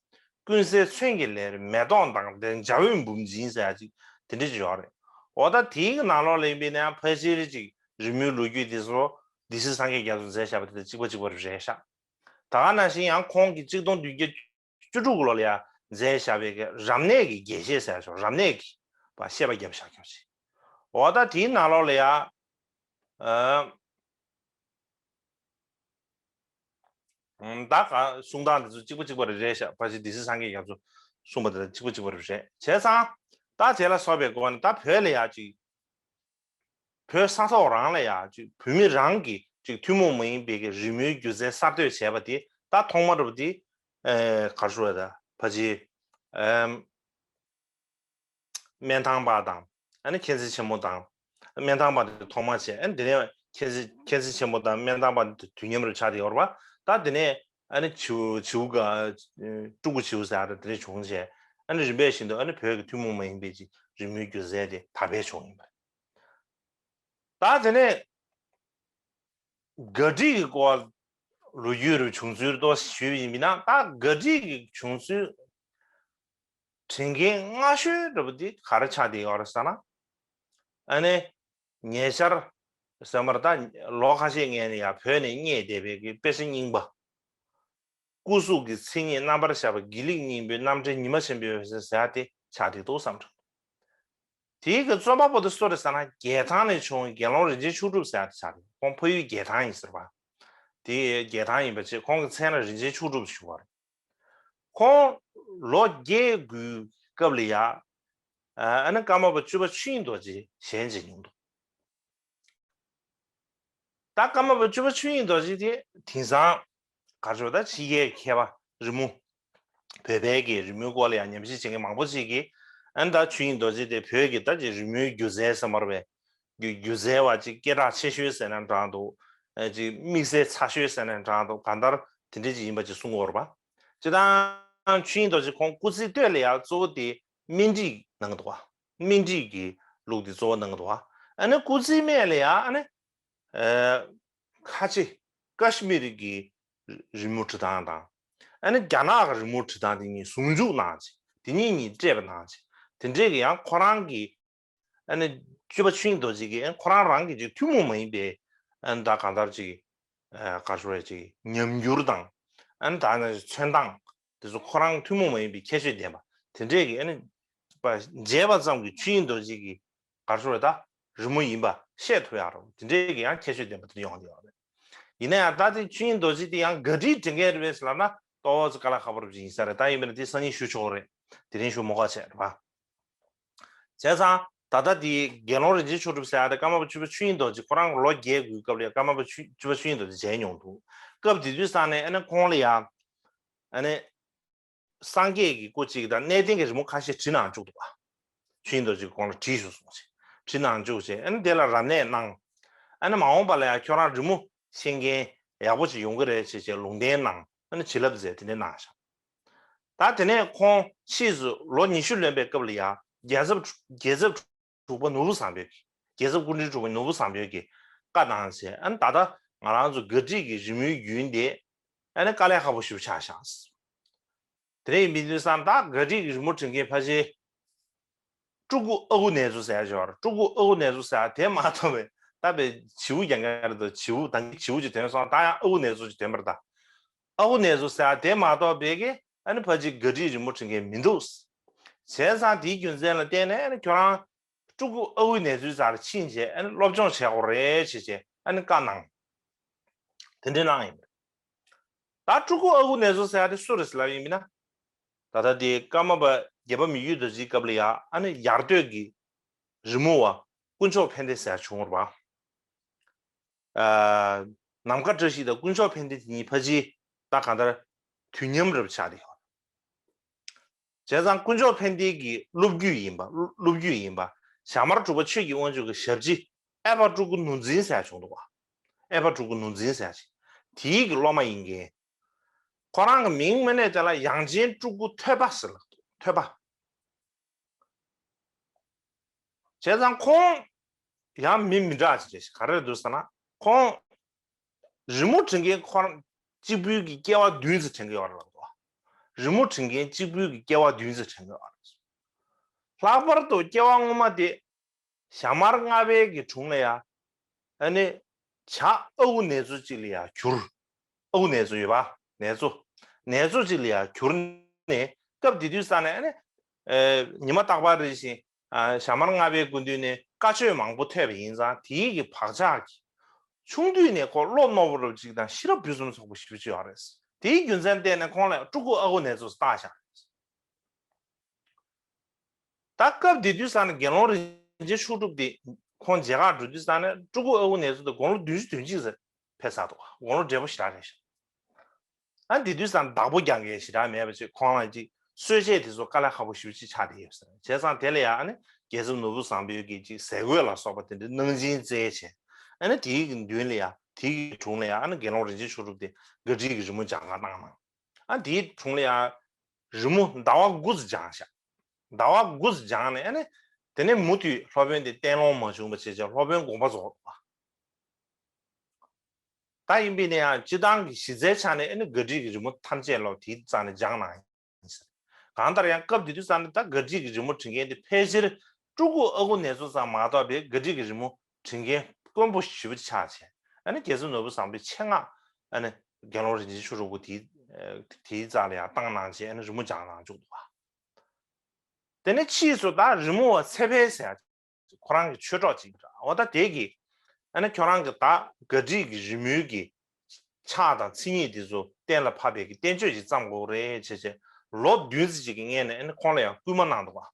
ཀུན་གསལ་ཚོན་གྱི་ལས་རིགས་མེ་ཏོག་མདངས་ལྡན་འཇའ་འོད་འབུམ་འཛིན་ཟེར་ཡག་ཅིག་དེ་འདྲ་ཅིག་ཡོད་རེད། འོ་ད་དེའི་གི་ནང་ལོགས་ལ་ཡིན་པས་ན་ཕལ་ཆེར་ཅིག་རི་མོའི་ལོ་རྒྱུས་དེ་ཚོ་སྡེ་སྲིད་སངས་རྒྱས་རྒྱ་མཚོས་མཛད་བཞག་པ་དེ་དང་གཅིག་པ་གཅིག་པ་རེད་བཞག་ད་ག་ནང་བཞིན་ཡང་ཁོང་གིས་གཅིག་སྟོང་བདུན་བརྒྱ་བཅུ་དྲུག་ལོ་ལ་ཡང་མཛད་བཞག་པའི་གི་རབ་གནས་ཀྱི་དགེ་བཤེས་ཟེར་ཞོག་རབ་གནས་ཀྱི་བཤད་པ་བརྒྱབ་བཞག་ཀྱང་ཞིག་འོ་ད་དེའི་ནང་ལོགས་ལ་ཡང་ཨ་ད་ག་གསུང་སྟངས་དེ་ཚོ་གཅིག་པ་གཅིག་པ་རེད་རེད་ཤག་ཕལ་ཆེར་སྡེ་སྲིད་སངས་རྒྱས་རྒྱ་མཚོ་གསུངས་པ་དེ་དང་གཅིག་པ་གཅིག་པ་རེད་རེད་བྱས་ཙང་། ད་དེ་ལ་སོགས་པའི་སྒོ་ནས་ད་བོད་ལ་ཡང་ཅིག་བོད་ས་ཐོག་རང་ལ་ཡང་ཅིག་བོད་མི་རང་གི་ཅིག་ཐུན་མོང་མ་ཡིན་པའི་གི་རི་མོའི་སྒྱུ་རྩལ་གསར་གཏོད་བྱས་པ་དེ་ད་ཐོག་མ་རུ་དེ་ཨེ་ག་རེ་ཞུ་དགོས་རེད། ད་ཕལ་ཆེར་ཨེམ། སྨན་ཐང་པ་དང་ཨ་ནི་མཁྱེན་བརྩེ་ཆེན་མོ་དང་། སྨན་ཐང་པ་དེ་ཐོག་མ་བྱས། ཨ་ནི་དེ་ནས་མཁྱེན་བརྩེ་མཁྱེན་བརྩེ་ཆེན་མོ་དང་སྨན་ཐང་པ་དེ་དུས་མཉམ་རུ་ཆགས་བསྡད་ཡོད་རེད་པ། ད་དེ་ནས་ཨ་ནི་བྱིའུ་བྱིའུ་ག་སྤྲུལ་སྐུ་བྱིའུ་ཟེར་ཡག་དེ་འདྲ་བྱུང་བྱས། ཨ་ནི་རིམ་པས་བཞིན་དུ་ཨ་ནི་བོད་ཀྱི་ཐུན་མོང་མ་ཡིན་པའི་ཅིག་རི་མོའི་སྒྱུ་རྩལ་དེ་དར་འཕེལ་བྱུང་ཡིན་པ་རེད། ད་དེ་ནས་ག་བྲིས་ཀྱི་སྐོར་ ལོ་རྒྱུས་རུ་བྱུང་ཚུལ་ཏོག་ཞུས་ཡིན་མིན་ན། ད་དགའ་སྒྲིག་གི་བྱུང་ཚུལ་དྲན་མཁན་སྔ་ཤོས་འདྲ་པོ་དེ་ག་རེ་ཆགས་བསྡད་ཡོད་རེད་ཟེར་ན། ཨ་ནི་ཉེ་ཆར་ཟེར་མར་ད་ལོ་ཁ་ཤས་སྔོན་ནས་ཡང་བོད་ནས་རྙེད་བསྡད་པའི་གི་དཔེ་ཆ་རྙིང་པ། སྐུ་གཟུགས་ཀྱི་མཚན་ཉིད་རྣམ་པར་ཤར་བ། དགེ་ལེགས་སྙིང་པོའི་རྣམ་འགྲེལ་ཉི་མ་ཆེན་པོའི་འོད་ཟེར་ཟེར་ཡ་དེ་ཆགས་བསྡད་འདུག་བསམ་དྲན། དེའི་གི་རྩོམ་པ་པོ་དེ་སུ་རེད་ཟེར་ན། རྒྱལ་ཐང་ནས་བྱུང་བའི་དགེ་སློང་རིན་ཆེན་མཆོག་གྲུབ་ཟེར་ཡ་དེ་ཆགས་བསྡད། ཁོང་ཕ་ཡུལ་རྒྱལ་ཐང་ཡིན་ཟེར་བ། དེ་རྒྱལ་ཐང་ཡིན་པ་བྱས། ཁོང་གི་མཚན་ལ་རིན་ཆེན་མཆོག་གྲུབ་ཞུ་བ་རེད། ཁོང་ལོ་བརྒྱད་དགུའི་སྐབས་ལ་ཡ། ཨ་ནི་ཀརྨ་པ་བཅུ་པ་ཆོས་དབྱིངས་རྡོ་རྗེ་ཞལ་མཇལ་མྱོང་འདུག་ད་ཀརྨ་པ་བཅུ་པ་ཆོས་དབྱིངས་རྡོ་རྗེ་དེ་དེང་སང་ག་རེ་ཟེར། ད་ཕྱི་རྒྱལ་མཁས་པ་རི་མོ། བོད་པའི་གི་རི་མོའི་སྐོར་ལ་ཡང་ཉམས་ཞིབ་བྱེད་མཁན་མང་པོ་ཅིག་གིས། ཨ་ནི་ད་ཆོས་དབྱིངས་རྡོ་རྗེ་དེ་བོད་ཀྱི་ད་ཅིག་རི་མོའི་སྒྱུ་རྩལ་ཟེར་མར་བའི་སྒྱུ་སྒྱུ་རྩལ་བ་ཅིག་སྐད་གྲགས་ཆེ་ཤོས་ཟེར་ན་འདྲ་འདུག་ཨ་ཅིག་དམིགས་བསལ་ཚ་ཤོས་ཟེར་ན་འདྲ་འདུག་གང་ལྟར་དེ་འདྲ་ཅིག་ཡིན་པ་ཅིག་གསུང་གི་ཡོད་རེད་པ། སྤྱིར་བཏང་ཆོས་དབྱིངས་རྡོ་རྗེ་ཁོང་སྐུ་ཚེའི་སྟོད་ལ་ཡང་གཙོ་བོ་དེ་སྨིན་བྲིས་གནང་གི་འདུག་པ། སྨིན་བྲིས་ཀྱི་ལུགས་དེ་གཙོ་བོ་གནང་གི་འདུག་པ། ཨ་ནི་སྐུ་ཚེའི་སྨད་ལ་ཡང་ཨ་ནི། ཨ། ཁ་ཆེ་ཀ་ཤི་མིར་གྱི་རི་མོ་འབྲི་སྟངས་དང་། ཨ་ནི་རྒྱ་ནག་གི་རི་མོ་འབྲི་སྟངས་དེ་གཉིས་ཟུང་འཇུག་གནང་བྱས། དེ་གཉིས་གཉིས་སྤྲད་པ་གནང་བྱས། དེ་འདྲས་ཀྱི་ཡང་ཁོ་རང་གི། ཨ་ནི་སྤྱི་པ་ཆོས་དབྱིངས་རྡོ་རྗེ་གིས་ཨ་ནི་ཁོ་རང་རང་གི་ཅིག་ཐུན་མོང་མ་ཡིན་པའི། ཨ་ནི་ད་གང་ལྟར་ཅིག་ཨ། ག་རེ་ཟེར། ཅིག་ཉམས་འགྱུར་དང་། ཨ་ནི་ད་ནི་ཚོན་མདངས་དེ་ཚོ་ཁོ་རང་ཐུན་མོང་མ་ཡིན་པའི་ཁྱད་ཆོས་ལྡན་པ་དེ་འདྲས་ཀྱི། ཨ་ནི་པ་མཇལ་བ་ཙམ་གྱིས་ཆོས་དབྱིངས་རྡོ་རྗེ་གི་ག་རེ་ཟེར་ད་རི་མོ་ཡིན་པ་ཤེས་ཐུབ་ཡག་རེད། དེ་འདྲའི་གི་ཡང་ཁྱད་ཆོས་ལྡན་པ་དེ་འདྲ་ཡོང་གི་ཡོད་རེད། ཡིན་ན་ཡང་ད་དེ་ཆོས་དབྱིངས་རྡོ་རྗེ་དེ་ཡང་དགའ་སྒྲིག་འབྲི་མཁན་རེད་པས་ལབ་ན་ཏོག་ཙམ་དཀའ་ལས་ཁག་པོ་རེད་པ་ཅིག་ཡིན་ས་རེད། ད་ཡིན་པ་ན་དེ་སང་ཉིན་ཞུ་ཆོག་རེད། དེ་རིང་ཞུ་མོ་ཁ་བྱས་རེད་པ། བྱས་ཙང་ད་ལྟ་དེ་དགེ་སློང་རིན་ཆེན་མཆོག་གྲུབ་ཟེར་ཡ་དེ་ཀརྨ་པ་བཅུ་པ་ཆོས་དབྱིངས་རྡོ་རྗེ་ཁོ་རང་ལོ་བརྒྱད་དགུའི་སྐབས་ལ་ཀརྨ་པ་བཅུ་པ་ཆོས་དབྱིངས་རྡོ་རྗེ་མཇལ་མྱོང་འདུག་སྐབས་དེ་དུས་ཙང་ནས་ཨ་ནི་ཁོང་ལ་ཡང་ཨ་ནི། སངས་རྒྱས་ཀྱི་སྐུ་གཅིག་དང་གནས་བརྟན་གྱི་རི་མོ་ཁ་ཤས་བྲིས་གནང་བཅུག་འདུག་པ། ཆོས་དབྱིངས་རྡོ་རྗེ་གིས་ཁོང་ལ་བྲིས་ཤོག་གསུངས་བྱས། བྲིས་གནང་བཅུག་བྱས། ཨ་ནི་དེ་ལ་རབ་གནས་གནང་། ཨ་ནི་མ་འོངས་པ་ལ་ཡང་ཁྱོད་རང་རི་མོ་ཤེས་མཁན་ཡག་པོ་ཅིག་ཡོང་གི་རེད་ཅེས་བྱས་ལུང་བསྟན་གནང་། ཨ་ནི་བྱིན་རླབས་མཛད། དེ་འདྲ་གནང་བཞག་ད་དེ་ནས་ཁོང་ཕྱིས་སུ་ལོ་ཉི་ཤུ་ལོན་པའི་སྐབས་ལ་ཡང་རྒྱལ་ཚབ་རྒྱལ་ཚབ་དྲུག་པ་ནོར་བུ་བཟང་པོས། རྒྱལ་ཚབ་སྐུ་ཕྲེང་དྲུག་པ་ནོར་བུ་བཟང་པོས་ཀྱིས་བཀའ་གནང་བྱས། ཨ་ནི་ད་ལྟ་ང་རང་ཚོ་དགའ་སྒྲིག་གི་རི་མོའི་རྒྱུན་དེ་ཨ་ནི་དཀའ་ལས་ཁག་པོ་ཞེ་པོ་ཆགས་བཞག་དེ་འདྲ་ཡིན་པའི་དུས་ཙང་ད་དགའ་སྒྲིག་གི་རི་མོ་འབྲི་མཁན་ཕལ་ཆེར་སྤྲུལ་སྐུ་ཨ་ཁུ་ནེ་ཙོ་ཟེར་ཡ་ཅིག་ཡོད་རེད། སྤྲུལ་སྐུ་ཨ་ཁུ་ནེ་ཙོ་ཟེར་ཡ་དེ་མ་གཏོགས་པའི་ད་བྱིའུ་རྒྱག་མཁན་རེད་དོ། བྱིའུ་ད་བྱིའུ་ཅིག་ཐོན་སོང་། ད་ཡང་ཨ་ཁུ་ནེ་ཙོ་ཅིག་ཐོན་པ་རེད་ད། ཨ་ཁུ་ནེ་ཙོ་ཟེར་ཡ་དེ་མ་གཏོགས་པའི་གི་ཨ་ནི་ཕལ་ཆེར་དགའ་སྒྲིག་རི་མོ་འབྲི་མཁན་མི་འདུག་བྱས་ཙང་དེའི་རྒྱུ་མཚན་ལ་བརྟེན་ནས་ཨ་ནི་ཁྱོད་རང་སྤྲུལ་སྐུ་ཨ་ཁུ་ནེ་ཙོའི་རྩར་ཕྱིན་བྱས་ཨ་ནི་སློབ་སྦྱོང་བྱེད་དགོས་རེད་ཅེས་བྱས་ཨ་ནི་བཀའ་གནང་། དེ་འདྲ་གནང་ཡིན་པ་རེད། ད་སྤྲུལ་སྐུ་ཨ་ཁུ་ནེ་ཙོ་ཟེར་ཡ་དེ་སུ་རེད་ཟེར་ལབ་ཡིན་པ་ཡིན་ན། ད་ལྟ་དེ་ཀརྨ་པ་དགྱེས་པ་མི་བསྐྱོད་རྡོ་རྗེའི་སྐབས་ལ་ཡ་ཨ་ནི་ཡར་སྟོད་ཀྱི་རི་མོ་བ་དཀོན་མཆོག་ཕན་བདེ་ཟེར་ཡ་བྱུང་བ་རེད་པ། ཨ། ནམ་མཁའ་བཀྲ་ཤིས་དང་དཀོན་མཆོག་ཕན་བདེ་དེ་གཉིས་ཕལ་ཆེར་ད་གང་ལྟར་དུས་མཉམ་རེད་པ་ཆགས་བསྡད་ཡོད། བྱས་ཙང་དཀོན་མཆོག་ཕན་བདེ་གི་སློབ་བརྒྱུད་ཡིན་པ། སློབ་བརྒྱུད་ཡིན་པ། ཞྭ་དམར་གྲུ་པ་ཆོས་ཀྱི་དབང་ཕྱུག་གི་ཞབས་ཕྱི་ཨའི་པ་སྤྲུལ་སྐུ་ནོར་འཛིན་ཟེར་ཡ་བྱུང་འདུག་པ། ཨའི་པ་སྤྲུལ་སྐུ་ནོར་འཛིན་ཟེར་ཡ་ཅིག་དེའི་གི་སློབ་མ་ཡིན་མཁན། ཁོ་རང་གི་མིང་དངོས་གནས་དེ་ལ་དབྱངས་ཅན་སྤྲུལ་སྐུ་ཐོས་པ་ཟེར་ལབ་འདུག་ཐོས་པ། བྱས་ཙང་ཁོང་ཡང་མི་མི་འདྲ་ཅིག་རེད། ག་རེ་རེད་འདུག་ཟེར་ན། ཁོང་རི་མོ་འབྲི་མཁན་ཁོ་རང་གཅིག་པུའི་གི་སྐྱེ་བ་བདུན་ཙམ་དྲན་གྱི་ཡོད་རེད་ལབ་འདུག་རི་མོ་འབྲི་མཁན་གཅིག་པུའི་གི་སྐྱེ་བ་བདུན་ཙམ་དྲན་གྱི་ཡོད་རེད། ལྷག་པར་དུ་སྐྱེ་བ་སྔོན་མ་དེ་ཞྭ་དམར་ལྔ་པའི་གི་དྲུང་ལ་ཡ། ཨ་ནི་བྱ་ཨ་ཁུ་ནེ་ཙོ་གཅིག་ལ་ཡ་གྱུར། ཨ་ཁུ་ནེ་ཙོ་ཡོད་པ། ནེ་ཙོ། ནེ་ཙོ་གཅིག་ལ་ཡ་གྱུར་ནས་སྐབས་དེ་དུས་ཙང་ནས་ཨ་ནི། ཨེ། ཉི་མ་རྟག་པར་རེ་བཞིན། ཨ། ཞྭ་དམར་ལྔ་པའི་སྐུ་མདུན་ནས་བཀའ་ཆོས་མང་པོ་ཐོས་པ་ཡིན་ཙང་དེའི་གི་བག་ཆགས་ཀྱིས། ཆུང་དུས་ནས་ཁོ་བློ་རྣོ་པོ་རབ་ཅིག་དང་ཤེས་རབ་ཕུན་སུམ་ཚོགས་པོ་ཞེ་པོ་ཅིག་ཡོད་རེད། དེའི་རྒྱུ་མཚན་བརྟེན་ནས་ཁོང་ལ་སྤྲུལ་སྐུ་ཨ་ཁུ་ནེ་ཙོ་བཏགས་བཞག་རེད། ད་སྐབས་དེ་དུས་ཙང་ནས་དགེ་སློང་རིན་ཆེན་མཆོག་གྲུབ་དེ་ཁོང་མཇལ་ཁ་འགྲོ་དུས་ཙང་ནས་སྤྲུལ་སྐུ་ཨ་ཁུ་ནེ་ཙོ་དེ་དགུང་ལོ་བདུན་ཅུ་དོན་གཅིག་ཙམ་ཕེབས་ཚར་འདུག་དགུང་ལོ་བགྲེས་པོ་ཞེ་དྲག་རེད་ཤག་ཨ་དེ་དུས་ཙང་བདག་པོ་རྒྱག་མཁན་ཞེ་དྲག་མེད་པ་ཅིག་ཁོང་ལ་ཅིག་གསོལ་ཆས་དེ་ཚོ་དཀའ་ལས་ཁག་པོ་ཞེ་པོ་ཅིག་ཆགས་བསྡད་ཡོད་ཟེར། བྱས་ཙང་དེ་ལ་ཡང་ཨ་ནི་རྒྱལ་ཚབ་ནོར་བུ་བཟང་པོའི་གི་ཅིག་ཟས་གོས་ལ་སོགས་པ་དེ་འདྲ་གནང་སྦྱིན་བསྩལ་བྱས། ཨ་ནི་དེའི་གི་མདུན་ལ་ཡང་དེའི་གི་དྲུང་ལ་ཡང་ཨ་ནི་དགེ་སློང་རིན་ཆེན་མཆོག་གྲུབ་དེ་དགའ་སྒྲིག་གི་རི་མོ་སྦྱང་ག་གནང་གནང་། ཨ་དེའི་དྲུང་ལ་ཡང་རི་མོ་ཟླ་བ་དགུ་ཙམ་སྦྱངས་ཤག་ཟླ་བ་དགུ་ཙམ་སྦྱངས་ནས་ཨ་ནི་དེ་ནས་མུ་མཐུད་སློབ་དཔོན་དེ་བསྟེན་ལོང་མ་བྱུང་བ་བྱས་བྱས་སློབ་དཔོན་དགོངས་པ་རྫོགས་པ། ད་ཡིན་པས་ན་ཡང་སྤྱི་བཏང་གི་གཞི་རྩའི་ཆ་ནས་ཨ་ནི་ག་ཊི་གི་རི་མོ་ཐམས་ཅད་ལོ་དེའི་རྩ་ནས་སྦྱངས་གནང་ཡིན་ཟེར། གང་ལྟར་ཡང་སྐབས་དེ་དུས་རྩ་ནས་ད་ག་ཊི་གི་རི་མོ་འབྲི་མཁན་དེ་ཕལ་ཆེར་སྤྲུལ་སྐུ་ཨ་ཁུ་ནེ་ཙོ་ཙམ་མ་གཏོགས་པའི་ག་ཊི་གི་རི་མོ་འབྲི་མཁན་དཀོན་པོ་ཞེ་པོ་ཆགས་བྱས། ཨ་ནི་རྒྱལ་ཚབ་ནོར་བུ་བཟང་པོའི་ཆེད་མངགས་ཨ་ནི་དགེ་སློང་རིན་ཆེན་མཆོག་སྤྲུལ་སྐུ་དེའི་དེའི་རྩ་ལ་ཡང་བཏང་གནང་བྱས་ཨ་ནི་རི་མོ་སྦྱངས་གནང་བཅུག་འདུག་བ། དེ་ནས་ཕྱིས་སུ་ད་རི་མོ་བ་ཚེ་འཕེལ་ཟེར་ཡ་ཁོ་རང་གི་ཆོས་གྲོགས་ཅིག་འདྲ། འོ་ད་དེ་གིས་ཨ་ནི་ཁྱོད་རང་གི་ད་ག་ཊི་གི་རི་མོའི་གི་ཕྱག་དང་མཚན་ཉིད་དེ་ཚོ་གཏན་ལ་ཕབ་པའི་གི་བསྟན་བཅོས་ཅིག་བརྩམ་དགོས་རེད་བྱས་བྱས་ལོ་བདུན་ཙམ་ཅིག་གི་སྔོན་ནས་ཨ་ནི་ཁོང་ལ་ཡང་སྐུལ་མ་གནང་འདུག་བ།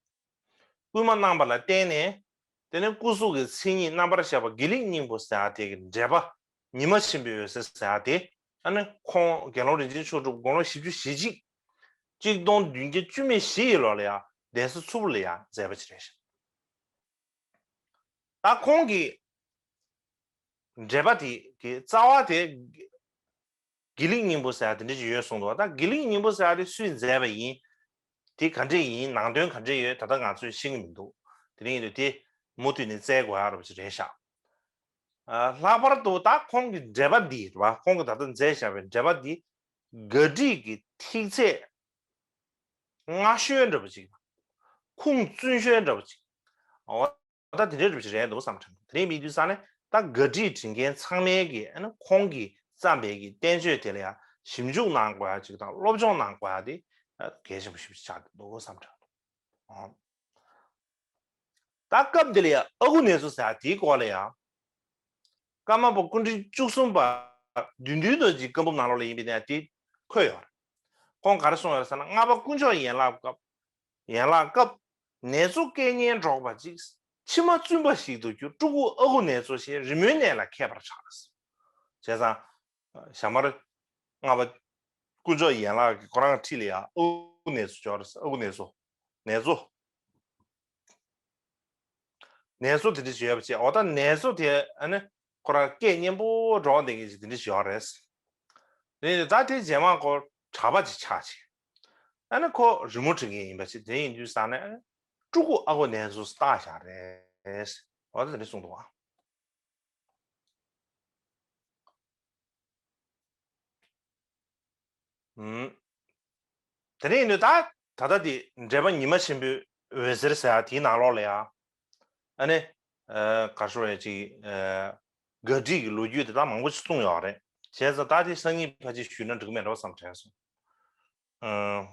སྐུལ་མ་གནང་པ་ལ་བརྟེན་ནས་དེ་ནས་སྐུ་གཟུགས་ཀྱི་མཚན་ཉིད་རྣམ་པར་ཤར་བ་དགེ་ལེགས་སྙིང་པོ་ཟེར་ཡ་དེ་གི་འགྲེལ་པ་ཉི་མ་ཆེན་པོའི་འོད་ཟེར་ཟེར་ཡ་དེ་ཨ་ནི་ཁོང་དགེ་སློང་རིན་ཆེན་མཆོག་སྤྲུལ་དགུང་ལོ་བཞི་བཅུ་ཞེ་གཅིག་གཅིག་སྟོང་བདུན་བརྒྱ་བཅུ་མེད་བཞི་ཡི་ལོ་ལ་ཡང་གདན་ས་མཚུར་ཕུ་ལ་ཡང་མཛད་པ་ཅིག་རེད་ཤག་ད་ཁོང་གི་འགྲེལ་པ་དེ་གི་རྩ་བ་དེ་དགེ་ལེགས་སྙིང་པོ་ཟེར་ཡ་དེ་འདྲ་ཅིག་ཡོད་གསུངས་འདུག་ད་དགེ་ལེགས་སྙིང་པོ་ཟེར་ཡ་དེ་སུས་མཛད་པ་ཡིན། དེ་ག་འདྲས་ཡིན། ནང་དོན་ག་འདྲས་ཡོད། ད་ལྟ་ང་ཚོས་ཤེས་ཀྱི་མི་འདུག་དེ་རིང་ཡིན་དུས་དེ་མུ་མཐུད་ནས་བཙལ་དགོས་ཡ་རབ་ཅིག་རེད་ཤག་ཨ། ལྷག་པར་དུ་ད་ཁོང་གི་འགྲེལ་པ་འདི་རེད་བ། ཁོང་གི་ད་ལྟ་མཛད་བཞག་པའི་འགྲེལ་པ་འདི་ག་ཊི་གི་ཐིག་ཚད་སྔ་ཤོས་འདྲ་པོ་ཅིག་ཁུངས་བཙུན་ཤོས་འདྲ་པོ་ཅིག་འོ་ད་དེ་འདྲའི་འདྲ་པོ་ཅིག་རེད་འདུག་བསམ་དྲན། དེ་རིང་མི་དུས་ས་ནས་ད་ག་ཊི་འབྲི་མཁན་ཚང་མའི་གི་ཨ་ནི་ཁོང་གིས་བརྩམས་པའི་གི་བསྟན་བཅོས་དེ་ལ་ཡང་ཞིབ་འཇུག་གནང་དགོས་ཡ་ཅིག་དང་སློབ་སྦྱོང་གནང་དགོས་ཡ་དེ་གལ་ཆེན་པོ་ཞིག་ཆགས་འདུག་བསམ་དྲན་འདུག་ད་སྐབས་འདི་ལ་ཡང་ཨ་ཁུ་ནེ་ཙོ་ཟེར་ཡ་དེའི་སྐོར་ལ་ཡང་། ཀརྨ་པ་སྐུ་ཕྲེང་བཅུ་གསུམ་པ་བདུད་འདུལ་རྡོ་རྗེའི་བཀའ་འབུམ་ནང་ལོགས་ལ་ཡིན་པས་ན་དེ་འཁོད་ཡོད་རེད། ཁོང་ག་རེ་གསུངས་ཡོད་རེད་ཟེར་ན། ལྔ་པ་དཀོན་མཆོག་ཡན་ལག་སྐབས། ཡན་ལག་སྐབས། ནེ་ཙོ་སྐད་སྙན་སྒྲོག་པ་ཅིག་ཕྱི་མ་བཙུན་པ་ཞིག་ཏུ་གྱུར། སྤྲུལ་སྐུ་ཨ་ཁུ་ནེ་ཙོ་ཞེས་རི་མོའི་གནས་ལ་མཁས་པར་གྲགས། བྱས་ཙང་། ཞྭ་དམར་ལྔ་པ་དཀོན་མཆོག་ཡན་ལག་གི་ཁོ་རང་འཁྲིས་ལ་ཡང་ཨ་ཁུ་ནེ་ཙོ་ཅོག་རེད། ཨ་ཁུ་ནེ་ཙོ། ནེ་ཙོ། ནེ་ཙོ་དེ་འདྲ་ཞིག་ཡོད་པ་བྱས། འོ་ད་ནེ་ཙོ་དེ་ཨ་ནི་ཁོ་རང་སྐད་སྙན་པོ་སྒྲོག་བསྡད་མཁན་ཞིག་དེ་འདྲ་ཞིག་ཡོད་རེད། རེད། ད་དེ་རྗེས་མ་ཁོ་གྲྭ་པ་ཅིག་ཆགས་བྱས། ཨ་ནི་ཁོ་རི་མོ་འབྲི་མཁན་ཡིན་པ་བྱས། དེ་ཡིན་དུས་ཙང་ནས་ཨ་ནི་སྤྲུལ་སྐུ་ཨ་ཁུ་ནེ་ཙོ་བཏགས་བཞག་རེད། འོ་ད་དེ་འདྲ་གསུངས་འདུག་བ། ཨུམ། དེ་ནས་ཡིན་དུས་ད་ད་ལྟ་དེ་འགྲེལ་པ་ཉི་མ་ཆེན་པོའི་འོད་ཟེར་ཟེར་ཡ་དེའི་ནང་ལོགས་ལ་ཡང་ཨ་ནི་ཨ་ག་རེ་ཟེར་ཡ་ཅིག་ཨ་ག་ཊི་གི་ལོ་རྒྱུས་དེ་དག་མང་པོ་ཞིག་གསུངས་ཡོད་རེད། བྱས་ཙང་ད་དེ་སང་ཉིན་ཕལ་ཆེར་ཞུས་ན་འགྲིག་གི་མེད་འགྲོ་བསམ་དྲན་སོང་། ཨ།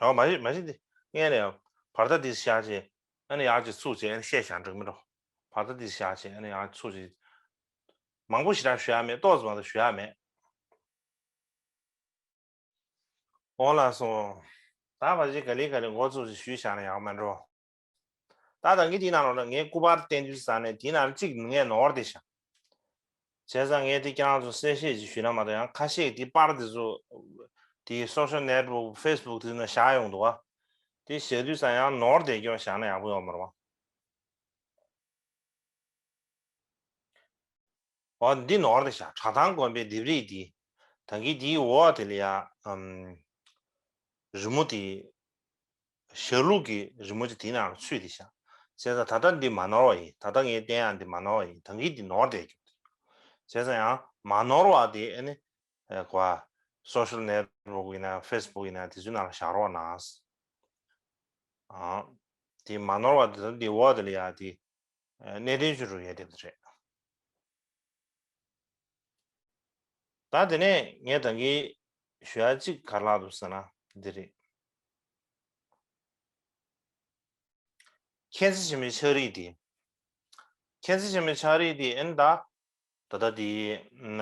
ཨོ་མ་གཞི་མ་གཞི་འདི་སྔོན་ནས་བར་ཐག་འདི་བཞག་བྱས་ཨ་ནི་ཡག་ཅིག་ཚུགས་བྱས་ཨ་ནི་བཤད་བཞག་འགྲིག་མི་འགྲོ། བར་ཐག་འདི་བཞག་བྱས་ཨ་ནི་ཡག་ཚུགས་བྱས། མང་པོ་ཞེ་དྲག་ཞུ་ཡ་མེད། ཏོག་ཙམ་མ་གཏོགས་ཞུ་ཡ་མེད། ཨོ་ལགས་སོ། ད་མ་གཞི་ག་ལེ་ག་ལེ་འགོ་ཚུགས་བྱས་ཞུས་བཞག་ན་ཡག་མེད་འགྲོ། ད་ད་གིན་དེའི་ནང་ལོགས་ལ་ངས་སྐུ་པར་བསྟན་དུས་ཙང་ནས་དེའི་ནང་ལ་གཅིག་ངས་ནོར་བསྡད་ཤག་བྱས་ཙང་ངས་དེ་ཁྱེད་རང་ཚོ་གསལ་བཤད་ཅིག་ཞུས་ན་མ་གཏོགས། ཡང་ཁ་ཤས་དེ་པར་དེ་ཚོ་དེའི་སོ་ཤལ་ནེཊ་ཝརཀ་ཕེ་སི་བུག་དེ་ཚོ་ནང་བཞག་ཡོང་འདུག་བ། དེ་བཞག་དུས་ཙང་ཡང་ནོར་བསྡད་རྒྱུ་བཞག་ན་ཡག་པོ་ཡོད་མ་རེད་བ། འོ་འདི་ནོར་བསྡད་ཤག་བྲག་ཐང་དགོན་པའི་ལྡེབས་རིས་འདི། ད་གིན་དེའི་འོག་དེ་ལ་ཡ་ཨམ། རི་མོ་དེ། ཞྭ་ལུ་གི་རི་མོ་ཅིག་དེའི་ནང་ལ་ཚུད་བསྡད་ཤག་བྱས་ཙང་ད་ལྟ་འདི་མ་ནོར་བ་ཡིན། ད་ལྟ་ངས་བསྟན་ཡག་འདི་མ་ནོར་བ་ཡིན། ད་གིན་འདི་ནོར་བསྡད་རྒྱུ། བྱས་ཙང་ཡང་མ་ནོར་བ་དེ་ཨ་ནི་ཨ་གོ་བ། སོ་ཤལ་ནེཊ་ཝརཀ་ཡིན་ན་ཕེ་སི་བུག་ཡིན་ན་དེ་ཚོའི་ནང་ལ་བཞག་རོགས་གནང་། ཨ། དེ་མ་ནོར་བ་དེ་ད་འདི་འོག་དེ་ལ་ཡ་དེ། གནད་དོན་ཆེ་རུ་ཡོད་བསྡད་པ་རེད། ད་དེ་ནས་ངས་ད་གིན་ཞུ་ཡ་གཅིག་ག་རེ་ལབ་འདུག་ཟེར་ན་འདི་རེད། མཁྱེན་བརྩེ་ཆེན་པོའི་ཕྱག་བྲིས་འདི། མཁྱེན་བརྩེ་ཆེན་པོའི་ཕྱག་བྲིས་འདི་ཨ་ནི་ད། ད་ལྟ་དེ་ན་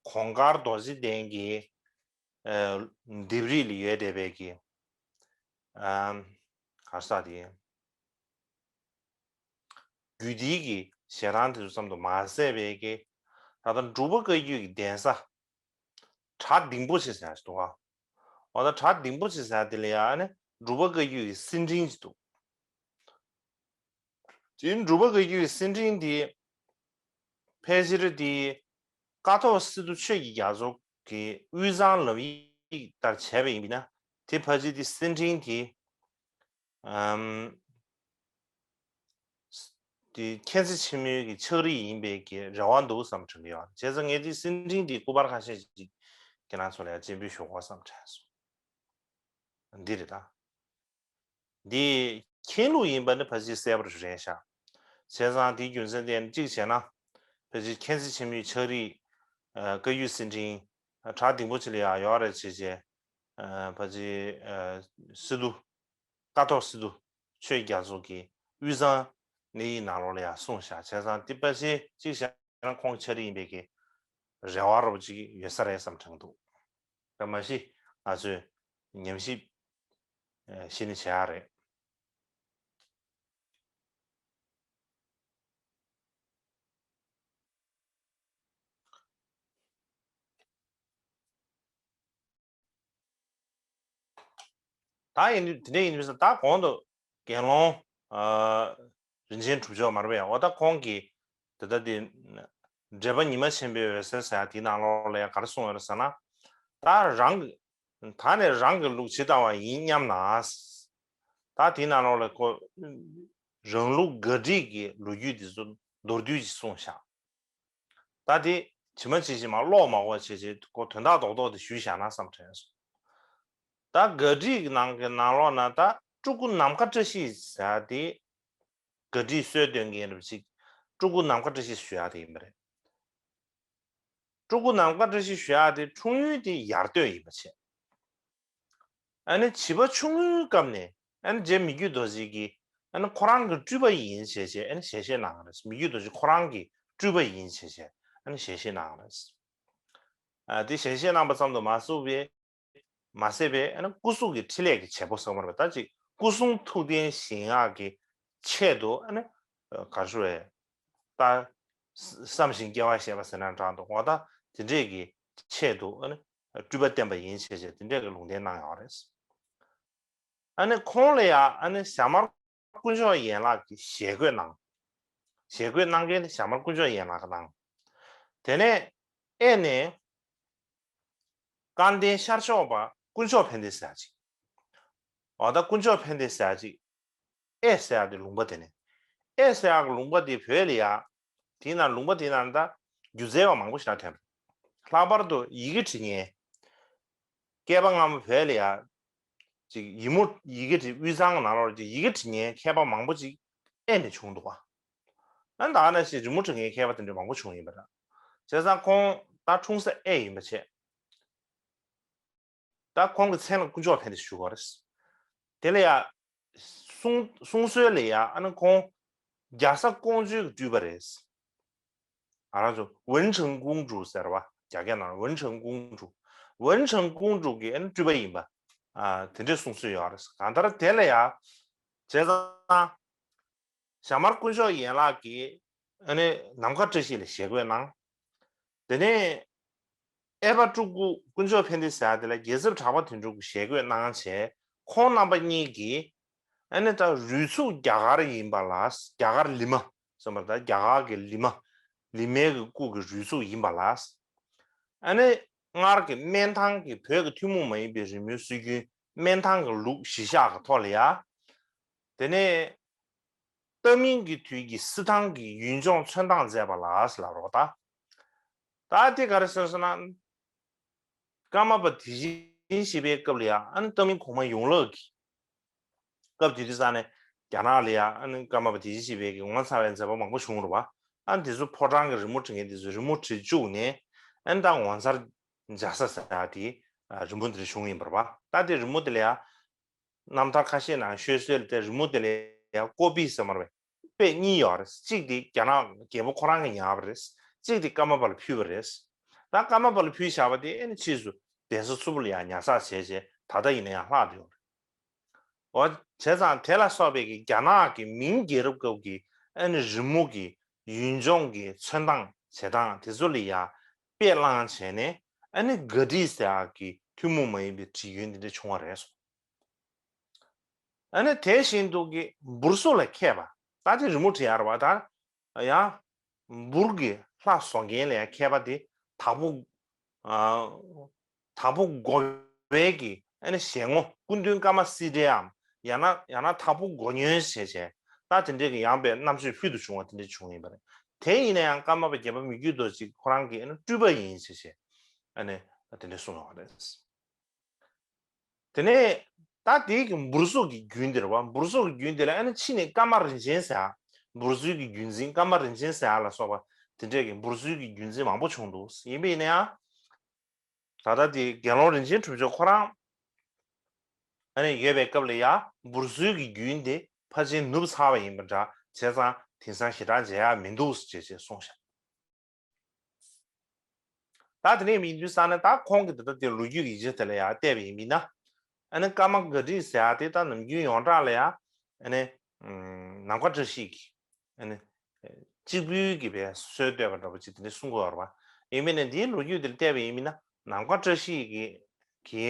གོང་དཀར་རྡོ་རྗེ་གདན་གྱི་ཨ་ལྡེབས་རིས་ལ་ཡོད་བསྡད་པའི་གི་ཨ་ག་རེ་ཟེར་དེ། རྒྱུད་སྡེ་གི་ཞལ་ཐང་དེ་ཚོ་ཙམ་དུ་མ་ཟད་པའི་གི་ད་ལྟ་འབྲུག་པ་བཀའ་བརྒྱུད་ཀྱི་གདན་ས་བྲག་ལྡིང་པོ་ཆེ་ཟེར་ཡ་ཞིག་འདུག་ག་འོ་ད་བྲག་ལྡིང་པོ་ཆེ་ཟེར་ཡ་དེ་ལ་ཡ་ཨ་ནི་འབྲུག་པ་བཀའ་བརྒྱུད་ཀྱི་སེང་ཕྲེང་ཅིག་འདུག་དེ་འབྲུག་པ་བཀའ་བརྒྱུད་ཀྱི་སེང་ཕྲེང་དེ་ཕལ་ཆེར་དེ་ཀཿཐོག་སི་ཏུ་ཆོས་ཀྱི་རྒྱ་མཚོ་གི་དབུས་གཙང་ལམ་ཡིག་ལྟར་བྱས་པ་ཡིན་ན། དེ་ཕལ་ཆེར་དེ་སེང་ཕྲེང་དེ་ཨམ། དེ་མཁྱེན་བརྩེ་ཆེན་མོའི་གི་ཕྱག་བྲིས་ཡིན་པའི་གི་རེ་བ་འདུག་བསམ་དྲན་གྱི་ཡོད། བྱས་ཙང་ངས་དེ་སེ་འབྲིང་དེ་སྐུ་པར་ཁ་ཤས་ཅིག་ཁྱེད་རང་ཚོ་ལ་ཡང་སྤྱན་འབུལ་ཞུ་དགོས་བསམ་དྲན་སོང་། འདི་རེད་ད། འདི་མཁྱེན་ལུགས་ཡིན་པ་ནི་ཕལ་ཆེར་གསལ་པོ་རེད་ཤག་བྱས་ཙང་དེའི་རྒྱུ་མཚན་དེ་ནི་གཅིག་བྱས་ན། ཕལ་ཆེར་མཁྱེན་བརྩེ་ཆེན་མོའི་ཕྱག་བྲིས། ཨ། བཀའ་བརྒྱུད་སེ་འབྲིང་། ཨ། བྲག་ལྡིང་པོ་ཆེ་ལ་ཡང་ཡོད་རེད་བྱས་བྱས། ཨ། ཕལ་ཆེར། ཨ། སི་ཏུ། ཀཿཐོག་སི་ཏུ་ཆོས་རྒྱ་མཚོ་གི་དབུས་གཙང་གནས་ཡིག་ནང་ལོགས་ལ་ཡང་གསུངས་བཞག་བྱས་ཙང་དེ་ཕལ་ཆེར་གཅིག་བྱས་ན་ཁོང་ཕྱག་བྲིས་ཡིན་པའི་གི་རེ་བ་རོབ་ཅིག་ཡོད་ས་རེད་བསམ་དྲན་འདུག་ད་མ་གཞི་ང་ཚོས་ཉམས་ཞིབ་ཨ། གཞི་ནས་བྱེད་ཡག་རེད། ད་ཡིན་དུས་དེ་འདྲ་ཡིན་དུས་ད་གོང་དུ་དགེ་སློང་། ཨ། རིན་ཆེན་གྲུབ་མཆོག་མ་རེད་པས། འོ་ད་ཁོང་གིས་དེ་ལྟ་དེ་འགྲེལ་པ་ཉི་མ་ཆེན་པོའི་འོད་ཟེར་ཟེར་ཡག་དེའི་ནང་ལོགས་ལ་ཡང་ག་རེ་གསུངས་ཡོད་རེད་ཟེར་ན། ད་རང་གི་ད་ནི་རང་གི་ལུགས་ཇི་ལྟ་བ་ཡིན་སྙམ་ན། ད་དེའི་ནང་ལོགས་ལ་ཁོ་རང་ལུགས་ག་སྒྲིག་གི་ལོ་རྒྱུས་དེ་ཚོ་མདོར་བསྡུས་ཀྱིས་གསུངས་བཞག་ད་དེ་ཇི་མ་ཇི་བཞིན་མར་ཀློག་མ་དགོས་བྱས་བྱས་ཁོ་དོན་དག་རྡོག་རྡོག་དེ་ཞུས་བཞག་ན་བསམ་དྲན་སོང་། ད་ག་སྒྲིག་ནང་གི་ནང་ལོགས་ན་ད་སྤྲུལ་སྐུ་ནམ་མཁའ་བཀྲ་ཤིས་ཟེར་ཡག་དེ། ག་སྒྲིག་སྲོལ་གཏོད་མཁན་རབ་ཅིག་སྤྲུལ་སྐུ་ནམ་མཁའ་བཀྲ་ཤིས་ཞུ་ཡག་དེ་ཡིན་པ་རེད། སྤྲུལ་སྐུ་ནམ་མཁའ་བཀྲ་ཤིས་ཞུ་ཡག་དེ་འཁྲུངས་ཡུལ་དེ་ཡར་སྟོད་ཡིན་པ་བྱས། ཨ་ནི་བྱིས་པ་ཆུང་ངུའི་སྐབས་ནས་ཨ་ནི་རྗེ་མི་བསྐྱོད་རྡོ་རྗེ་གིས་ཨ་ནི་ཁོ་རང་གི་སྤྲུལ་པ་ཡིན་བྱས་བྱས་ཨ་ནི་ཞལ་བཞེས་གནང་བ་རེད། མི་བསྐྱོད་རྡོ་རྗེ་ཁོ་རང་གི་སྤྲུལ་པ་ཡིན་བྱས་བྱས་ཨ་ནི་ཞལ་བཞེས་གནང་བ་རེད། ཨ། དེ་ཞལ་བཞེས་གནང་བ་ཙམ་དུ་མ་ཟད་པའི་མ་ཟད་པའི་ཨ་ནི་སྐུ་གཟུགས་ཀྱི་འཕྲིན་ལས་ཀྱི་བྱེད་པོ་ཟེར་བ་རེད་པ། ད་ཅིག་སྐུ་གསུང་ཐུགས་རྟེན་བཞེངས་ཡག་གི་ཆེད་དུ་ཨ་ནི་ག་རེ་ཞུ་དགོས་རེད། ད་བསམ་བཞིན་སྐྱེ་བ་བཞེས་པ་ཟེར་ན་འདྲ་འདུག་འོ་ད་དེ་འདྲས་ཀྱི་ཆེད་དུ་ཨ་ནི་སྤྲུལ་པ་བསྟན་པ་ཡིན་བྱས་བྱས་དེ་འདྲས་ཀྱི་ལུང་བསྟན་གནང་ཡོད་རེད། ཨ་ནི་ཁོང་ལ་ཡང་ཨ་ནི་ཞྭ་དམར་དཀོན་མཆོག་ཡན་ལག་གི་ཞལ་བཀོད་གནང་། ཞལ་བཀོད་གནང་མཁན་ནི་ཞྭ་དམར་དཀོན་མཆོག་ཡན་ལག་གིས་གནང་། དེ་ནས་ཨེ་ནས་སྐལ་ལྡན་ཤར་ཕྱོགས་པ་དཀོན་མཆོག་ཕན་བདེ་ཟེར་ཡག་ཅིག་འོ་ད་དཀོན་མཆོག་ཕན་བདེ་ཟེར་ཡག་ཅིག་ཨེ་ཟེར་ཡག་དེ་ལུང་པ་དེ་ནས། ཨེ་ཟེར་ཡག་གི་ལུང་པ་དེ་བོད་ལ་ཡ། དེའི་ནང་ལུང་པ་དེའི་ནང་ད་སྒྱུ་རྩལ་བ་མང་པོ་ཞིག་ལ་ཐོན། ལྷག་པར་དུ་ཡི་གེ་འབྲི་མཁན། བསྐལ་པ་སྔ་མོ་བོད་ལ་ཡ། ཅིག་ཡི་མུ་ཡི་གེ་འབྲི་དབུས་གཙང་གི་ནང་ལོགས་ལ་ཅིག་ཡི་གེ་འབྲི་མཁན་མཁས་པ་མང་པོ་ཅིག་ཨེ་ནས་བྱུང་འདུག་བ། ཨ་ནི་ད་ག་ནང་བཞིན་རི་མོ་འབྲི་མཁན་མཁས་པ་དེ་འདྲ་མང་པོ་བྱུང་ཡིན་པ་རེད། བྱས་ཙང་ཁོང་ད་འཁྲུངས་ས་ཨེ་ཡིན་པ་བྱས། ད་ཁོང་གི་མཚན་ལ་དཀོན་མཆོག་ཕན་བདེ་ཞུ་དགོས་རེད། དེ་ལ་ཡ། གསུང་གསུང་སྲོལ་ལ་ཡ་ཨ་ནི་ཁོང་། རྒྱ་བཟའ་ཀོང་ཇོའི་སྤྲུལ་པ་རེད། ང་རང་ཚོ་文成公主ཟེར་བ་རྒྱ་སྐད་ནང་文成公主།文成公主གི་ཨ་ནི་སྤྲུལ་པ་ཡིན་པ། ཨ། དེ་འདྲའི་གསུང་སྲོལ་ཡོད་རེད། གང་ལྟར་དེ་ལ་ཡ། བྱས་ཙང་། ཞྭ་དམར་དཀོན་མཆོག་ཡན་ལག་གིས་ཨ་ནི་ནམ་མཁའ་བཀྲ་ཤིས་ལ་ཞལ་བཀོད་གནང་། དེ་ནས་ཨའི་པ་སྤྲུལ་སྐུ་དཀོན་མཆོག་ཕན་བདེ་ཟེར་ཡག་དེ་ལ་རྒྱལ་ཚབ་གྲགས་པ་དོན་གྲུབ་ཀྱིས་ཞལ་བཀོད་གནང་བྱས། ཁོང་རྣམ་པ་གཉིས་ཀྱིས་ཨ་ནི་ད་རུས་ཚུགས་རྒྱ་གར་ཡིན་པ་ལ། རྒྱ་གར་ལི་མ་ཟེར་བ་ད་རྒྱ་གར་གྱི་ལི་མ། ལི་མའི་གི་སྐུ་གི་རུས་ཚུགས་ཡིན་པ་ལ། ཨ་ནི་སྔར་གྱི་སྨན་ཐང་གི་བོད་ཀྱི་ཐུན་མོང་མ་ཡིན་པའི་རི་མོའི་སྲོལ་རྒྱུན་སྨན་ཐང་གི་ལུགས་གཞི་བཞག་གི་ཐོག་ལ་ཡ། དེ་ནས་ཏཱ་མིང་གི་དུས་ཀྱི་སི་ཐང་གི་ཡུལ་ལྗོངས་ཚོན་མདངས་མཛད་པ་ལ་ཟེར་ལབ་རོགས་ད། ད་དེ་ག་རེ་ཟེར་ཟེར་ན། ཀརྨ་པ་དེ་བཞིན་གཤེགས་པའི་སྐབས་ལ་ཡ་ཨ་ནི་ཏཱ་མིང་གོང་མ་ཡོངས་ལུགས་ཀྱི་སྐབས་དེ་དུས་ཙང་ནས་རྒྱ་ནག་ལ་ཡ་ཨ་ནི་ཀརྨ་པ་དེ་བཞིན་གཤེགས་པའི་གི་ངོ་མཚར་བའི་མཛད་པ་མང་པོ་བྱུང་རེད་བ། ཨ་ནི་དེ་ཚོ་ཕོ་བྲང་གི་རི་མོ་བྲི་མཁན་དེ་ཚོས་རི་མོ་བྲིས་བཅུག་ནས་ཨ་ནི་ད་ངོ་མཚར་འཇའ་ས་ཟེར་ཡ་དེ་རི་མོ་དེ་འདྲ་བྱུང་ཡིན་པ་རེད་བ། ད་དེ་རི་མོ་དེ་ལ་ཡ། རྣམ་ཐར་ཁ་ཤས་ནང་ཤོད་སྲོལ་དེ་རི་མོ་དེ་ལ་ཡང་ཀོ་པི་ཟེར་མ་རེད། དཔེ་གཉིས་ཡོད་རེད། གཅིག་དེ་རྒྱ་ནག་རྒྱལ་པོ་ཁོ་རང་གིས་ཉར་བ་རེད། གཅིག་དེ་ཀརྨ་པ་ལ་ཕུལ་བ་རེད། ད་ཀརྨ་པ་ལ་ཕུལ་བཞག་པ་དེ་ཨ་ནི་ཕྱིས་སུ་གདན་ས་མཚུར་ཕུ་ལ་ཡང་ཉར་ཚགས་བྱས་རྗེས་ད་ལྟ་ཡིན་ན་ཡང་ལྷག་བསྡད་ཡོད་རེད། འོ་བྱས་ཙང་དེ་ལ་སོགས་པའི་གི་རྒྱ་ནག་གི་མིང་རྒྱལ་རབས་སྐབས་ཀྱི་ཨ་ནི་རི་མོ་གི་ཡུལ་ལྗོངས་ཀྱི་ཚོན་མདངས་བྱེད་སྟངས་དེ་ཚོ་ལ་ཡང་དཔེ་བླངས་བྱས་ནས་ཨ་ནི་ག་སྒྲིག་ཟེར་ཡག་གི་ཐུན་མོང་མ་ཡིན་པའི་བྲིས་རྒྱུན་འདི་འདྲ་བྱུང་བ་རེད་སོ། ཨ་ནི་དེ་བཞིན་དུ་གི་འབུར་སོགས་ལ་མཁས་པ། ད་དེ་རི་མོ་བྲིས་ཡག་རེད་བ། ད་ཡང་འབུར་གྱི་ལྷ་བཟོ་མཁན་ལ་ཡང་མཁས་པ་དེ་དྭགས་པོ། ཨ། དྭགས་པོ་གོ་བའི་གི་ཨ་ནི་ཞལ་ངོ་སྐུ་མདུན་ཀརྨ་སིལ་སྒྲའམ། ཡང་ན་ཡང་ན་དྭགས་པོ་གོ་སྨྱོན་ཞེས་བྱས། ད་དེ་འདྲའི་གི་ཡང་པའི་རྣམ་དཔྱོད་ཕུལ་དུ་བྱུང་བ་དེ་འདྲ་བྱུང་ཡིན་པ་རེད། དེ་ཡིན་ན་ཡང་ཀརྨ་པ་བརྒྱད་པ་མི་བསྐྱོད་རྡོ་རྗེ་ཁོ་རང་གིས་ཨ་ནི་སྤྲུལ་པ་ཡིན་ཞེས་བྱས་ཨ་ནི་དེ་འདྲ་གསུངས་ཡོད་རེད། དེ་ནས་ད་དེའི་གི་འབུར་གཟུགས་ཀྱི་རྒྱུན་དེ་རེད་བ། འབུར་གཟུགས་ཀྱི་རྒྱུན་དེ་ལ་ཨ་ནི་ཕྱི་ནས་ཀརྨ་རིན་ཆེན་ཟེར་ཡ། འབུར་གཟུགས་ཀྱི་རྒྱུན་འཛིན་ཀརྨ་རིན་ཆེན་ཟེར་ཡ་ལ་སོགས་པ་དེ་འདྲས་ཀྱི་འབུར་གཟུགས་ཀྱི་རྒྱུན་འཛིན་མང་པོ་བྱུང་འདུག་ཡིན་པ་ཡིན་ན་ཡང་། ད་ལྟ་དེ་དགེ་སློང་རིན་ཆེན་གྲུབ་མཆོག་ཁོ་རང་ཨ་ནི་ཡོད་པའི་སྐབས་ལ་ཡ་འབུར་གཟུགས་ཀྱི་རྒྱུན་དེ་ཕལ་ཆེར་ནུབ་ཚར་བ་ཡིན་པ་འདྲ། བྱས་ཙང་དེང་སང་ཞེ་དྲག་མཇལ་ཡ་མི་འདུག་ཅེས་ཅེས་གསུངས་ཤག་ད་དེ་ནས་ཡིན་དུས་ཙང་ནས་ད་ཁོང་གིས་ད་ལྟ་དེ་ལོ་རྒྱུས་ཀྱི་ཡིག་ཆ་དེ་ལ་ཡང་བལྟས་པ་ཡིན་མིན་ན། ཨ་ནི་ཀརྨ་དགའ་བྲིས་ཟེར་ཡ་དེ་ད་ནམ་རྒྱུན་ཡོངས་གྲགས་ལ་ཡང་ཨ་ནི་ནམ་མཁའ་བཀྲ་ཤིས་ཀྱི་ཨ་ནི་གཅིག་པུའི་གི་པའི་སྲོལ་བཏོད་པ་འདྲ་པོ་ཅིག་དེ་འདྲ་གསུང་གི་ཡོད་རེད་པ། ཡིན་མིན་ན་འདིའི་ལོ་རྒྱུས་དེ་ལ་བལྟས་པ་ཡིན་མིན་ན་ནམ་མཁའ་བཀྲ་ཤིས་ཀྱི་གི་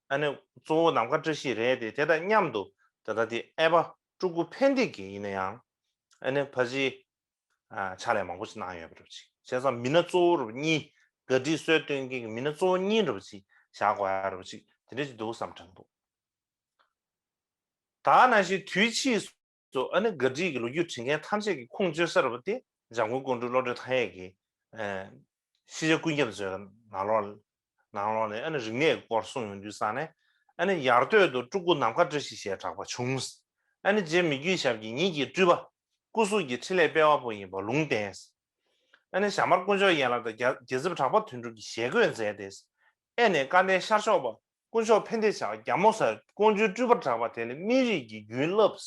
ཨ་ནི་གཙོ་བོ་ནམ་མཁའ་བཀྲ་ཤིས་རེད་དེ། དེ་དང་མཉམ་དུ་ད་ལྟ་དེ་ཨའི་པ་སྤྲུལ་སྐུ་ཕན་བདེ་གི་ཡིན་ན་ཡང་ཨ་ནི་ཕ་གི་ཕྱག་ལས་མང་པོ་ཞིག་གནང་ཡོད་པ་འདྲ་པོ་ཅིག་བྱས་ཙང་མི་སྣ་གཙོ་བོ་འདྲ་པོ་གཉིས། དགའ་བྲིས་སྲོལ་གཏོད་མཁན་གྱི་མི་སྣ་གཙོ་བོ་གཉིས་འདྲ་པོ་ཅིག་བཞག་དགོས་ཡ་འདྲ་པོ་ཅིག་དེ་འདྲ་ཅིག་འདུག་བསམ་དྲན་འདུག་ད་ནང་བཞིན་དུས་ཕྱིས་སུ་ཨ་ནི་དགའ་བྲིས་ཀྱི་ལོ་རྒྱུས་འབྲི་མཁན་ཐམས་ཅད་ཀྱི་ཁུངས་བཅོལ་ས་འདྲ་པོ་དེ་འཇམ་མགོན་ཀོང་སྤྲུལ་བློ་གྲོས་མཐའ་ཡས་ཀྱི་ཤེས་བྱ་ཀུན་ཁྱབ་མཛོད་ནང་ལོགས་ནང་ལོགས་ནས་ཨ་ནི་རིག་གནས་སྐོར་གསུངས་ཡོང་དུས་ཙང་ནས། ཨ་ནི་ཡར་སྟོད་དུ་སྤྲུལ་སྐུ་ནམ་མཁའ་བཀྲ་ཤིས་ཞེས་གྲགས་པ་བྱུང་། ཨ་ནི་རྗེ་མི་བསྐྱོད་ཞབས་ཀྱིས་ཉིད་ཀྱི་སྤྲུལ་པ་སྐུ་གཟུགས་ཀྱི་འཕྲིན་ལས་སྤེལ་བ་པོ་ཡིན་པ་ལུང་བསྟན། ཨ་ནི་ཞྭ་དམར་དཀོན་མཆོག་ཡན་ལག་དང་རྒྱལ་རྗེ་བཙུན་གྲགས་པ་དོན་གྲུབ་ཀྱི་ཞལ་བཀོད་མཛད་དེ། ཨེ་ནས་སྐལ་ལྡན་ཤར་ཕྱོགས་པ་དཀོན་མཆོག་ཕན་བདེ་བྱ་བ་རྒྱ་མོ་སར་ཀོང་ཇོའི་སྤྲུལ་པར་གྲགས་པ་དེ་ལས་སྨན་རིའི་གི་རྒྱུན་བསླབས།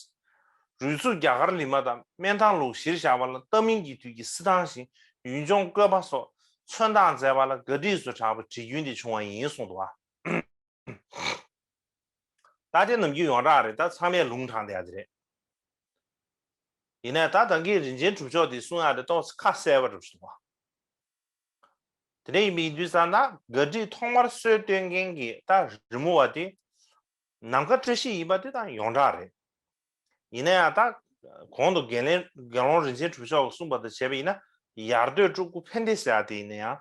རུས་ཚུགས་རྒྱ་གར་ལི་མ་དང་སྨན་ཐང་ལུགས་གཞིར་བཞག་པ་ལ་ཏཱ་མིང་གི་དུས་ཀྱི་སི་ཐང་ཞིང་ཡུལ་ལྗོངས་བཀོད་པ་སོགས་མཚོན་རྟགས་མཛད་པ་ལ་དགའ་བྲིས་སུ་གྲགས་པའི་བྲིས་རྒྱུན་དེ་བྱུང་བ་ཡིན་གསུངས་འདུག་བ། ད་དེ་ནམ་རྒྱུན་ཡོངས་གྲགས་རེད། ད་ཚང་མས་ལུང་དྲངས་བསྡད་ཡ་དེ་རེད། ཡིན་ནའི་ད་ད་གིན་རིན་ཆེན་གྲུབ་མཆོག་དེ་གསུང་ཡ་དེ་ཏོག་ཙམ་ཁ་གསལ་བ་འདྲ་པོ་ཞིག་འདུག་བ། དེ་འདྲ་ཡིན་པ་ཡིན་དུས་ཙང་ན་དགའ་བྲིས་ཐོག་མར་སྲོལ་གཏོད་མཁན་གྱི་ད་རི་མོ་བ་དེ་ནམ་མཁའ་བཀྲ་ཤིས་ཡིན་པ་དེ་ད་ཡོངས་གྲགས་རེད། ཡིན་ན་ཡང་ད་གོང་དུ་དགེ་ལེན་དགེ་སློང་རིན་ཆེན་གྲུབ་མཆོག་གིས་གསུངས་པ་དང་བྱས་པ་ཡིན་ན། ཡར་སྟོད་སྤྲུལ་སྐུ་ཕན་བདེ་ཟེར་ཡ་དེ་ཡིན་ན་ཡང་།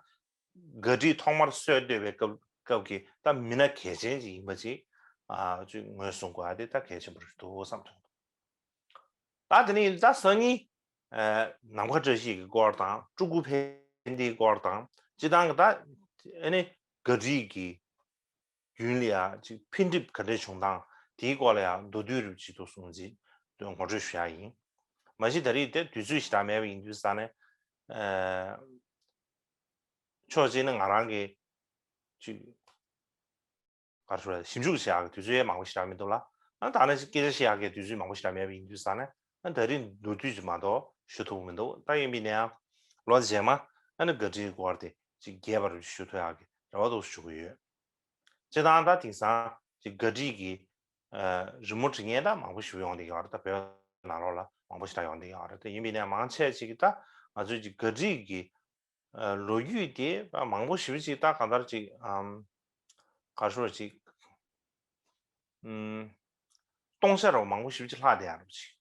དགའ་བྲིས་ཐོག་མར་སྲོལ་བཏོད་པའི་སྐབས་སྐབས་ཀྱི་ད་མི་སྣ་གལ་ཆེན་ཅིག་ཡིན་པ་ཅིག་ཨ་ཅིག་ངོས་བཟུང་དགོས་ཡ་དེ་ད་གལ་ཆེན་པོ་རེད་འདུག་བསམ་ཐོན་འདུག་ད་དེ་ནས་ད་སང་ཉིན་ཨ་ནམ་མཁའ་བཀྲ་ཤིས་ཀྱི་སྐོར་དང་སྤྲུལ་སྐུ་ཕན་བདེའི་སྐོར་དང་། སྤྱིར་བཏང་གི་ད་ཨ་ནི་དགའ་བྲིས་ཀྱི་རྒྱུན་ལ་ཡང་ཅིག་འཕེལ་འགྲིབ་ག་འདྲས་བྱུང་སྟངས་དེའི་སྐོར་ལ་ཡང་མདོར་བསྡུས་རུ་ཅིག་ཏུ་གསུང་རྩིས་ངོ་སྤྲོད་ཞུ་ཡ་ཡིན། མ་གཞི་ད་རེས་དེ་དུས་ཚོད་ཞེ་དྲག་མེད་པ་ཡིན་དུས་ཙང་ནས། ཨ་ཕྱོགས་གཅིག་ནས་ང་རང་གི་ཅིག་ག་རེ་ཞུ་དགོས་རེད། ཞིབ་འཇུག་བྱེད་ཡག་གི་དུས་ཚོད་ཡང་མང་པོ་ཞེ་དྲག་མི་འདུག་ལ། ཨ་ད་ནང་བཞིན་སྐད་ཆ་བཤད་ཡག་གི་དུས་ཚོད་མང་པོ་ཞེ་དྲག་མེད་པ་ཡིན་དུས་ཙང་ནས། ཨ་ད་རེས་མདོར་བསྡུས་ཅིག་མ་གཏོགས་ཞུ་ཐུབ་ཀྱི་མི་འདུག་ད་ཡིན་པ་ཡིན་ན་ཡང་ལོ་རྗེས་མ་ཨ་ནི་དགའ་བྲིས་སྐོར་དེ་ཅིག་རྒྱས་པ་རུ་ཞུ་ཐུབ་ཡག་གི་རེ་བ་འདུག་ཞུ་གི་ཡོད། སྤྱིར་བཏང་ད་དེང་སང་ཅིག་དགའ་བྲིས་ཀྱི་ཨ་རི་མོ་འབྲི་མཁན་ད་མང་པོ་ཞིག་ཡོང་བསྡད་ཡོད་རེད། ད་བོད་ནང་ལོགས་ལ་མང་པོ་ཞིག་ད་ཡོང་བསྡད་ཡོད་རེད། ད་ཡིན་པ་ཡིན་ན་ཡང་མང་ཆེ་ཅིག་གིས་ད་ང་ཚོའི་ཅིག་དགའ་བྲིས་ཀྱི་ཨ་ལོ་རྒྱུས་དེ་མང་པོ་ཞེ་པོ་ཅིག་ད་གང་ལྟར་ཅིག་ཨམ་ག་རེ་ཞུ་དགོས་རེད། ཅིག་ཨམ་སྟོང་ཆ་རུ་མང་པོ་ཞེ་པོ་ཅིག་ལྷག་བསྡད་ཡོད་རེད་ཅིག་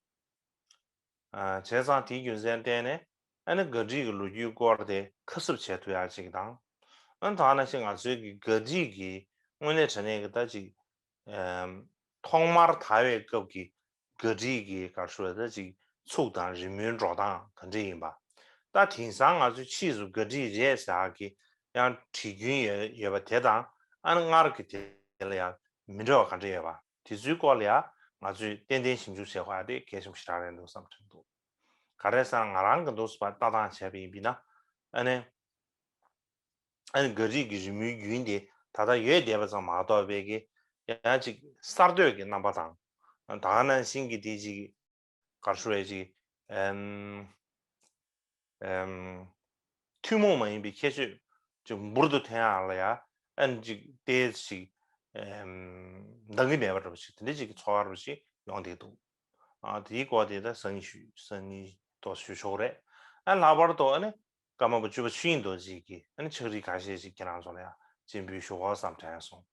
ཨ་བྱས་ཙང་དེའི་རྒྱུ་མཚན་བརྟེན་ནས་ཨ་ནི་དགའ་བྲིས་ཀྱི་ལོ་རྒྱུས་སྐོར་དེ་ཁ་གསབ་བྱེད་ཐུབ་ཡག་ཅིག་དང་། ཨ་ནི་ད་ག་ནང་བཞིན་ང་ཚོའི་གི་དགའ་བྲིས་ཀྱི་དངོས་གནས་དྲང་གནས་ཀྱི་ད་ཅིག་ཨམ་ཐོག་མར་དར་བའི་སྐབས་ཀྱི་དགའ་བྲིས་ཀྱི་ག་རེ་ཞུ་དགོས་རེད། ད་ཅིག་ཚུགས་དང་རི་མོའི་འགྲོ་སྟངས་ག་འདྲ་ཡིན་པ། ད་དེང་སང་ང་ཚོས་ཕྱིས་སུ་དགའ་བྲིས་རེད་ཟེར་ཡག་གི་ཡང་བྲིས་རྒྱུན་ཡོད་ཡོད་པ་དེ་དང་། ཨ་ནི་སྔར་གྱི་དེ་ལ་ཡང་མི་འདྲ་བ་ག་འདྲ་ཡོད་པ། དེ་ཚོའི་སྐོར་ལ་ཡང་ང་ཚོས་ཏན་ཏན་ཞིབ་འཇུག་བྱེད་དགོས་ཡ་དེ་གལ་ཆེན་པོ་ཞེ་དྲག་རེད་འདུག་བསམ་དྲན་འདུག་ག་རེ་ཟེར་ན་ང་རང་གི་འདུག་སེ་ལྟ་སྟངས་བྱས་པ་ཡིན་པ་ཡིན་ན། ཨ་ནི་ཨ་ནི་དགའ་བྲིས་ཀྱི་རི་མོའི་རྒྱུན་དེ་ད་ལྟ་ཡོད་བསྡད་པ་ཙམ་མ་གཏོགས་པའི་གི་ཡང་ཅིག་གསར་གཏོད་ཀྱི་རྣམ་པ་དང་། ད་ག་ནང་བཞིན་གྱི་དེ་ཅིག་ག་རེ་ཞུ་དགོས་རེད། ཅིག་ཨམ་ཨམ་ཐུན་མོང་མ་ཡིན་པའི་ཁྱད་ཆོས་ཅིག་འབུར་དུ་ཐོན་ཡག་ལ་ཡ་ཨ་ནི་ཅིག་ཏོག་ཙམ་ཅིག་ཨམ་འདང་གི་མེད་པ་འདྲ་པོ་ཞིག་དེ་འདྲ་ཅིག་གི་ཚོར་བ་འདྲ་པོ་ཞིག་ཡོང་བསྡད་འདུག་ཨ་དེའི་སྐོར་དེ་ད་སང་ཉིན་ཞུ་སང་ཉིན་ཏོག་ཙམ་ཞུ་ཆོག་གི་རེད། ཨ་ལྷག་པར་དུ་ཨ་ནི་ཀརྨ་པ་སྤྲུལ་པ་ཆོས་དབྱིངས་རྡོ་རྗེ་གིས་ཨ་ནི་ཕྱག་བྲིས་ཁ་ཤས་ཤིག་ཁྱེད་རང་ཚོ་ལ་ཡང་སྤྱན་འབུལ་ཞུ་དགོས་བསམ་དྲན་སོང་།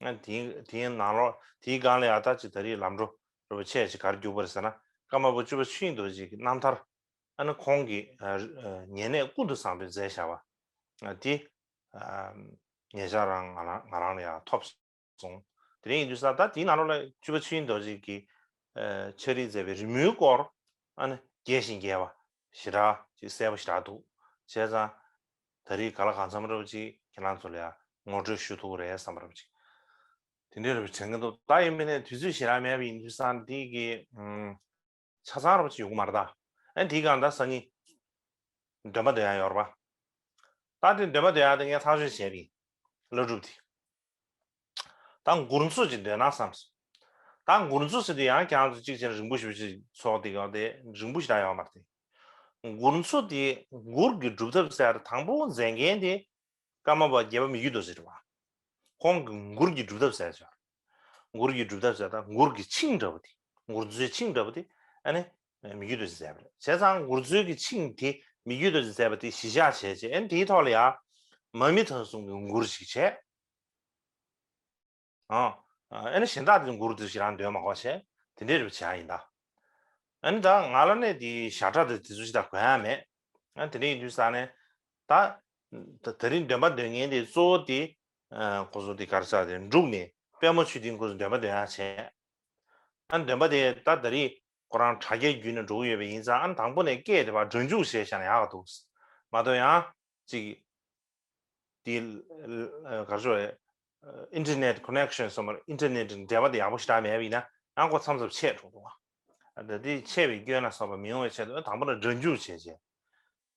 ཨ་དེའི་དེའི་ནང་ལོགས་དེའི་སྒང་ལ་ཡང་ད་ཅིག་ད་རེས་ལམ་འགྲོ་རོལ་པ་ཆེ་ཞིག་ག་རེ་རྒྱུག་པ་རེད་ཟེར་ན། ཀརྨ་པ་སྤྲུལ་པ་ཆོས་དབྱིངས་རྡོ་རྗེ་གི་རྣམ་ཐར་ཨ་ནི་ཁོང་གི་ཨ་ཨ་ཉེ་གནས་ཀུན་ཏུ་བཟང་པོས་མཛད་བཞག་པ་ཨ་དེ་ཨ་ཉེ་ཆར་རང་ང་རང་ང་རང་ལ་ཡང་ཐོབ་སོང་། དེ་རིང་ཡིན་དུས་ས་ད་དེའི་ནང་ལོགས་ལ་སྤྲུལ་པ་ཆོས་དབྱིངས་རྡོ་རྗེ་གིས་ཨ་ཕྱག་བྲིས་མཛད་པའི་རི་མོའི་སྐོར་ ཨ་ནི་རྒྱས་ཤིང་རྒྱས་པ་ཞེ་དྲག་ཅིག་གསལ་པོ་ཞེ་དྲག་འདུག་བྱས་ཙང་། ད་རེས་ག་ལ་གང་འཚམ་རབ་ཅིག་ཁྱེད་རང་ཚོ་ལ་ཡང་ངོ་སྤྲོད་ཞུ་ཐུབ་ཀྱི་རེད་བསམ་པ་རབ་ཅིག་དེ་འདྲའི་རབ་དྲན་གྱི་འདུག་ད་ཡིན་མིན་ནས་དུས་ཚོད་ཞེ་དྲག་མེད་པ་ཡིན་དུས་ཙང་འདི་གི་ཨུམ། ཆ་ཚང་རབ་ཅིག་ཡོང་གི་མ་རེད་ད། ཨ་ནི་དེའི་སྒང་ད་སང་ཉིན་འདོན་པ་འདོན་ཡ་ཡོད་རེད་པ། ད་དེ་འདོན་པ་འདོན་ཡ་དེ་ངས་ཐག་གཅོད་བྱས་པ་ཡིན། བླ་སྒྲུབ་དེ། ད་མགུར་མཚོ་ཅིག་འདོན་ན་བསམ་སོང་། ད་མགུར་མཚོ་ཟེར་དུས་ཡང་ཁྱེད་རང་ཚོ་གཅིག་བྱས་ན་རིང་པོ་ཞེ་པོ་ཅིག་ཚོགས་དེ་ག་དེ་རིང་པོ་ཞིག་ད་ཡོད་མ་རེད་དེ། མགུར་མཚོ་དེ་མགུར་གྱི་སྒྲུབ་ཐབས་ཟེར་ཡ་དེ་དང་པོ་མཛད་མཁན་དེ་ཀརྨ་པ་རྒྱལ་བ་མི་བསྐྱོད་རྡོ་རྗེ་རེད་པ། ཁོང་གི་མགུར་གྱི་སྒྲུབ་ཐབས་ཟེར་ཡ་ཅིག་མགུར་གྱི་སྒྲུབ་ཐབས་ཟེར་ད་མགུར་གྱི་ཆིངས་འདྲ་པོ་དེ། མགུར་མཚོའི་ཆིངས་འདྲ་པོ་དེ་ཨ་ནི་མི་བསྐྱོད་རྡོ་རྗེས་མཛད་པ་རེད། བྱས་ཙང་མགུར་མཚོའི་གི་ཆིངས་དེ་མི་བསྐྱོད་རྡོ་རྗེས་མཛད་པ་དེ་གཞི་བཞག་བྱས་བྱས་ཨ་ནི་དེའི་ཐོག་ལ་ཡ་མ་མི་ཐང་གསུམ་གྱི་མགུར་ཞིག་བྱས། ཨ་ཨ་ནི་གཞན་དག་དེ་མགུར་དེ་ཞིག་རང་འདོན་མ་དགོས་བྱས་དེ་འདྲའི་རུ་བྱས་ཡིན་ད། ཨ་ནི་ད་ང་ལ་ནས་དེ་ཞག་ཁྲ་དེ་དེ་ཚོ་ཞིག་ད་གོན་ཡ་མེད། ཨ་དེ་འདྲ་ཡིན་དུས་ས་ནས་ད་ད་དེ་རིང་འདོན་པ་འདོན་མཁན་དེ་གཙོ་བོ་དེ་ཁོ་ཚོ་དེ་ག་རེ་ཟེར་དེ་འབྲུག་ནས་པད་མ་ཆོས་སྡིངས་ཁོ་ཚོ་འདོན་པ་འདོན་ཡ་བྱས། ཨ་འདོན་པ་དེ་ད་ད་རེས་ཁོ་རང་དྲ་རྒྱ་བརྒྱུད་ནས་འགྲོ་གི་ཡོད་པ་ཡིན་ཙང་ཨ་དང་པོ་ནས་སྐད་དེ་བ་སྒྲ་འཇུག་བྱས་བཞག་ན་ཡག་ག་འདུག་མ་གཏོགས་ཡང་ཅིག་དེ་ག་རེ་ཟེར་ཨིན་ཊར་ནེཊ་ཀོ་ནེག་ཤན་སོགས་མར་ཨིན་ཊར་ནེཊ་འབྲེལ་བ་དེ་ཡག་པོ་ཞེ་དྲག་མེད་པ་ཡིན་ན་ཡང་ཁོ་མཚམས་མཚམས་ཆད་འགྲོ་འདུག་ད་དེ་ཆད་པའི་སྐྱོན་ལ་སོགས་པ་མི་ཡོང་བའི་ཆེད་དུ་དང་པོ་ནས་སྒྲ་འཇུག་བྱས་བྱས་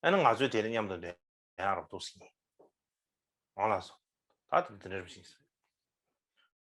ཨ་ནི་ང་ཚོས་དེ་ལ་མཉམ་དུ་འདོན་ཡག་རོགས་འདུག་ཟེར་གྱིན། འོང་ལགས་སོ། ད་དེ་འདི་འདྲ་བྱས་